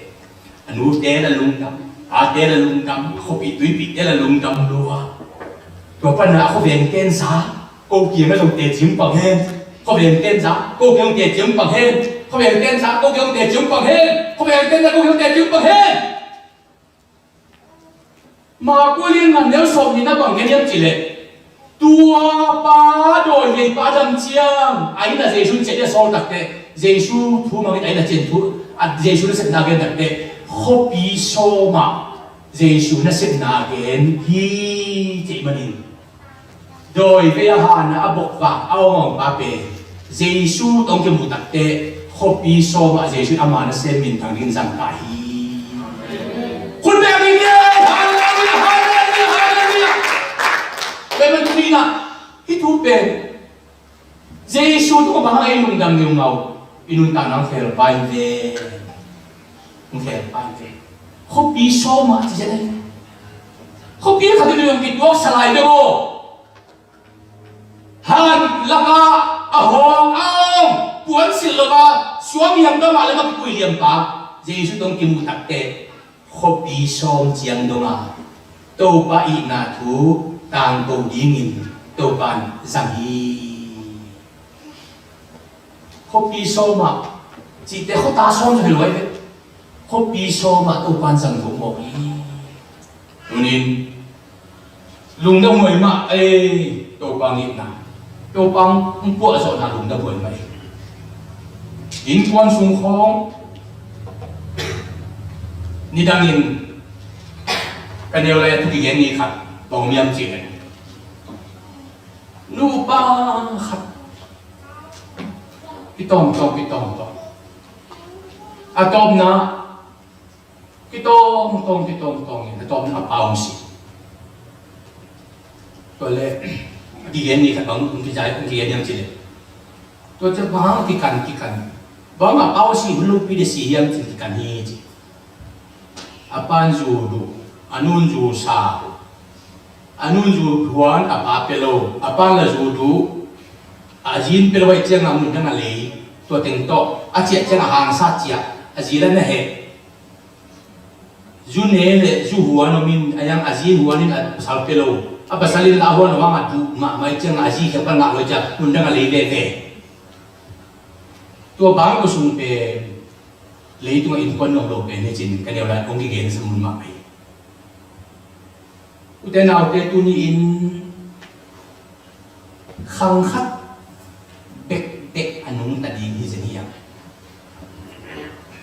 a nute la lungdam, pate la lungdam, a khuapih tuipihte la lungdam lua. Tua panah a khuaveng tensa ko kiangah zong teci hong pang hen. Khuaveng tensa ko kiang teci hong pang hen. Khuaveng tensa ko kiang teci hong pang hen. Khuaveng tensa ko kiang teci hong pang hen. Marka lian nga neu sawm nihna bang gen hiam cih leh, tua pa dawi veipa a dam ciang a inn ah Jesu in ciah ding a sawl takteh, Jesu thu mangin a inn ah ciah thu, a Jesu nasepna gen takteh, khuapi sawmah Jesu nasepna gen hi cih manin, dawi vei a Hana a bokvak a awngawngpa pen Jesu tawh hong kimu takteh, khuapi sawmah Jesu in ama nasem minthang dingin zang ta hi. Khut beng ni, halleluiah, halleluiah, halleluiah. Tua ahih manin tuni-in ah hih thu pen Jesu tungah bang hang ei lungdam ding uh, i nuntakna hong khel pai ve. Hong khel pai ve. Khuapi sawmah ci zen ahi. Khuapi khat in zong kituak sa lai deuh aw. Han lakah a hawng a awng, puansilh lo a, suang hiam dawh mah leh mah kipui liampa Jesu tawh hong kimuh takteh, khuapi sawm ciang dong a, Topa itna thu tangko dingin Topa in zang hi. Khuapi sawmah cihte khuata sawm hi lo ahi ve. Khuapi sawmah Topa in zang zo mawk hi. Tunin lungdam huai mah ei, Topa ngitna, Topa hong puahzawhna lungdam huai mah ei. Innkuan sung khawng nidangin ka neu lai a thu kigen ni khat bang om hiam cih leh, nupa khat kitawngtawng, kitawngtawng. A tawpna, kitawngtawng, kitawngtawng in a tawpna a pa hong si. Tua leh a kigen ni khat bang hong kigen hiam cih leh, Tua ciang bang hang kikan kikan, bang a pau si hun lopi de si hiam cin kikan hi ci. A pan zu duh, a nun zu sa, a nun zu huan a pa pia lo, a pan la zu duh, a zin pia lo, a ciang a mun dang a lei, tua teng tawh a ciah ciang a hangsa ciah, a zi la na he. Zu ne le zu huan om in, a yang a zi huan in a pasal pia lo, a pasal in la huan a wang a duh mahmah ciang a zi khia pan ngah lo ciang mun dang a lei veve. Tua bang ko sung pen leitungah innkuan nuam lo pen hi cin ka neu lai kong kigen sa mun mah pen. Ute naute, tuni in khang khat bekbek a nungta ding hi zen hiam?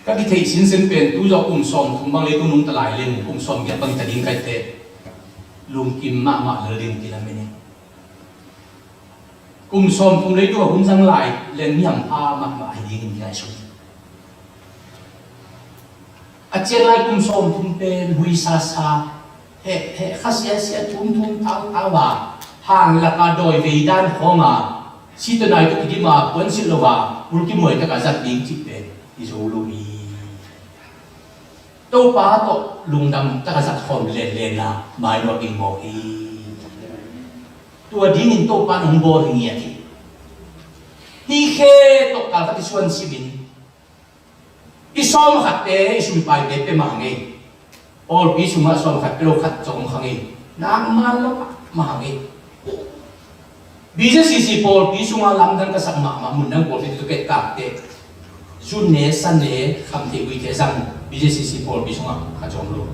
Ka kitheih sinsen pen tu zawh kum sawm thum bang leitung nungta lai leng kum sawm giat bang ta ding kaite lungkim mahmah lel ding ti lam in. Kum sawm thum leitung a hun zang lai leng mi hampha mahmah hi ding in ki lai sung. A cian lai kum sawm thum pen hui sasa, heh heh kha siasia, thum thum tau tau a, hang laka dawi vei dan khawng a, si tua nai tua kidim a puan silh lo a, bul kimuai taka zat ding cih pen i zo lo hi. Topa tawh lungdam taka zat khawm lenlen a, mai luat ding mawk hi. Tua dingin Topa nong bawl hi ngiat hi. Hih khe tawh kal khat i suan simin, i sawm khatte, i sumpai te pe mah ngei. Pawlpi sungah sawm khat pe lo khat zong om kha ngei. Nak man lo mah ngei. B J C C pawlpi sungah lamdang ka sak mahmah mun dang pawlpi tu pet kakte. Zu ne sa ne kham thei ui thei zang B J C C pawlpi sungah khat zong om lo.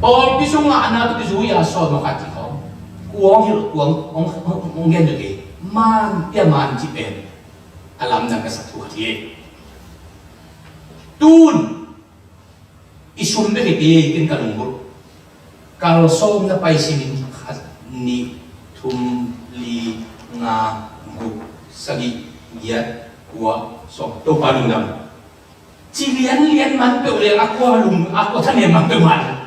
Pawlpi sungah a na tu kizui a sawm khat ti khawng. Kuang hilh kuang ong gen tu kei. Man pia man ci pen a lamdang ka sak thu khat hi. Tun i sum bek hi kei ken ka lunggulh. Kal sawm na pai simin khat nih thum li nga guk sagih giat kua sawm. Topa lungdam. Ci lianlian man peuh leng a kua lung a kua thanem man peuh man.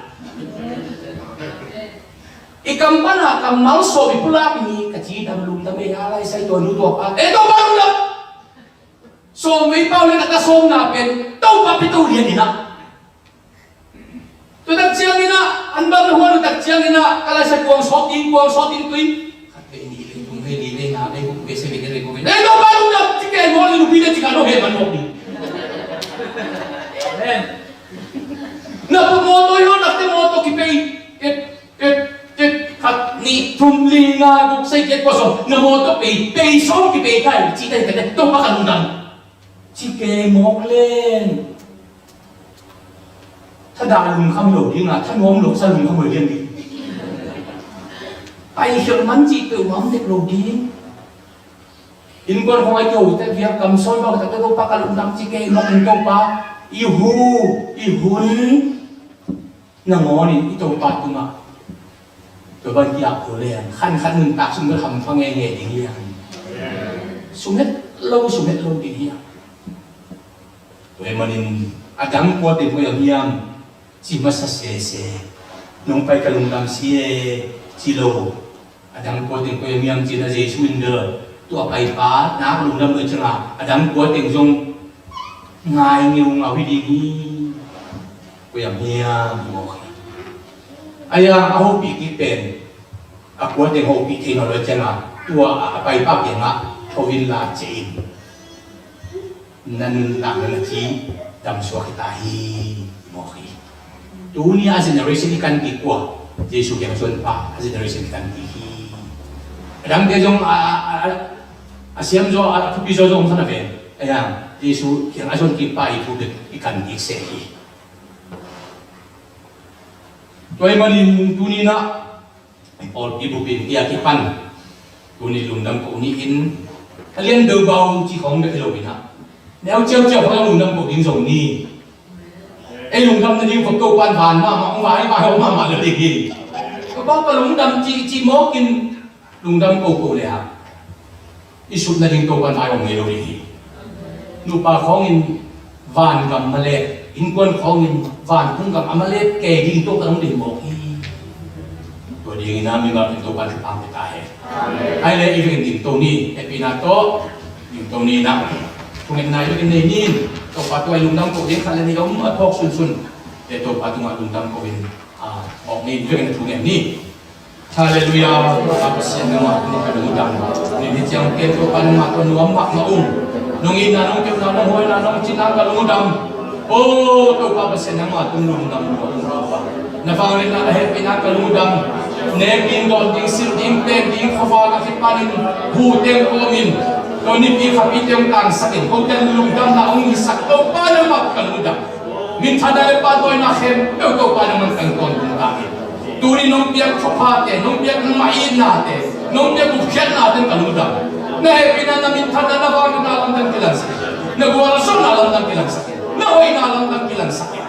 I kam pana kammal sawm i pulak ni ka ci dam lungdam ei a lai sai tua nu tua pa. Ei Topa lungdam. Sawm vei pau le ka ta sawmna pen Topa pi to lian inah. Tua tak ciang inah an bang na huan tak ciang inah ka lai sa kuang sawt ding kuang sawt ding tui. Khat vei ni vei tung vei ni vei nga vei guk vei se vei ni vei guk vei. Ei Topa lungdam ci ken mawk ni lupi na ci ka lo he man mawk ni. Amen. Na pu mawtaw i hawt nakte mawtaw kipei. Tet, tet, tet, khat, nih, thum, li, nga, guk, sagih, giat, kua, sawm. Na mawtaw pei, pei sawm kipei kai, ci kai kate, Topa ka lungdam. Ci kei mawk len. Thadah lungkham lo ding a, thanuam lo sa lungkham lo ding ding. Pai hiam man ci peuh mam dek lo ding. Innkuan khong ai keu te vial kam sawi bang tak Topa ka lungdam ci kei mawk in Topa i hu i hun nangawn in i Topa tungah tua bang kiak kul leng khan khat nuntak sung bel hampha ngeingei ding hiam? Sumhet lo sumhet lo ding hiam? Tua ahih manin a dang kuate koi a hiam? Ci masa sese. Nong pai ka lungdam si e ci lo. A dang kua teng koi a miam cin a Jesu in bel tua paipa nak lungdam lo cianga a dang kua teng zong ngai ngeungau hi ding hi. Koi a miam hi mawk hi. A yang a hopih kik pen a kua teng hopih thei nawn lo cianga tua a paipa kiangah tho in la ciah in. Na nuntakna na ci damsuak hi ta hi. Mawk hi. Tuni a generation i kan kik kua? Jesu kiang a zuan pa a generation i kan kik hi. A dangte zong a, a, a, a siam zaw a thupi zaw zong om khan a ven. A yang Jesu kiang a zuan kik pa i thu bek i kan kik seh hi. Tua ahih manin tuni na Pawlpi bupin hia kipan tuni lungdam ko ni in a lian deuh bau ci khawng bek hi lo in ah neu ciauciau khawng lungdam ko ding zo ni. Ei lungdam na ding khop to pan van mahmah hong vai vai hong mahmah lo ding hi. Ka bau ka lungdam ci ci mawk in lungdam ko ko le ha. I sut nading Topa nai om ngei lo ding hi. Nupa khawngin vangam malek, innkuan khawngin vantung gam a malek kei ding Topa nong ding mawk hi. Tua Dingin a mimal pen Topa thupha pia ta hen. Amen. Ai le i vekin dingto ni, hehpihna tawh dingto ni na. Thungetna i vekin nei ni. Topa tua i lungdam ko ding khat le nih om a phawk sunsun. Te Topa tungah lungdam ko in, ah, phawk ni, i vekin thungen ni. Halleluiah. Topa Pasian nangmah tungah ka lungdam. Ni ni ciang pen Topa nangmah tua nuam mahmah ung. Nong itna, nong kepna, nong huaina, nong cina ka lungdam. O Topa Pasian nangmah tung lungdam, lungdam. Na vangliatna, na hehpihna ka lungdam. Nek ding, dawn ding, silh ding, pen ding, khuavak a kipanin hu teng kawmin, ko nipi khapi teng tangsakin, ko ten lungdamna hong hisak Topa nangmah ka lungdam. Minthanna le pahtawina khempeuh Topa nangmah tang tawntung ta hi. Tuni nong piak thuphate, nong piak nangmah itnate, nong piak gupkhiatnate ka lungdam. Na hehpihna, na minthanna, na vangliatna lamdang kilangsak in. Na gualzawhna lamdang kilangsak in. Na hoihna lamdang kilangsak in.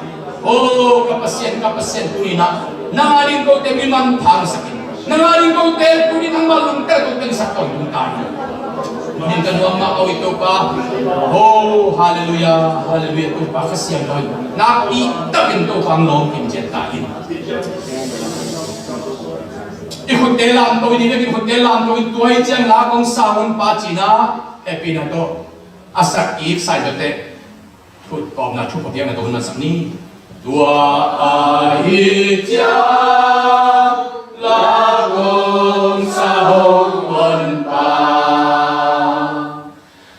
O ka Pasian, ka Pasian, tuni na nang a ding kote mi manpha hong sak in. Nang a ding kote tuni nangmah lungtang tawh tengsak tawntung ta in. Min ka nuam mah ko i Topa. O halleluiah, halleluiah, Topa Kha Siang tawh in nakpi takin Topa hong lawm kim ciat ta in. I khutte lamto in, i vekin khutte lamto in, tua hi ciang la kong sang un pa cina, hehpihna tawh a sak i sai tawh teh. Khut kawmna thu pha piakna tawh hun mansak ni. Tua ahi ciang la kong sa hong pon pa,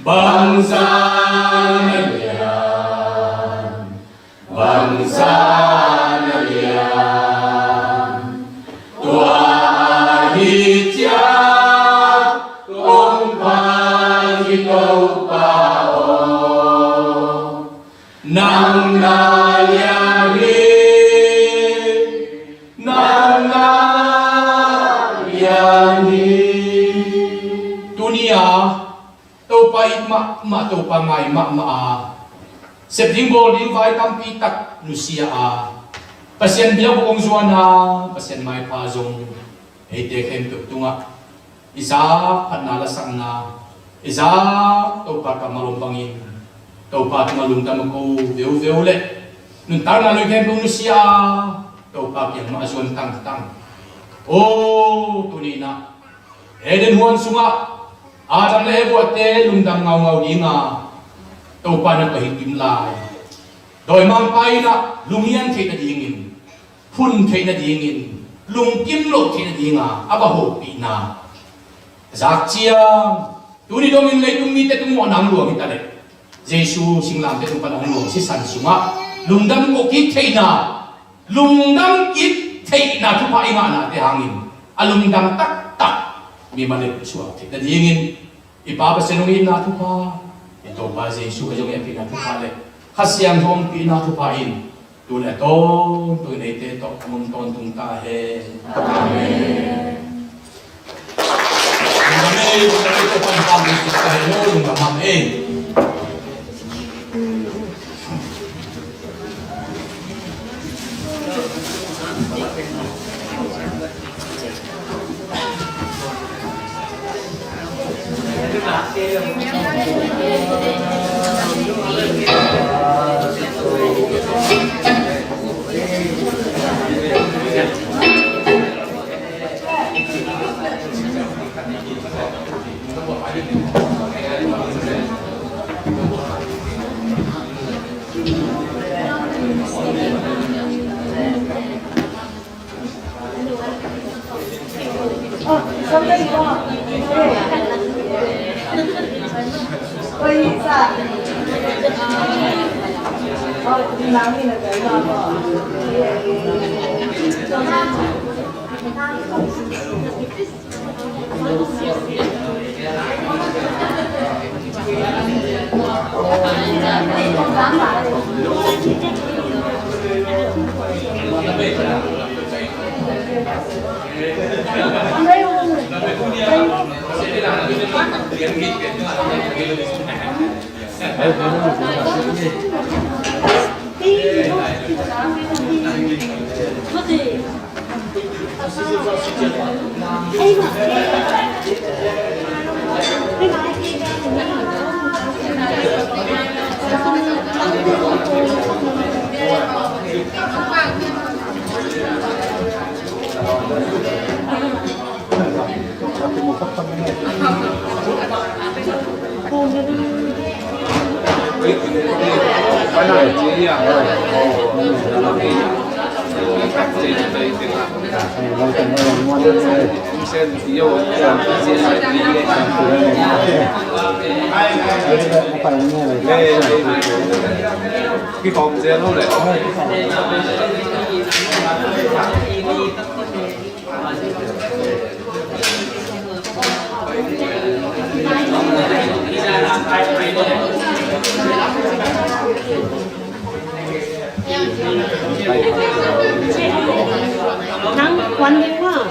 bangzah na lian, bangzah na lian. Tua ahi ciang kong pang hi Topa aw. Nang na lian hi, nang na lian hi. Tuni a Topa it mahmah, Topa ngai mahmah a, sep ding bawl ding vai tampi tak nusia a, Pasian biakbuk hong zuan a, Pasian maipha zong eite khempeuh tungah i zak phatna lasakna, i zak Topa kammal om bangin Topa tungah lungdam a ko veuveu le nuntakna lui khempeuh nusia a, Topa kiang mah a zuan tangtang. O tuni na Eden huan sungah Adam le Evate lungdam ngaungau dinga Topa na pahing kim lai. Dawimangpa in a lunghian theih nadingin, phun theih nadingin, lungkim loh theih nadinga a va hopihna a zak ciang, tuni dongin leitung mite tung mawhna hong luang hi ta leh, Jesu singlamteh tung pan hong luang sisan sungah lungdam ko kik theihna, lungdam kik theihna thupha i ngahnate hangin a lungdam taktak mimal in suak theih nadingin i Pa Pasian hong itna thupha, i Topa Jesu Khazih hong hehpihna thupha le Kha Siangtho hong pihna thupha in tu le a tawntung in eite tawh hong om tawntung ta hen. Amen. Amen. Amen. Amen. Amen. Amen. Amen. Amen. Nang kuan ding maw?